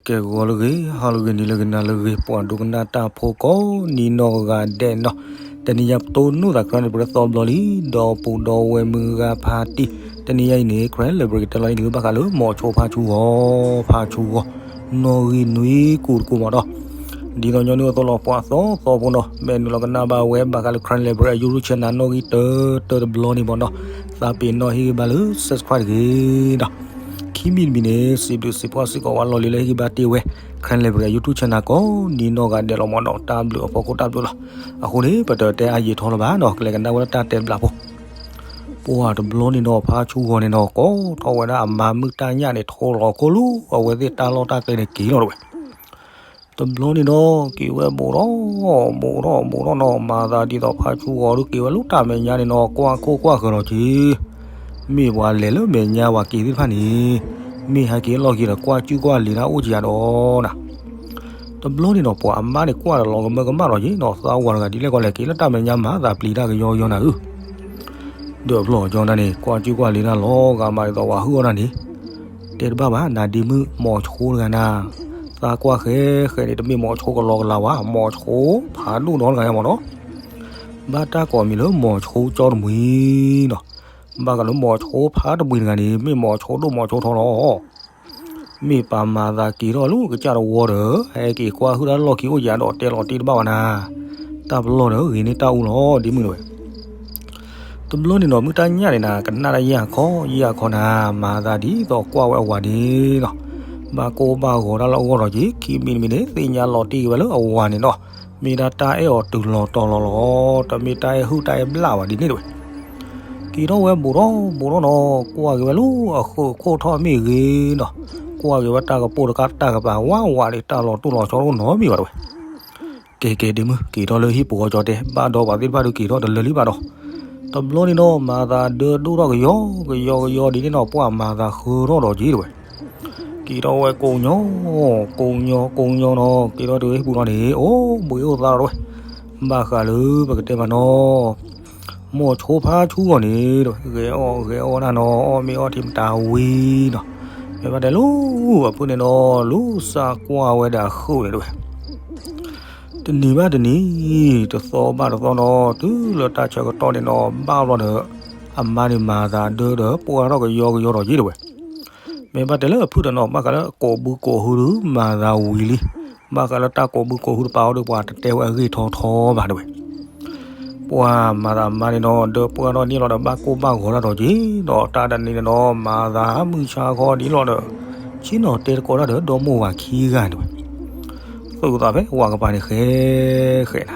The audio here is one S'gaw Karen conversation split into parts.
ကဲဂီၤလၢအဂ့ၤ ဟါလၢအဂ့ၤ နံၤလၢအဂ့ၤ နၤလၢအဂ့ၤ ပှၤဒိကနၣ်တၢ်ဖိကိးနံၤနီၢ်ဂၤဒဲးနီၤ, တနံၤညါပတိၢ်နီၣ်သး Karen Library သီဘျီလံ, ဒီပုၢ်ဒီဝဲၢ်မုၢ်ဂၤဖါတံၢ်, တနံၤညါအံၤန့ၣ် Karen Library ကတဲလီၤန့ၢ်က့ၤဘၣ်ဃးလၢ မိၤဆိဖါဆူဂီၤ, ဖါဆူဂီၤ, နီၣ်ဂံၢ်နွံကူာ်တကူာ်မးနီၤ, ဒ်သိးညီနုၢ်အသိးလီၤ ပှၤသီသီဖိနီၤ မ့ၢ်နုာ်လီၤကနၣ်ဘၣ်ဝဲဘၣ်ဃးလၢ Karen Library အ YouTube channel နီၣ်ဂံၢ်တၢတၢတဘျီန့ၣ်မးနီၤ, သးပ့ၤနီၣ်ဟ့ၣ်ဂံၢ်ဘါလၢ subscribe တဂ့ၤဒီး ခံမံၤတမံၤန့ၣ် စံးဘျုးစံးဖှိၣ်စ့ၢ်ကီးဝဲလီၢ်လံၤလၢဟ့ၣ်ဂံၢ်ဘါတ့ၢ်ဝဲ Karen Library အ YouTube channel ကိးနံၤနီၢ်ဂၤဒဲးလီၤမးနီၤ, တၢ်ဘျုးအဖီခိၣ်တၢ်ဘျုးလီၤ. အဃိန့ၣ် ပတတဲအါယံာ်ထီလၢၤဘၣ်နီၤ, ကလဲၤကနၣ်ဝဲဒၣ်တၢ်တဲတဘျီဖိ, ပှၤတဘျီန့ၣ်နီၤ ဖါဆူဂီၤန့ၣ်နီၤ ကိးထီၣ်ဝဲဒၣ်အမါမုၢ်တၢ်ညၣ်န့ၣ် ထိလီၤခိၣ်လူၤ အဝဲသ့ၣ်တၢ်လီၢ်တၢ်ကျဲန့ၣ်က့ၤလီၤတဝဲ တဘျီန့ၣ်ဒီး က့ၤဝဲဘူးထီၣ် ဘူးထီၣ် ဘူးထီၣ်နီၤ, မၤသးဒ်သိးဖါဆူဂီၤဒုးက့ၤဝဲလၢတၢ်မဲာ်ညါန့ၣ်နီၤ, ကွၢ်ခိၣ်ကွၢ်ဃၢၤဒီးက့ၤ, မ့ၢ်ပှၤလဲၤလၢမဲာ်ညါပှၤက့ၤသ့ၣ်တဖၣ်န့ၣ်, မ့ၢ်ဟဲက့ၤလီၢ်ခံဒီး ကွၢ်စုကွၢ်လံၤတၢ်အိၣ်ကယၤဒီးနၤ, တဘျီန့ၣ်နီၤ ပှၤအမါန့ၣ် ကွၢ်ဒီးလီၤကမၢကမၣ်ဒီးက့ၤနီၤ, သးဝၤတဂၤဒ်လဲၣ်ကီးလဲၣ် က့ၤလၢတၢ်မဲာ်ညါမၤသးပျံၤတၢ်ကယီကယီနၤဧၢ ဒီးဖျီၣ်ကၠီနၤန့ၣ် ကွၢ်စုကွၢ်လံၤတၢ်လီၤဂာ်မးဒ်သိးဝၤဟုၣ်အီၣ်နၤန့ၣ်, တဲတဘၣ်ဘၣ် နၤဒ့မုၣ် မိၤဆိတဂၤနၤ, သးကွၢ်ဃဲဃဲန့ၣ် တမ့ၢ်မိၤဆိကလီကလၤဝဲ မိၤဆိဖးဒိၣ်ဒီတဂၤညါမးနီၤ, ဘၣ်တၢ်ကိးမံၤလၢမိၤဆိကၠီတမှံၤနီၤ, ဘၣ်ဃးလၢမိၤဆိဖးတမှံၤတဂၤန့ၣ် မ့ၢ်မိၤဆိဒိၣ်မိၤဆိထီလီၤ မ့ၢ်ပာ်မၤသးက့ၤထီၣ်လၢကစၢ်တဝီဒီး ဟဲက့ၤကွၢ်ဟုၣ်တၢ်လီၢ်ခံအိၣ်ယၤဒီးတဲလီၤတ့ၢ်တဘၣ်ဝဲနၤ, တၢ်ပလီၢ်ဒီးဂ့ၤန့ၢ်တၢ်အူလီၤ ဒ့မုၣ်တဝဲ တဘျီန့ၣ်နီၤ မုၢ်တၢ်ညၣ်န့ၣ်နၤ ကနၣ်တၢ်ယၢ်ခီယၢ်ခီနၤ, မၤသးဒ်သိးကွၢ်ဝဲအဝၤန့ၣ်နီၤ, ဘၣ်ကိၢ်ဘၣ်ဂီၤတၢ်လၢအဂီၢ်ဒီးက့ၤ ခံမံၤတမံၤန့ၣ် သ့ၣ်ညါလီၤတံၢ်က့ၤဝဲလၢအဝၤန့ၣ်နီၤ, မ့ၢ်ဒၣ်တၢ်အဲၣ်အီၤတုၤလီၤတီၤလီၤလီၤ, တမ့ၢ်တၢ်အဲၣ်ဟုၣ်တၢ်အဲၣ်ဘျၣ်ဘၣ်ဒ်န့ၣ်တဝဲ က့ၤထီၣ်ဝဲဘူးထီၣ်ဘူးထီၣ်နီၤ, ကွၢ်က့ၤဝဲလၢအဃုာ်ခိၣ်ထီၣ်မ့ၢ်ဂ့ၤနီၤ, ကွၢ်က့ၤဝဲတၢ်ကပိာ်တကးတၢ်ကပၤဝးဝးန့ၣ် တၢ်လီၤတိၢ်လီၤဆီတအိၣ်နီတမံၤဘၣ်တဝဲ ကဲကဲဒ့မုၣ် က့ၤထီၣ်လၢဟံၣ်ပူၤဃီကၠီတဲ ဘၣ်ဒီးပှၤသ့ၣ်တဖၣ်ဒုးက့ၤထီၣ်တလၢလံဘၣ်ဒီး, တဘျီန့ၣ်ဒီး မၤသးဒၢဒိၣ်ထီၣ်ကယီကယီကယီဒ်န့ၣ်နီၤ ပှၤမၤသးဃၢထီၣ်ဒီးက့ၤတဝဲ, က့ၤထီၣ်ဝဲကိးညီ, ကိးညီကိးညီနီၤ က့ၤထီၣ်တုၤဟံၣ်ပူၤလီၤန့ၣ် အိၣ်ဘှံးအိၣ်သါဒီးတဝဲ, ဘၣ်ဃးလၢပကတဲမးနီၤ မိၤဆိဖါဆူဂီၤန့ၣ် ဂဲၤအီၣ်ဂဲၤအီၣ်တၢ်နီၤ အီၣ်မ့ၤအီထံမတၤဝံၤနီၤ, မ့ၢ်ဘၣ်တဲလၢ အဖုၣ်န့ၣ်နီၤ လူၤစးကွၢ်ဝဲဒၣ်ဃုာ်န့ၣ်တဝဲ တနံၤဘၣ်တနံၤ, တသီဘၣ်တသီနီၤ တုၤလၢတၢ်ဆၢကတီၢ်န့ၣ်နီၤ ဘၣ်ဘျီဒီး အမါန့ၣ်မၤသးဒၢဒီးပှၢ်ထီၣ်ကယီကယီဒီးက့ၤတဝဲ မ့ၢ်ဘၣ်တဲလၢအဖုၣ်တနီၤ ဘၣ်ဃးလၢကိးဘုကိးဟုဒုးမၤသးဝံၤလံ, ဘၣ်ဃးလၢတၢ်ကိးဘုကိးဟုတပာ်အီၤဒီး ပှၤတတဲဝဲအဂ့ၢ်ထီထီဘၣ်တဝဲ ပှၤမၤသးမါန့ၣ်နီၤ ဒၢပှၢ်ထီၣ်န့ၢ်လီၤဒီး ဘၣ်ကိၢ်ဘၣ်ဂီၤတၢ်ဒီးက့ၤ, ဒီးတၢ်တနံၤန့ၣ်နီၤ မၤသးမုၢ်ဆါခီဒ်လီၤဒီး ဆ့ၣ်နီၤတဲသကိးတၢ်ဒီး ဒီမိၢ်ဝၤခံဂၤန့ၣ်ဝဲ သုးသးဖဲဝၤကပၤန့ၣ်ဃဲဃဲနၤ,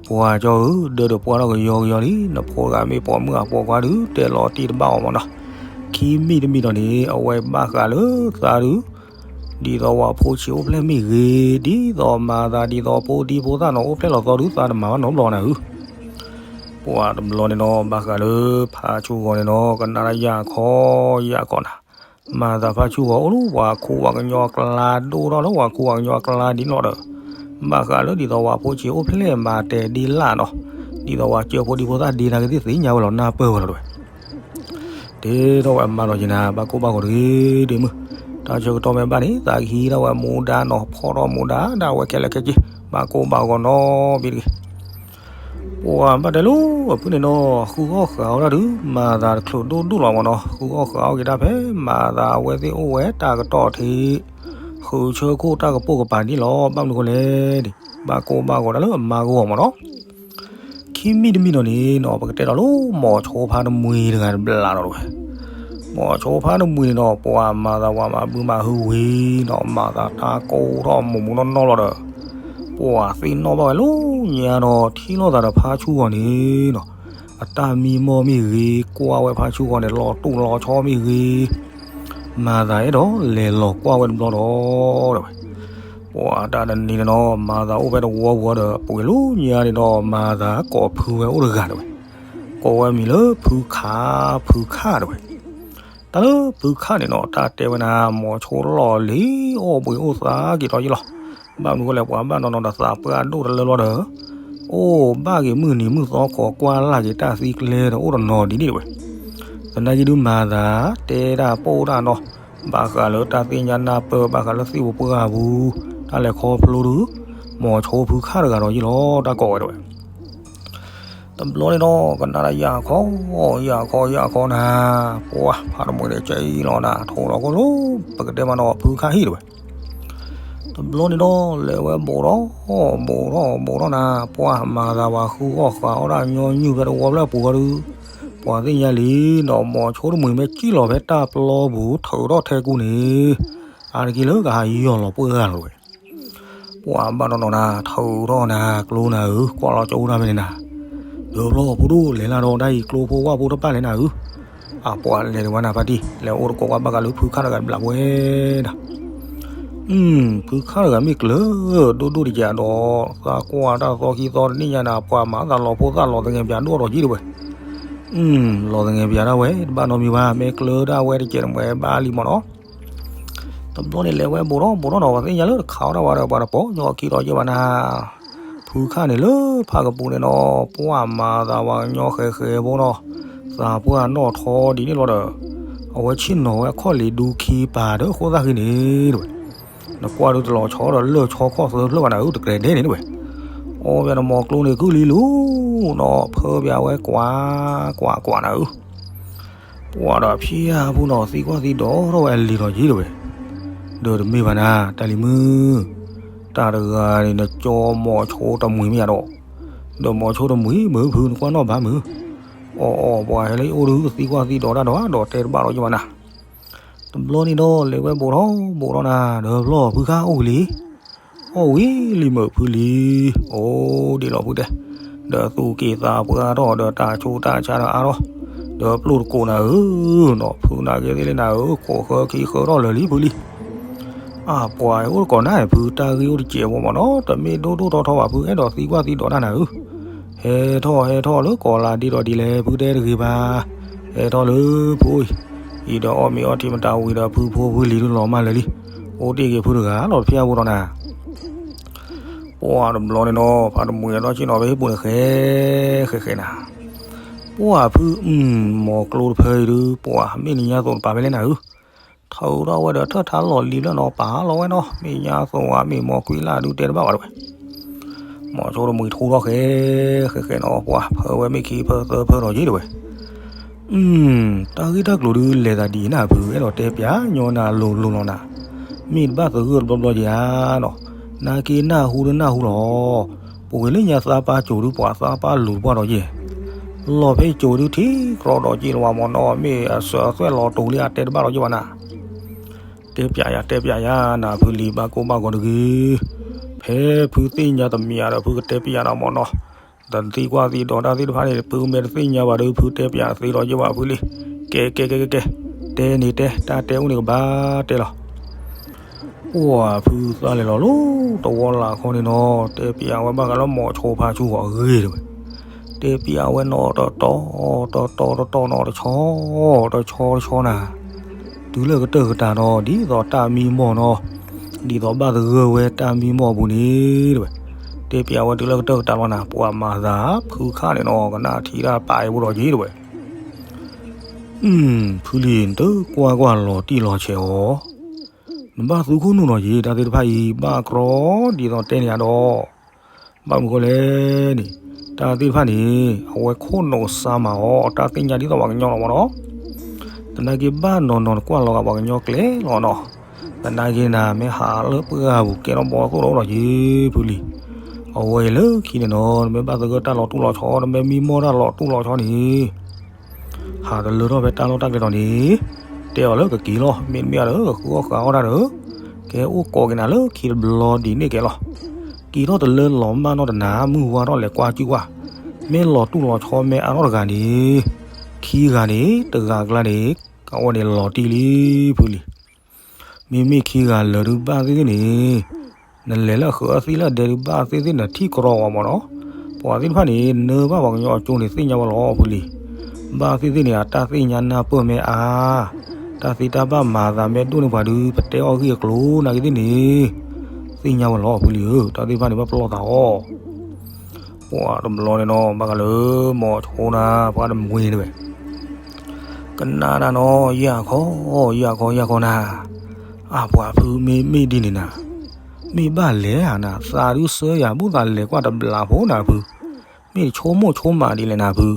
ပှၤကၠီဧၢ ဒၢဒီးပှၢ်ထီၣ်ကယီကယီလံ, နဖိတဂၤမ့ၢ်ပိာ်မုၣ်အပိာ်ခွါဒုး တဲလီၤတံၢ်တဘၣ်အီၤမးနီၤ, ခံမံၤတမံၤဒီးန့ၣ် အဝဲဘၣ်ဃးလၢသးဒုး ဒ်သိးဝၤဖိဆံးအိၣ်ဖျဲၣ်မ့ၢ်ဂ့ၤ, ဒ်သိးမၤသးဒ်သိးဖိဒံဖိသၣ်နီၤ အိၣ်ဖျဲၣ်လီၤသီဒုးသးတမၤဘၣ်နီတဘျီနၤဧၢ ပှၤတဘျီန့ၣ်နီၤ ဘၣ်ဃးလၢဖါဆူဂီၤန့ၣ်နီၤ ကနၣ်တၢ်ယၢ်ခီယၢ်ခီနၤ, မၤသးဖါဆူဂီၤအိၣ်လၢ ပှၤခူဝၤကညီအကျါ ဒိၣ်ထီၣ်လၢပှၤခူဝၤကညီအကျါဒ်န့ၣ်လီၤဒီး, ဘၣ်ဃးလၢဒ်သိးဝၤဖိဆံးအိၣ်ဖျဲၣ်မၤတဲဒ်လၢ်နီၤ, ဒ်သိးဝၤကၢဖိဒံဖိသၣ်ဒ့နၤကသ့ၣ်သ့ၣ်ညါဝဲလီၤနၢ်ပၢၢ်ဝဲလီၤတဝဲ တဲထီၣ်ဝဲအမါလီၤက့ၤနၤ ဘၣ်ကိၢ်ဘၣ်ဂီၤတဂ့ၤဒ့မုၣ်, တၢ်ဆၢကတီၢ်မ့ၢ်ဘၣ်န့ၣ် သးကဟံးထီၣ်ဝဲမူဒါနီၤ ဖီၣ်ထီၣ်မူဒါဒၣ်ဝဲခဲလၢာ်ခဲဆ့ ဘၣ်ကိၢ်ဘၣ်ဂီၤနီတဘ့ၣ်တဂ့ၤ ပှၤဘၣ်တဲလၢအဖုၣ်န့ၣ်နီၤ ဃုအီၣ်ဃာ်အီၣ်တၢ်ဒုး မၤသးတချုးဒိၣ်ဒိၣ်လီၤမးနီၤ ဃုအီၣ်ဃာ်အီၣ်က့ၤတၢ်ဖဲ မၤသးအဝဲသ့ၣ်အိၣ်ဝဲတၢ်ကတီၢ်ထံး ဃုဆၢခိၣ်တၢ်ကပိာ်ကပၤန့ၣ်လီၤ ဘၣ်မနုၤဃိလဲၣ်န့ၣ် ဘၣ်ကိၢ်ဘၣ်ဂီၤတၢ်လၢအမါဂီၢ်မးနီၤ ခံမံၤတမံၤဒီးန့ၣ်နီၤ ပကတဲဒီးလၢ မိၤဆိဖါတမှံၤတဂၤတဘျီလီၤတဝဲ မိၤဆိဖါတမှံၤန့ၣ်နီၤ ပှၤမၤသးပှၤမၤဘုမၤဟုဝံၤနီၤ မၤသးတၢ်ကိၢ်ထီၣ်မိၢ်မူနီၢ်နီၢ်လီၤဒီး ပှၤသ့ၣ်နီၣ်ဘၣ်ဝဲလၢညါနီၤ ထံၣ်လိာ်သးဒီးဖါဆူဂီၤန့ၣ်နီၤ အတၢ်မံမီၢ်မ့ၢ်ဂ့ၤ ကွၢ်ဝဲဖါဆူဂီၤန့ၣ် လီၤတူၢ်လီၤဆီမ့ၢ်ဂ့ၤ မၤသးအဲၣ်ဒိးလဲၤလီၤကွၢ်ဝဲတဘျီဒီး တဝဲ ပှၤတၢ်တနံၤန့ၣ်နီၤ မၤသးအိၣ်ဖဲတဝီပူၤဒီး ပှဲၤလၢညါန့ၣ်နီၤ မၤသးကိးဖုဝဲအိၣ်တဂၤတဝဲ ကိးဝဲမံၤလၢဖုခး ဖုခးတဝဲ တၢ်လၢဖုခးန့ၣ်နီၤ တၢ်တဲဝဲနၤ မိၤဆိလီၢ်လံၤ အိၣ်ဘှံးအိၣ်သါက့ၤထီၣ်ယ့ၣ်လီၤ ဘၣ်မနုၤဃိလဲၣ် ပှၤဘၣ်နီၢ်နီၢ်ဒီးသးပှၢ်ဒိၣ်တလၢလီၤဒီး အိၣ်ဘၣ်က့ၤမုၢ်နံၤမုၢ်သီ ခိးကွၢ်လၢ်က့ၤတၢ်သံကျဲဒီး အိၣ်တနီၤဒ်န့ၣ်တဝဲ သနာ်က့ဒုးမၤသး တဲတၢ်ပိၢ်တၢ်နီၤ ဘၣ်ဃးလၢတၢ်သ့ၣ်ညါနၢ်ပၢၢ် ဘၣ်ဃးလၢသ့ၣ်ပူၤပှၢ်ပူၤ တၢ်လဲၤခီဖျိဒုး မိၤဆိဖုခၣ်တဂၤဒီးယ့ၣ်လီၤ တၢ်ကိးဝဲဒၣ်ဝဲ တဘျီန့ၣ်ဒီး ကနၣ်ဒၣ်ယၢ်ခီ, ယၢ်ခီ ယၢ်ခီနၤ, ပှၢ်ဖးတမှံၤဒီးကဲအံၤလီၤနၤ ထိၣ်လီၤကီၢ်လီၤ ပကတဲမးနီၤ ဖုခၣ်ဟံၣ်တဝဲ တဘျီန့ၣ်ဒီး လဲၤဝဲဘိးထီၣ်, ဘိးထီၣ် ဘိးထီၣ်နၤ, ပှၢ်မၤသးဝဲဃုအီၣ်ဃးအီၣ်တၢ်ညီနုၢ်ဖဲတဝီဖျၢၣ်ပူၤဃီဒုး, ပှၤသ့ၣ်ညါလံနီၤ မိၤဆိတမှံၤမ့ၢ်ကံၣ်လီၤဖဲတၢ်ပျီပူၤ ထုးထီၣ်ထဲကူန့ၣ်, အါတက့ၢ်လၢကဟးယီၢ်လီၤပှၢ်ဂၤလီၤဝဲ ပှၢ်ဘၣ်နီၢ်နီၢ်နၤ ထုးထီၣ်နၤ ကျိနၤဧၢ ကွၢ်လီၤကၠိတၢ်ဖဲန့ၣ်နၤ, ဒီးဖျီၣ်ဖိဒိၣ်လဲၤလၢဒီး တၢ်အံၤကျိဖိဝၣ်ဖိတဖၣ်လဲၣ်နၤဧၢ, အပှၤလဲၤဒံးဝဲနၤဖါတံၢ် လဲၤအိၣ်တကိးကွၢ်ဘၣ်ဃးလၢဖုခၣ်တဂၤတဘျးဝဲဒၣ်, ဖုခၣ်တဂၤမ့ၢ်ကျၢၤဒိၣ်ဒိၣ်တကဲးဒီး သးကွၢ်တၢ်သီခံသီတနံၣ်ညါနၤ ပှၤမၤသးလီၤဖိသၣ်လီၤသငဲးပၠးဒိၣ်ဒီးက့တဝဲ လီၤသငဲးပၠးဒၣ်ဝဲ တဘၣ်နီတမံၤဘၣ် မ့ၢ်ကျၢၤဒၣ်ဝဲတကဲးတမှဲၤဘၣ်လံမ့ၢ်နီၤ, တဘျီန့ၣ်လဲၤဝဲဘိးထီၣ်ဘိးထီၣ်နီၤ ပှၤသ့ၣ်ညါလၢတခးအီၣ်ဒၣ်ဝဲဒီး ပှၤတပိာ်ညီခံဒီးယဲၢ်ဘၣ်နၤ, ဖုခၣ်န့ၣ်လၢဖးကပူၤန့ၣ်နီၤ ပှၢ်မၤသးဝဲကညီဃဲးဃဲးဖိနီၤ, သးပှၢ်နီၣ်ထီဒ်န့ၣ်လီၤဒီး အဝဲဆ့ၣ်နီၤဝဲအခီၣ်လံၤဒူခံပၤဒီးဃိသၣ်ဃံန့ၣ်တဝဲ နကွၢ်ဒုးတလီၤဆီဒီးလၢၢ်ဆီခီၣ်သၢဖျၢၣ်ဘၣ်နၤဧၢ တကြဲးဒဲန့ၣ်တဝဲ, အီၣ်ဘၣ်နမီၤကျိန့ၣ်ကုၢ်လံလူၤနီၤ ဖၢဘၣ်ဝဲကွၢ် ကွၢ် ကွၢ်နၤဧၢ ပှၢ်ဒီးဖျါဖုနီၤ သံကွၢ်သံဒိးထီၣ်ဝဲအလံၤလီၤယ့ၢ်တဝဲ, ဒီးတမ့ၢ်ဘၣ်နၤ တၢ်လံၤမုၣ်, တၢ်တဂၤန့ၣ်နကၠီမိၤဆိတမှံၤမ့ၢ်ယၤဒီး, ဒီးမိၤဆိတမှံၤမ့ၢ်ဖုနကွၢ်နီၣ်ဘၣ်မုၢ်, အီၣ်အီၣ်ပှၤဟဲလၢယအိၣ်ဒုးသံကွၢ်သံဒိးတၢ်ဒီး ဒီးတဲတဘၣ်ဒီးယ့ၢ်ဘၣ်နၤ တဘျီန့ၣ်ဒီး လဲၤဝဲဘိးထီၣ်ဘိးထီၣ်နၤ ဒီးဖျီၣ်ဖုခၣ်အိၣ်ဝံၤလံ, အိၣ်ဝံၤလံမုၢ်ဖုလံၤ, အိၣ်ဒံးလီၤဖုတဲ, ဒီးသူၣ်က့ၣ်သးပှၢ်ထီၣ် ဒီးတၢ်ဆူးတၢ်ဆါဒီးအါထီၣ်, ဒီးပျိၢ်တကိးနၤဧၢ, နီၢ်ဖုနၤက့သ့ၣ်လၢနၤဧၢ, ကိးဃၢခံဃၢထီၣ်လၢာ်လံဖုလံၤ အပှၤအိၣ်တကိးနၤဖု တၢ်ဂ့ၢ်အိၣ်တစဲးဖိမ့ၢ်နီၤ တမ့ၢ်ဒိၣ်ဒိၣ်ထီထီဘၣ်ဖု အဲၣ်ဒိးသံကွၢ်သံဒိးတၢ်နၤဧၢ, ဟဲထီၣ်ဟဲထီၣ်လၢကီးလးဒ့ဒီးဒ်လဲၣ် ဖုတဲတဂ့ၤဘၣ်, ဟဲထီၣ်လၢဖုအံၤ, အံၤဒီးအီၣ်မ့ၤအီထံမတၤဝံၤဒီးဖုဖိဖုလံၤဒုးလီၤမၢ်လၢာ်လံ, အိၣ်တ့ၢ်က့ၤဖုတဂၤလီၤတဖျၢၣ်ဖိဒီးနၤ ပှၢ်တဘျီန့ၣ်နီၤ ဖးတမှံၤဒီးဆ့ၣ်နီၤဖဲဟံၣ်ပူၤန့ၣ်ဃဲ, ဃဲဃဲနၤ, ပှၢ်ဖု, မိၤကျိတဖၢအံၤဒုး ပှၢ်မ့ၢ်နညါသိးတပာ်ဖဲလဲၣ်နၤဧၢ, ထုးထီၣ်ဝဲဒီးထၢၣ်ထါလီၤလံၤဖျၢၣ်နီၤ ပာ်လီၤဝဲနီၤ မ့ၢ်ညါသိးဧါ မ့ၢ်မိၤကွံလၢဒုးတဲတဘၣ်ဘၣ်တဝဲ မိၤဆိတမှံၤထူထီၣ်ဃဲ, ဃဲဃဲနီၤ ပှၢ်ဖၢဝဲမ့ၢ်ခံဖၢ သၢဖၢဒီးယ့ၢ်တဝဲ, တၢ်ဂ့ၢ်တၢ်ကျိၤဒုးလဲၤသးဒ်အံၤနၤဖု အဲၣ်ဒိးတဲပျးညီနၤလိၤလိၤလီၤနၤ, မ့ၢ်တဘၣ်သဂၢၢ်တဘျီဘျီယၤနီၤ, နာ်က့နၢ်ဟူဒုးနၢ်ဟူလီၤ, ပဝဲလၢညါသးပၢ်ကိၤဒုးပှၤသးပၢ်လူၤပှၢ်ဒီးယဲၢ်, လီၤဖဲကိၤဒုးထံကြၢးဒီးက့ၤလီၤဝဲမ့ၢ်နီၤ မ့ၢ်အစၢၤအသွဲၣ်လီၤတူာ်လံအတဲတဘၣ်ဒီးယဲၢ်ဘၣ်နၤ တဲပျးယၤ တဲပျးယၤ နဖုလံၤဘၣ်ကိၢ်ဘၣ်ဂီၤတဂ့ၤ, ဖဲဖုသ့ၣ်ညါတမံၤဒီး ဖုကတဲပျးနၤမ့ၢ်နီၤ, တသံကွၢ်သံဒိးတၢ်သ့ၣ်တဖၣ်န့ၣ် ဖုမ့ၢ်တသ့ၣ်ညါဘၣ်ဒီး ဖုတဲပျးသ့ဒီးယဲၢ်ဘၣ်ဖုလံ, ကဲကဲကဲကဲကဲ, တဲန့ၣ်တဲ တၢ်တဲအိၣ်န့ၣ်ကဘၣ်တဲလီၤ ပှၢ်ဖုသးလဲၤလီၤလၢ တဝီလၢ်ခီန့ၣ်နီၤ တဲပျးဝဲဘၣ်ဃးလၢမိၤဆိဖါဆူအဂ့ၢ်တဝဲ, တဲပျးဝဲနီၤတတီၤ တတီၤတတီၤနီၤ တဆီ တဆီတဆီနၤ, တုၤလၢကတၢၢ်ကတၢၢ်နီၤ ဒ်သိးတၢ်မံမီၢ်နီၤ, ဒ်သိးဘၣ်သဂၢၢ်ဝဲတၢ်မံမီၢ်အပူၤန့ၣ်တဝဲ, တဲပျးဝဲတုၤလၢကတၢၢ်ကတၢၢ်လီၤနၤ ပှၤမၤသးဖုခၣ်န့ၣ်နီၤ ကနၣ်ထံၣ်တၢ်ပာ်အံၤဖိဒီးယ့ၢ်တဝဲ ဖုလံၤ နတကွၢ်ကွၢ်လီၤတံၢ်လီၤဆဲးအီၤ, နဘၣ်သူခိၣ်နူာ်နီၤယ့ၢ် တၢ်သ့ၣ်တဖၣ်အံၤ ဘၣ်ကြီဒ်သိးတဲန့ၣ်ဧါဒီး, ဘၣ်မနုၤဃိလဲၣ်န့ၣ်, တၢ်သ့ၣ်တဖၣ်န့ၣ် အဝဲခိၣ်နူာ်စၢ်မၤအီၤ တၢ်သ့ၣ်ညါဒ်သိးပှၤကညီလီၤမ့ၢ်နီၤ, သနာ်က့ဘၣ်နီၤနီၤနကွၢ်လီၤဂာ်ပှၤကညီကျဲလီၤနီၤ, သနာ်က့နၤ မ့ၢ်ဟးလၢပှၢ်ပူၤကဲထီၣ်ဘီသိၣ်ဒီးဒီးယ့ၢ်ဖုလံၤ, အဝဲအံၤလၢခံန့ၣ်နီၤ နမ့ၢ်ဘၣ်သဂၢၢ်တၢ်လီၤတူၢ်လီၤဆီ နမ့ၢ်မံမီၢ်တၢ်လီၤတူၢ်လီၤဆီန့ၣ် ဟးတလၢထီၣ်ဖဲတၢ်လီၢ်တၢ်ကျဲလီၤန့ၣ်, တဲအီၤလၢကက့ၤလီၤ မ့တမ့ၢ်ဒီး ဃုအီၣ်ဃးအီၣ်တၢ်ဒီး, ကဲအိၣ်ကိးက့ၤနၤလၢခံတဘျီဒ်န့ၣ်ကဲလီၤ, က့ၤထီၣ်တလၢလီၤမၢ်နီၢ်တနၤ မုၢ်ဝါထီၣ်လဲၤကွၢ်ကၠူၣ်ကွၢ်, မ့ၢ်လီၤတူၢ်လီၤဆီမ့ၢ်အါထီၣ်တဂၤန့ၣ်, ခံဂၤန့ၣ် တဂၤအကျါန့ၣ်, အဝဲန့ၣ်လီၤတံၢ်လံဖုလံၤ မ့မ့ၢ်ခံဂၤလၢာ်ဒုးဘၣ်သ့ၣ်သ့ၣ်န့ၣ်, နလဲၤလၢအဃၢၤအသံလၢအဒဲဒုးဘၣ်သ့ၣ်သ့ၣ်နထံၣ်ကရီအီၤမ့ၢ်နီၤ, ပှၤသ့ၣ်တဖၣ်န့ၣ် နၢဘၣ်ပှၤကညီအကၠိန့ၣ် သ့ၣ်ညါဝဲလီၤဖုလံၤ, ဘၣ်သ့ၣ်သ့ၣ်န့ၣ် အတၢ်သ့ၣ်ညါနၢ်ပၢၢ်မ့ၢ်အါ, တၢ်သ့တၢ်ဘၣ်မၤသးမ့ၢ်ဒိၣ်န့ၢ်ပှၤဒုး ပတဲအီၤဂ့ၢ်အကျိၤနာ်က့သ့ၣ်န့ၣ်, သ့ၣ်ညါဝဲလီၤဖုလံၤဧၢ, တၢ်သ့ၣ်တဖၣ်န့ၣ် ဘၣ်ပလီၢ်သးအီၤ ပှၤတဘျီန့ၣ်နီၤ ဘၣ်ဃးလၢ မိၤဆိနၤ ပှၤတမှံၤတဝဲ ကနၣ်တၢ်နီၤ ယၢ်ခီ, ယၢ်ခီ ယၢ်ခီနၤ, အၢ ပှၤဖု မ့ၢ်မ့ၢ်ဒ်န့ၣ်နၤ, မ့ၢ်ဘၣ်လဲၣ်ဧါနၤ, သးဒုးစၢယၤ ဘူးသးလဲၤကွၢ်တဘျီဖိနၤဖု, မ့ၢ်တဆိကမိၣ်ဆိကမးဒ်လဲၣ်နၤဖု.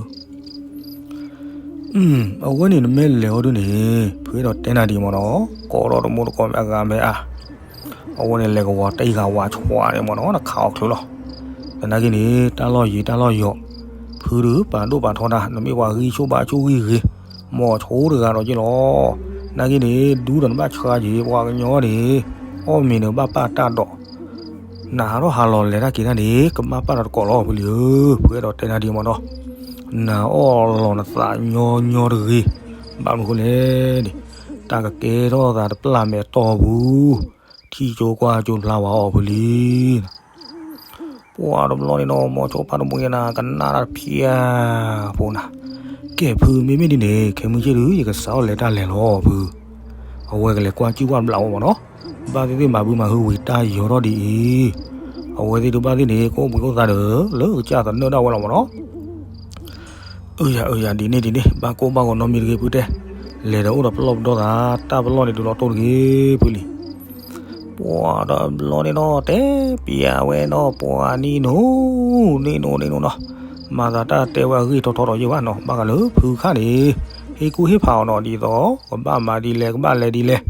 အဝဲန့ၣ်နမ့ၢ်လဲၤအီၤဒုန့ၣ် ဖုအဲၣ်ဒိးတဲနၤဒ်မ့ၢ်နီၤ, ကိးထီၣ်တမူတကိးမ့ၢ်အဂၤမ့ၢ်အါ, အဝဲန့ၣ်လဲၤကဝီၤတံၢ်ဂၤဝးဆှးန့ၣ်မ့ၢ်နီၤ နခးအီၤချုးလီၤ. သနာ်က့န့ၣ် တၢ်လီၢ်ယံၤတၢ်လီၢ်ယီၤ, ဖုဒုးပာ်ဒိၣ်ပာ်ထီတၢ် နမ့ၢ်ပှၤဂံၢ်ဆူၣ်ဘါဆူၣ်ဂံၢ်ဂ့ၤ, မိၤဆိတဂၤဒီးက့လီၤ. နာ်က့န့ၣ် ဒူဒီးနဘၣ်ဆှါက့ၤ ပှၤကညီန့ၣ်, အီၣ်မ့ၤန့ၣ်ဘၣ်ပာ်တၢ်ဒီး, နဟးထီၣ်ဟးလီၤလဲၤတၢ်က့ၤတၢ်န့ၣ် ကဘၣ်ပာ်ဒီးတကိးလီၤဖုလံဧၢ, ဖုအဲၣ်ဒိးတဲနၤဒ်မ့ၢ်နီၤ, နအီၣ်လီၤနသးညီညီတဂ့ၤ, ဘၣ်မနုၤဃိလဲၣ်န့ၣ်, တၢ်ကကဲထီၣ်သးတပျၢ်မဲာ်တီၢ်ပူၤ, ထံၣ်ကၠိကွၢ်ကၠိဖျါဝဲအီၤဖုလံ. ပှၤတဘျီန့ၣ်နီၤ မိၤဆိဖါတမှံၤနၤ ကနၣ်တၢ်တဖျၢၣ်ဖိနၤ, ကဲဖု မ့မ့ၢ်ဒ်န့ၣ် ခဲမုၢ်ဆ့ၣ်ဒုး ယကစးထီၣ်လဲၤတၢ်လဲၤလီၤဖု, အဝဲကလဲၤကွၢ်ကၠူၣ်ကွၢ်ဘျးဝဲမ့ၢ်နီၤ, ဘၣ်သ့ၣ်သ့ၣ်မၤဘုမၤဟုဝံၤတၢ်ယီၤထီၣ်ဒ်အံၤ, အဝဲသ့ၣ်တဘၣ်သ့ၣ်န့ၣ် ကအိၣ်ဘှံးအိၣ်သါဒီး လၢကစၢ်သနၢၣ်ဒၣ်ဝဲလီၤမ့ၢ်နီၤ. အၢယၤ အၢယၤ ဒ်န့ၣ်ဒ်န့ၣ် ဘၣ်ကိၢ်ဘၣ်ဂီၤနီတမံၤတဂ့ၤဖုတဲ, လဲၤဒီးအိၣ်ဒီးပလီၢ်ပဒီသး တၢ်ပလီၢ်န့ၣ်ဒုးလီၤတိၢ်တဂ့ၤဖုလံ. ပှၤတဘျီန့ၣ်နီၤ တဲပျးဝဲနီၤ ပှၤနံၤနိ, နံၤနိ နံၤနိနီၤ, မၤသးတၢ်တဲဝဲအဂ့ၢ်ထီထီဒီးယဲၢ်ဘၣ်နီၤ, ဘၣ်ဃးလၢဖုခါန့ၣ်, ဟ့ၣ်ကူၣ်ဟ့ၣ်ဖးအီၤနီၤ ဒ်သိး ကဘၣ်မၤဒ်လဲၣ် ကဘၣ်လဲၤဒ်လဲၣ်,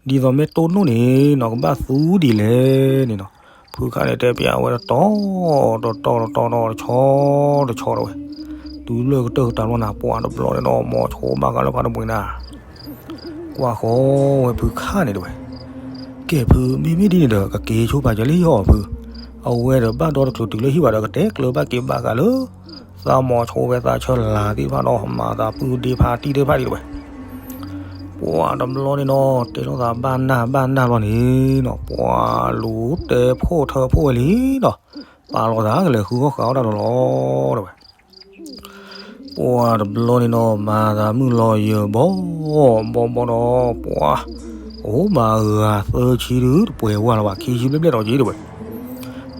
ဒ်သိးမ့ၢ်တိၢ်နိၣ်န့ၣ်နီၤ ကဘၣ်သူဒ်လဲၣ်န့ၣ်နီၤ, ဖုခါန့ၣ်တဲပျးဝဲတတီၤ, တတီၤတတီၤနီၤ တဆီတဆီတဝဲ, တုၤလၢကတၢၢ်ကတၢၢ်လီၤနၤ ပှၤတဘျီန့ၣ်နီၤ မိၤဆိဘၣ်ဃးလၢဖါတမှံၤနၤ ကွၢ်ဃီဝဲဖုခါန့ၣ်တဝဲ, ကဲဖု မ့မ့ၢ်ဒ်န့ၣ်ဒီး ကက့ၤဆိပာ်စၢၤလၢယဟီၣ်ဖု, အဝဲဒီးဘၣ်ဒီတချုးတုၤလၢဟံၣ်ဘၣ်ဒီး ကတဲကျၢၤဘၣ်က့ၤဘၣ်ဃးလၢ သးမိၤဆိဝဲသးဆၢလၤသ့ၣ်တဖၣ်နီၤ မၤသးပုၢ်ဒ့ဖါတံၢ်သ့ၣ်တဖၣ်ဒ်တဝဲ, ပှၤတဘျီန့ၣ်နီၤ တဲထီၣ်သးဘၣ်နၢ်ဘၣ်နၢ်လီၤန့ၣ်နီၤ ပှၤလူၤတဲဖှိၣ်ထၢဖှိၣ်ဝဲလံနီၤ, ပာ်လီၤသးကလဲၤဃုအီၣ်ဃုအီၣ်တၢ်ဒီးလီၤတဝဲ ပှၤတဘျီန့ၣ်နီၤ မၤသးမုၢ်လီၤယၢၤဘီဘီဘီဒီး ပှၤ အိၣ်မးဂၤသၢဆံဒုး တပှဲၤဝဲလၢၤဘၣ် ခံဆံဘျဲၣ်ဘျဲၣ်ဒီးက့တဝဲ,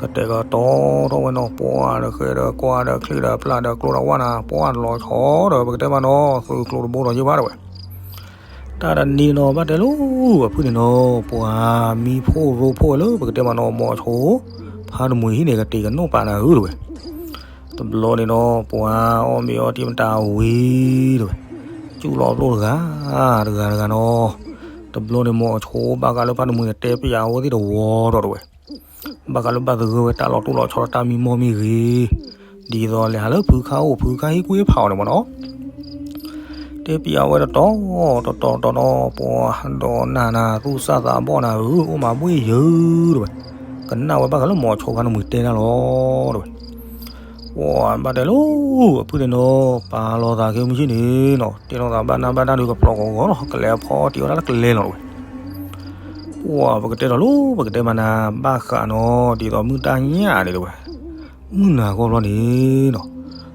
ကတဲာ်ကတီၤထီၣ်ဝဲနီၤ ပှၤဒီးဃဲဒီးကွၢ်ဒီးချံဒီးပျၢ်ဒီးကျိဒီးဝၣ်နၤ ပှၤတလီၤဆီဒီး ပကတဲမးနီၤ သုးကျိၤတဘိဒီးယဲၢ်ဘၣ်တဝဲ တၢ်တနံၤနီၤ ဘၣ်တဲလိၤ အဖုန့ၣ်နီၤ ပှၤမံဖှိၣ်ရိဖှိၣ်ဝဲလၢ ပကတဲမးနီၤ မိၤဆိ ဖါတမှံၤဟံၣ်န့ၣ် ကတ့ၤကနိးပာ်နၤဧၢတဝဲ, တဘျီန့ၣ်နီၤ ပှၤအီၣ်မ့ၤအီထံမတၤဝံၤတဝဲ, ကၠူၣ်လီၤပျိၢ်တဂၤ တဂၤတဂၤနီၤ, တဘျီန့ၣ် မိၤဆိဘၣ်ဃးလၢဖါတမှံၤန့ၣ် တဲပျးဝဲသ့ၣ်တဝီဒီးတဝဲ ဘၣ်ဃးလၢဘၣ်သဂၢၢ်ဝဲတၢ်လီၤတိၢ်လီၤဆီဒီးတၢ်မံမီၢ်မံဂ့ၤ, ဒ်သိးလဲၤဟးလၢဖုခါအိၣ် ဖုခါဟ့ၣ်ကူၣ်ဟ့ၣ်ဖးအီၤန့ၣ်မ့ၢ်နီၤ, တဲပျးဝဲတတီၤ တတီၤတတီၤနီၤ ပှၤဒီးနၤနၤ သူၣ်စၢ်သးဘီၣ်နၤဧၢ အိၣ်မးဘှ့ၣ်ယၢၤတဝဲ, ကနၣ်ဝဲဘၣ်ဃးလၢမိၤဆိဖါတမှံၤတဲတၢ်လီၤတဝဲ ပှၤဘၣ်တဲလိၤ အဖုန့ၣ်နီၤ ပာ်လီၤသးခဲမုၢ်ဆ့ၣ်န့ၣ်နီၤ တဲလီၤသးဘၣ်နၢ်ဘၣ်နၢ်ဒုးကဖျီၣ်ကီၢ်ကီၢ်နီၤ ကလဲၤဖီတံၢ်ဝဲဒၣ်လၢကလဲၤလီၤတဝဲ, ပှၤပကတဲထီၣ်လိၤ ပကတဲမးနၤ ဘၣ်ဃးနီၤ ဒ်သိးမုၢ်တၢ်ညၣ်န့ၣ်တဝဲ, မုၢ်နၤဂီၢ်ဘျီန့ၣ်နီၤ,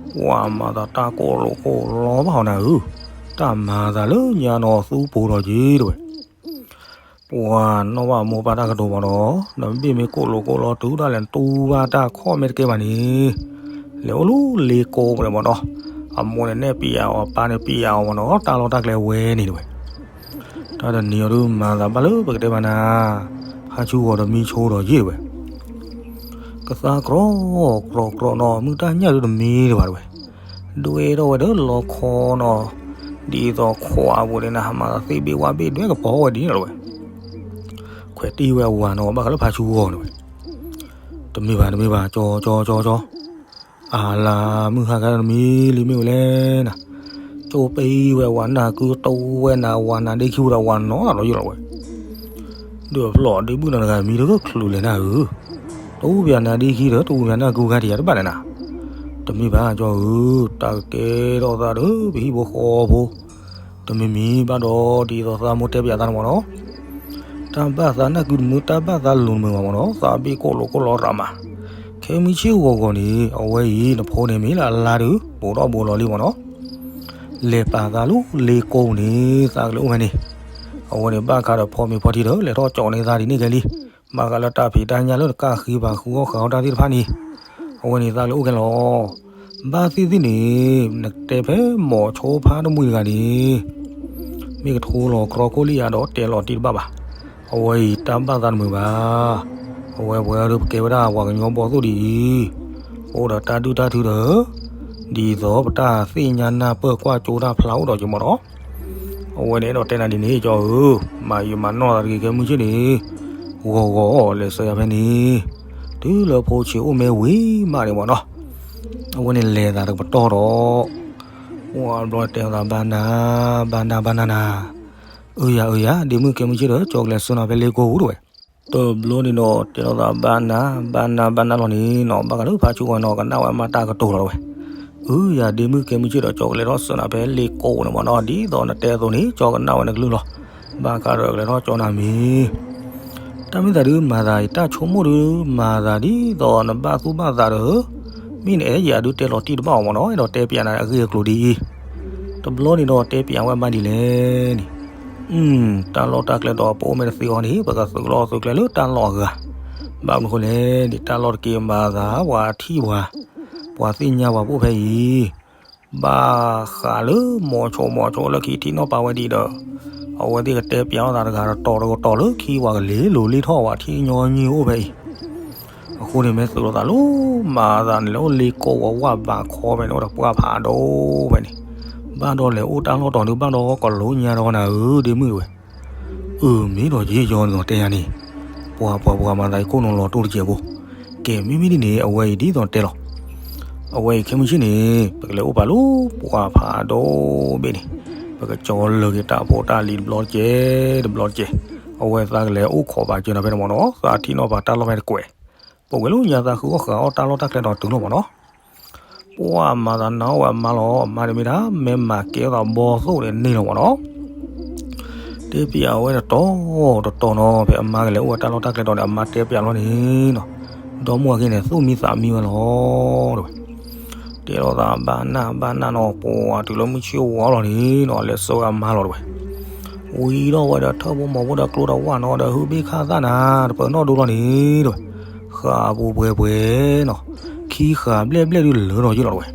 ပှၤမၤသးတၢ်ကိၢ်လိာ်ကိၢ်လီဘၣ်အီၤနၤဧၢ, တၢ်မၤသးလၢညါနီၤ သူပူၤဒီးက့ၤတဝဲ ပှၤနီၣ်ဘၣ်မိၢ်ပၢ်တၢ်ကတိၤမ့ၢ်နီၤ, နဘ့ၣ်မ့ၢ်ကိၢ်လိာ်ကိၢ်လီတုၤဒၣ်လဲာ် နတူၢ်ဘၣ်တၢ်ခီၣ်မဲာ်တကဲဘၣ်န့ၣ်, လဲၤအိၣ်လၢလ့ကိးပူၤန့ၣ်မ့ၢ်နီၤ, အမိၢ်န့ၣ်နဲၣ်ပျးအီၤ အပၢ်န့ၣ်ပျးအီၤမ့ၢ်နီၤ တၢ်လီၢ်တၢ်ကျဲဝဲန့ၣ်တဝဲ, တၢ်တနံၤအံၤဒုးမၤသးဘၣ်လၢပကတဲမးနၤ, ဟးဆူဂီၤဒီးမံဆိဒီးယ့ၢ်တဝဲ ကသါကြီ ကြီကြီနီၤ မုၢ်တၢ်ညၣ်ဒုးတမံတဘၣ်တဝဲ, ဒွဲၣ်ထီၣ်ဝဲဒီးလီခီနီၤ, ဒ်သိးခွါပူၤန့ၣ်နၤ မၤသးသ့ၣ်ဘ့ၣ်ဝၣ်ဘ့ၣ်ဒွဲၣ်ကပီၤဝဲဒ်န့ၣ်လီၤဝဲ, ခွဲးတံၢ်ဝဲအဝၤနီၤ ဘၣ်ဃးလၢဖးဆူဂီၤန့ၣ်ဝဲ, တမ့ၢ်ဘၣ်တမ့ၢ်ဘၣ် ကၠီကၠီကၠီကၠီ, အလၤမုၢ်ဟါခါတမံၤလံမ့ၢ်ဝဲလဲၣ်နၤ, ကၠိပံဝဲအဝၤနၢ်ကုတဝဲနၤ အဝၤနၤဒ့ခံဝဲဒီးအဝၤနီၤသးဒီးယ့ၢ်လီၤဝဲ ဒုးအဖျီၣ်ဒ့ဘုၣ်နီတဂၤမံတချုးလဲၣ်နၤဧၢ, တအူပၠးနၤဒ့ခံဒီး တအူပၠးနၢ်ကုဂၤတယၤတဘၣ်လဲၣ်နၤ, တမ့ၢ်ဘၣ်ကၠီဧၢ, တၢ်ကကဲထီၣ်သးဒီး ပဟံၣ်ဖိဃီဖိ, တမံၤမံၤဘၣ်ဒီး ဒ်သိးသးမိၢ်တဲပၠးသးန့ၣ်မ့ၢ်နီၤ, တၢ်ဘၣ်သးနၢ်ကုတမုာ် တၢ်ဘၣ်သးလိၤတမုာ်ဘၣ်မ့ၢ်နီၤ, သးဘ့ၣ်ကိၢ်လိာ်ကိၢ်လီၤရးမး, ခဲမုၢ်ဆ့ၣ်ဂီၤဂီၤန့ၣ် အဝဲအံၤနဖိန့ၣ်မ့ၢ်လၢအလါဒုး ဘူးထီၣ်ဘူးလီၤလံမ့ၢ်နီၤ လဲၤပာ်သးလၢလ့ကိးန့ၣ် သးကလဲၤအိၣ်ဖဲန့ၣ်, အဝဲန့ၣ်ဘၣ်ခါဒီးဖီမ့ၤဖီထံဒီး လဲၤထီၣ်ကၠီးန့ၢ်သးဒ်န့ၣ်ကဲလံ, ဘၣ်ဃးလၢတၢ်ဖံးတၢ်ညၣ်လၢနကၣ်ဃံပၤဃုအီၣ်ဃုအီတၢ်သ့ၣ်တဖၣ်န့ၣ်, အဝဲန့ၣ်သးကလဲၤအိၣ်ကဲလီၤ. ဘၣ်သ့ၣ်သ့ၣ်န့ၣ် နတဲဖဲမိၤဆိဖါတမှံၤတဂၤန့ၣ် မ့ၢ်ကထိလီၤကြီခိၣ်လံၢ်ယၤဒီးတဲလီၤတံၢ်တဘၣ်ဘၣ်. အဝဲအံၤတၢ်ဘၣ်သးတမုာ်ဘၣ်. အဝဲပှၤဒုးပကဲဝဲဒၣ်ပှၤကညီဘီသိၣ်ဒ်အံၤ, အိၣ်ဒီးတၢ်ဒုၣ်တၢ်ထုဒီး ဒ်သိးပတၢ်သ့ၣ်ညါနၢ်ပၢၢ်ကွၢ်ကၠိတၢ်ဖျါအိၣ်ဒီးက့ၤမးနီၤ. အဝဲန့ၣ်အဲၣ်ဒိးတဲနၤဒ်န့ၣ် ကၠီဧၢ, မၤယံာ်မၤနီၢ်သးတဂ့ၤခဲမုၢ်ဆ့ၣ်န့ၣ်, ဂီၤဂီၤလဲၤဆှၢယၤဖဲန့ၣ်, တုၤလၢဖိဆံးအိၣ်မ့ၢ်ဝံၤမးန့ၣ်မးနီၤ. အဝဲန့ၣ်လဲၤသးတကပတီၢ်ဒီး ပှၤဘျီတဲအသးဘၣ်နၤ, ဘၣ်နၤဘၣ်နၤနၤ, အၢယၤအၢယၤ ဒ့မုၣ်ကဲမုၢ်ဆ့ၣ်ဒီး ကၠီကလဲၤဆှၢနၤဖဲလ့ကိပူၤတဝဲ. တဘျီန့ၣ်ဒီးတဲလိာ်သးဘၣ်နၤ, ဘၣ်နၤဘၣ်နၤလီၤန့ၣ်နီၤ, ဘၣ်ဃးလၢဖါဆူဝဲနီၤ ကနၣ်ဝဲအမါတၢ်ကတိၤလီၤတဝဲ. အၢယၤ ဒ့မုၣ်ကဲမုၢ်ဆ့ၣ်ဒီး ကၠီကလဲၤထီၣ်ဆှၢနၤဖဲလ့ကိပူၤန့ၣ်မးနီၤ, ဒ်သိးနတဲအသိးန့ၣ် ကၠီကနၣ်ဝဲနကလုၢ်လီၤ. ဘၣ်ဃးဒီးကလဲၤထီၣ်ကၠီနၤမ့ၢ် တၢ်မ့ၢ်သးဒုးမၤသးအံၤ တၢ်ဆိကမိၣ်ဒုးမၤသးဒ်သိးနဘၣ်သူၣ်ဘၣ်သးဒီး, မ့ၢ်နအဲၣ်ယၤဒုးတဲလီၤတံၢ်တဘၣ်အီၤမးနီၤ, အဲၣ်ဒိးတဲပျးနၤအဂ့ၢ်အကျိၤဒ်အံၤ. တဘျီန့ၣ်ဒီးတဲပျးဝဲအမါဒ်လဲၣ်န့ၣ်, တၢ်လီၢ်တၢ်ကျဲဒီးပအိၣ်မ့ၢ်တသ့အီၤန့ၣ် ပကသုးကျိၤသုးကျဲလၢတၢ်လီၢ်အဂၤ, ဘၣ်မနုၤဃိလဲၣ်န့ၣ် တၢ်လီၢ်တက့ၢ်မၤသး ပှၤထံၣ်ပှၤ, ပှၤသ့ၣ်ညါပှၤပအိၣ်ဖဲအံၤ ဘၣ်ဃးလၢမိၤဆိမိၤဆိလၢခံထံၣ်နီၣ်ပာ်ဝဲဒ်ဒီး, အဝဲသ့ၣ်ကတဲပျးထီၣ်သးတဂၤတတီၤတကတီၤလၢခံ ပှၤကလ့ၤလိၤလ့ၤထီၣ် ပှၤထံၣ်ညီနုၢ်အိၣ်ဖဲအံၤ. အဃိန့ၣ်မ့ၢ်သုးလိာ်သးလၢ မၤသးန့ၣ် လဲၤအိၣ်လ့ကိဝဲဝၣ်ဘးခီဖဲန့ၣ် အိၣ်ဒီးပှၢ်ဖးဒိၣ်ဖဲန့ၣ်, ဘၣ်ဒီးလဲၤအိၣ်တၢ်လီၢ်တီၤဒုး ဘၣ်ဒီးကလိညါဒီးနၤဧၢ ဒ့မုၣ်တဝဲ. အၢ မ့ၢ်ဒီးယ့ၢ်ယီၤန့ၣ်ဒီးတဲယၤန့ၣ်, ပှၤပှၤပှၤမၤသးအံၤခိၣ်နူာ်လီၤတိၢ်တစဲးဖိ, ကဲမ့မ့ၢ်ဒ်န့ၣ် အဝဲအံၤဒ်သိးတဲလီၤ. အဝဲအံၤခဲမုၢ်ဆ့ၣ်န့ၣ် ပကလဲၤအိၣ်ပာ်လၢပှၢ်ဖးဒိၣ်ဘ့ၣ်န့ၣ်, ပကကၠီလၢာ်က့ၤတၢ်ဖိတၢ်လံၤတဘျီတကဲး တဘျီတကဲး, အဝဲသးကလဲၤအိၣ်ခိးပာ်စၢၤနၤဖဲန့ၣ်မးနီၤ, သးထံၣ်နီၣ်ပာ်တၢ်လီၢ်ဖဲတကွဲး, ပဝဲလၢညါသးဃုအီၣ်ဃုအီၣ်တၢ်လီၢ်တၢ်ကျဲဒီးတုၤလီၤမးနီၤ. ပှၢ်မၤသးနာ်အီၣ်ဝဲအမါလီၤ, အမါတမ့ၢ်ဒၣ် မ့ၢ်မၤကဲအသးဘီသိၣ်န့ၣ်န့ၣ်လီၤမးနီၤ. တဲပျးဝဲတတီၤတတီၤနီၤ, ဖဲအမါကလဲၤအိၣ်ဝဲတၢ်လီၢ်တၢ်ကျဲဒီးန့ၣ် အမါတဲပျးလီၤန့ၣ်နီၤ, ဒီမါဝၤက့န့ၣ် သူၣ်မံသးမံဝဲလီၤတဝဲ. တဲလိာ်သးဘၣ်နၢ်ဘၣ်နၢ်နီၤ, ပှၤတုၤလၢမုၢ်ဆ့ၣ်ဝါလီၤန့ၣ်နီၤ လဲၤဆှၢဝဲအမါလီၤတဝဲ. ဝံၤဒီးဝဲဒီးထၢၣ်ဖိမီၤဖိဒီးကျိဒီးဝၣ်နီၤဒီး ဟုဘ့ၣ်ခၣ်သၣ်နၤ တပၢၤနီၣ်ဒိလီၤန့ၣ်တဝဲ. ဃးပူၤပှဲၤပှဲၤနီၤ, ခံဃာ်ဘျဲၣ်ဘျဲၣ်ဒုးလၢာ်ထီၣ်ယ့ၢ်လီၤတဝဲ.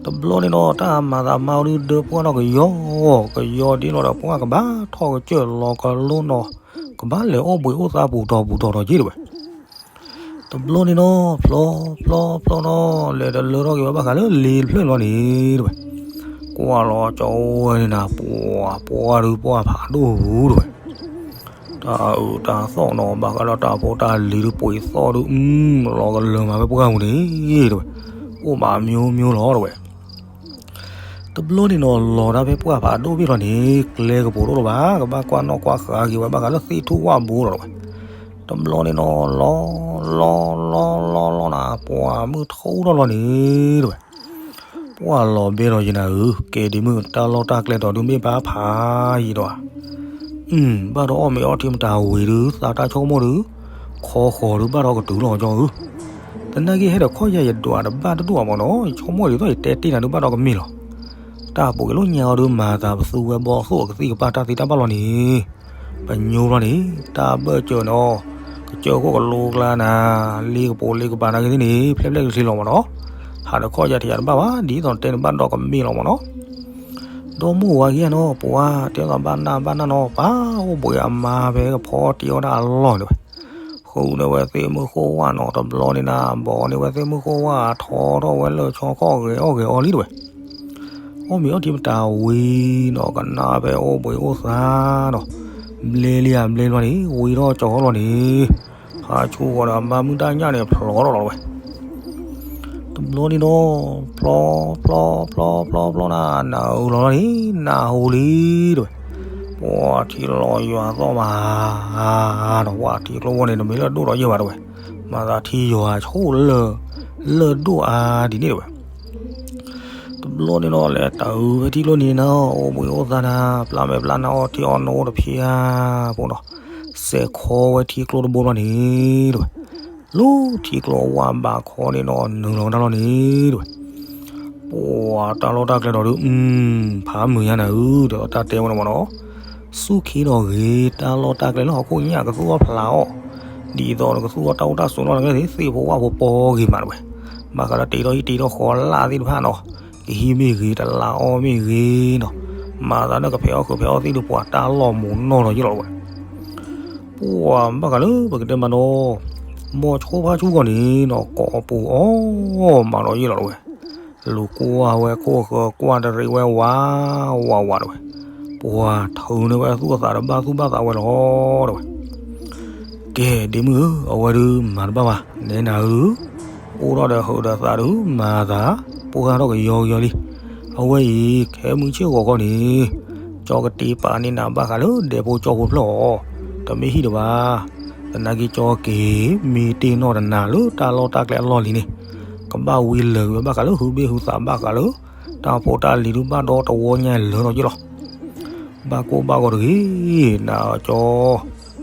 တဘျီန့ၣ်ဒီး တၢ်မၤသးမါအီၤဒုးဒၢပှၢ်နီၣ်ကယီ, ကယီဒ်လီၤဒီးပှၢ်ကဘၣ်ထီၣ်ကစၢၢ်လီၤကလိနီၤ, ကဘၣ်လဲၤအီၣ်ဘှံးအိၣ်သါပူၤတီၤပူၤတီၤဒီးယ့ၢ်တဝဲ. တဘျီန့ၣ်နီၤ ဖျီဖျီဖျီနီၤ လဲၤတလၢထီၣ်က့ၤဝဲဘၣ်ဃးလၢလ့တဖျၢၣ်န့ၣ်လီၤန့ၣ်တဝဲ. ကွၢ်လီၤကၠီဝဲန့ၣ်နၤ ပှၤပှၢ်ဒုးပှၢ်ဖးဒိၣ်တဝဲ. တၢ်အုးတၢ်သီၣ်နီၤ ဘၣ်ဃးလၢတၢ်ဖိတၢ်လံၤဒုးပှ့ၤသီၣ်ဒုး လီၤကလၢၤမးဖဲပှၢ်ပူၤန့ၣ်တဝဲ. အိၣ်ဘၣ်မံၤမံၤလီၤတဝဲ. တဘျီန့ၣ်နီၤ လီၤတၢ်ဖဲပှၢ်ဖးဒိၣ်ဘ့ၣ်လီၤန့ၣ် ကျဲကပိာ်ဒိၣ်လီၤဘၣ် ကဘၣ်ကွၢ်နီၣ်ကွၢ်ဃာ်က့ၤဝဲဘၣ်ဃးလၢသ့ၣ်ထူၣ်ဝၣ်ဘိလီၤတဝဲ. တဘျီန့ၣ်နီၤ လီၤ လီၤ လီၤ လီၤ လီၤနၤ ပှၢ်မုၢ်ထီၣ်ထီၣ်လီၤန့ၣ်တဝဲ. ပှၢ်လီၤဘဲလီၤယနၤဧၢ, ကဲဒ့မုၣ် တၢ်လီၢ်တၢ်ကျဲဒီးဒုးမ့ၢ်ဘၣ်ဖးယံၤဒီးဧါ. အု ဘၣ်ဒီးအီၣ်မ့ၤအီထံမတၤဝံၤဒုး သးတၢ်ဆိကမိၣ်ဒုး ခီဃီၤဒုးဘၣ်ဒီးကတုၤလီၤကၠီဧၢ. သနာ်က့ဟဲဒီးခီၣ်ယၢ်ယဒွးတဘၣ်တဒိၣ်အမးနီၤ ယဆိကမိၣ်ဒ်သိးယတဲတ့ၢ်နၤဒုးဘၣ်ဒီးကမ့ၢ်လီၤ. တၢ်ပူၤကွံာ်လၢညါအီၤဒုးမၤသးပသူဝဲဘီသိၣ်အကသံၣ်ကပၤတၢ်သံတၢ်ဘၣ်လီၤန့ၣ် ပညိဘျီန့ၣ် တၢ်ဘၢၣ်စၢၤန့ၣ်အီၤ ကစၢၢ်ခိၣ်ကလိကျါနၤ လ့ကပိာ်လ့ကပၤနာ်က့သ့ၣ်န့ၣ် ဖျဲၣ်ဖျဲၣ်ချ့ချ့လီၤမးနီၤ. ဟးဒီးခီၣ်ယၢ်ထံးယၤတဘၣ်ဘၣ် ဒ်သိးတဲနဘၣ်ဒီးကမ့ၢ်လီၤမးနီၤ. ဒီမိၢ်ဝၤက့ၤနီၤ ပှၤတဲသးဘၣ်နၢ်ဘၣ်နၢ်နီၤ ပၢ်အိၣ်ဘှံးအမါဖဲကဖီတံၢ်အီၣ်တၢ်အလီၢ်န့ၣ်ဝဲ ဃုန့ၢ်ဝဲသ့ၣ်မုၢ်ဃိၣ်ဝၣ်နီၤ တဘျီန့ၣ်နၤ ဘီန့ၢ်ဝဲသ့ၣ်မုၢ်ဃိၣ်ဝၣ် ထီထီၣ်ဝဲလၢာ်ဆီခီၣ်ဂဲၤအီၣ်ဂဲၤအီလံတဝဲ. အီၣ်မ့ၤအီထံမတၤဝံၤနီၤ ကနၣ်ဖဲအိၣ်ဘှံးအိၣ်သါနီၤ ဘျဲလံဧါဘျဲလီၤန့ၣ် ဝံၤထီၣ်ကၠီလီၤန့ၣ် ဖးဆူၣ်ဃီဒီးအမါမုၢ်တၢ်ညၣ်န့ၣ် ဖျိးထီၣ်လီၤတဝဲ. တဘျီန့ၣ်ဒီး ဖျီ ဖျီ ဖျီ ဖျီ ဖျီ နၤ နၢ်ဟူလီၤလီၤန့ၣ် နၢ်ဟူလံတဝဲ. ပှၤထံလီၤယွၤသီၣ်မးနီၤ ပှၤထံကျိဝီန့ၣ် တမ့ၢ်လၢၢ်ဒိၣ်ဒီးယဲၢ်ဘၣ်တဝဲ. မၤသးထံယွၤဆိၣ်လၢ လၢၢ်ဒိၣ်အါဒ်န့ၣ်တဝဲ. တဘျီန့ၣ်ဒီး လဲၤတၢ်အုးဖဲထံကျိန့ၣ်နီၤ အိၣ်ဘှံးအိၣ်သါနၤ ပျၢ်မဲာ်ပျၢ်နါအီထံအီနိတဖျၢၣ်ဖိနီၤ စဲးခီဝဲထံကျိတဘိလီၤန့ၣ်တဝဲ. လၢထံကျိအဝၢ်ဘးခီန့ၣ်နီၤ နုာ်လီၤကဒါလီၤန့ၣ်တဝဲ. ပှၤတၢ်လီၢ်တၢ်ကျဲဒီးဒုး အု ဖးမုာ်ညါနၤဧၢ ဒီးတၢ်တဲဝဲန့ၣ်မးနီၤ. စူၢ်ခ့ဒီးဂ့ၤ တၢ်လီၢ်တၢ်ကျဲလၢဟီၣ်ခိၣ်ညၣ်ကသူၣ်အီၣ်ဖျးအီၣ် ဒ်သိးနကသူၣ်အီၣ်တၢ်အိၣ်တၢ်ဆိးနီၢ်တဂ့ၤန့ၣ် သ့ၣ်ဖိဝၣ်ဖိပီဂ့ၤမးတဝဲ. ဘၣ်ဃးလၢတ့ထီၣ်ဟံၣ်တ့ထီၣ်ဃီလၢ်သ့ၣ်တဖၣ်နီၤ, ကဟံးမ့ၢ်ဂ့ၤ တလးအီၣ်မ့ၢ်ဂ့ၤနီၤ, မၤသးလၢကဖဲးအီၣ်ဃုာ်ဖဲးအီၣ်သ့ၣ်ဒီး ပှၤတၢ်လီၢ်မူးနီၢ်လီၤယ့ၢ်လီၤတဝဲ. ပှၤဘၣ်ဃးလၢပကတဲမးနီၤ, မိၤဆိဖါဆူဂီၢ်န့ၣ်နီၤ ကိးပူၤအီၣ်မးဒီးယ့ၢ်လီၤတဝဲ. လူၤကွၢ်ဝဲခိၣ်ဃၢၤ ကွၢ်တရံးဝဲဝးဝးဝးတဝဲ. ပှၤထုးန့ၢ်ဝဲသူၣ်အသးဒီး ဘၣ်သူၣ်ဘၣ်သးဝဲလီၤတဝဲ. ကဲ ဒ့မုၣ်ဧၢ, အဝဲဒုးမၤတဘၣ်ဘၣ်, နဲနၤဧၢ, အိၣ်ထီၣ်ဒီးဟုးဒီးသးဒုး မၤသးပှၢ်ထီၣ်ကယီကယီလံ. အဝဲအံၤ ခဲမုၢ်ဆ့ၣ်ဂီၤခီန့ၣ် ကၠီကတ့ပာ်န့ၢ်နၤဘၣ်ဃးလၢဒဲဖိကၠီဖိဖျၢၣ်အီၤ, တမ့ၢ်ဟံၣ်ဒံးဘၣ်. သနာ်က့ ကၠီက့ၤမ့ၢ်တ့ၢ်နီၣ်တနၤလၢတၢ်လီၢ်တၢ်ကျဲအလီၢ်လံၤန့ၣ်, ကဘၣ်ဝံလၢာ်က့ၤဝဲဘၣ်ဃးလၢဟုဘ့ၣ်ဟုသး ဘၣ်ဃးလၢ တၢ်ဖိတၢ်လံၤဒုးဘၣ်ဒီတဝီညါလၢာ်လီၤယ့ၢ်လီၤ. ဘၣ်ကိၢ်ဘၣ်ဂီၤတဂ့ၤ, နကၠီ,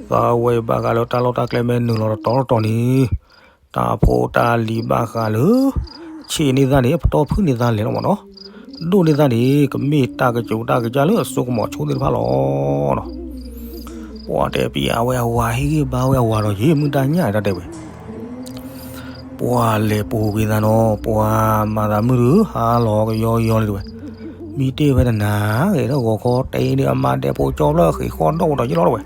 သးဝဲဘၣ်ဃးလၢတၢ်လီၢ်တၢ်ကျဲမ့ၢ်နုာ်လီၤတတီၤတတီၤန့ၣ်, တၢ်ဖိတၢ်လံၤဘၣ်ဃးလၢ ဆံးန့ၢ်သးန့ၣ် ပတီၢ်ဖုၣ်န့ၢ်သးလဲၤလီၤမးနီၤ, ဒိၣ်န့ၢ်သးန့ၣ် ကမ့ၢ်တၢ်ကစိၤတၢ်ကစၢ်လၢအစိကမီၤဆိသ့ၣ်တဖၣ်လီၤနီၤ. ပှၤတဲပယါဝဲအဝၤ ဟ့ၣ်ဂံၢ်ဘါဝဲအဝၤဒီး ယ့ၢ်မုၢ်တၢ်ညၣ်တၢ်တဲဝဲ ပှၤလဲၤပူၤကွံာ်သးနီၤ, ပှၤမၤသးမုၢ်ဒုး ဟါလီၤကယီကယီလံတဝဲ. မ့ၢ်တ့ၢ်ဝဲတနၤဂ့ၤ ဒီးဂီၤခီတဲဒုး အမါဒဲဖိကၠီဖျၢၣ်ဃ့ၢ်ဃီၣ်ဒီၣ်ဒီးယ့ၢ်လီၤတဝဲ.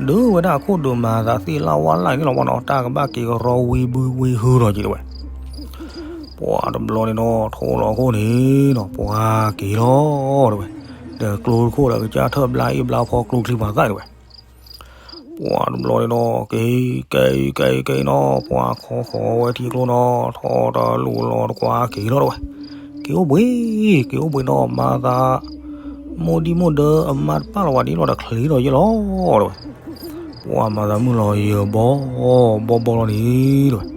ဒုးဝဲဒၣ်အခိၣ်ဒုး မၤသးသ့လၢ်ဝါလၢ်န့ၣ်လီၤမးနီၤ, တၢ်ကဘၣ်က့ၤကရီဝံဘုဝံဟုဒီးက့ၤတဝဲ. ပှၤတဘျီန့ၣ်နီၤ ထိၣ်လီၤခိၣ်န့ၣ်နီၤ ပှၤက့ၤလီၤတဝဲ. ဒီးကျိတခိၣ်ဒီး ကစၢ်ထၢၣ်ဘျါအ့ၣ်ဘျါဖီ ကျိချံပှၤသၣ်တဝဲ. ပှၤတဘျီန့ၣ်နီၤ က့ၤ က့ၤ က့ၤ က့ၤနီၤ, ပှၤခီဃီၤဝဲထံကျိနီၤ, ထီၣ်တလူၤလီၤတကွၢ် က့ၤလီၤတဝဲ. က့ၤအိၣ်ဘှံး, က့ၤအိၣ်ဘှံးနီၤ, မၤသး မိၢ်ဒံၣ်မိၢ်ဒၢအမါတပၣ်လီၤဝဲဒ်လီၤဒီး ချ့ဒီးယ့ၢ်လီၤတဝဲ. ပှၤမၤသးမုၢ်လီၤယၢၤဘီ ဘီဘီလီၤန့ၣ်တဝဲ.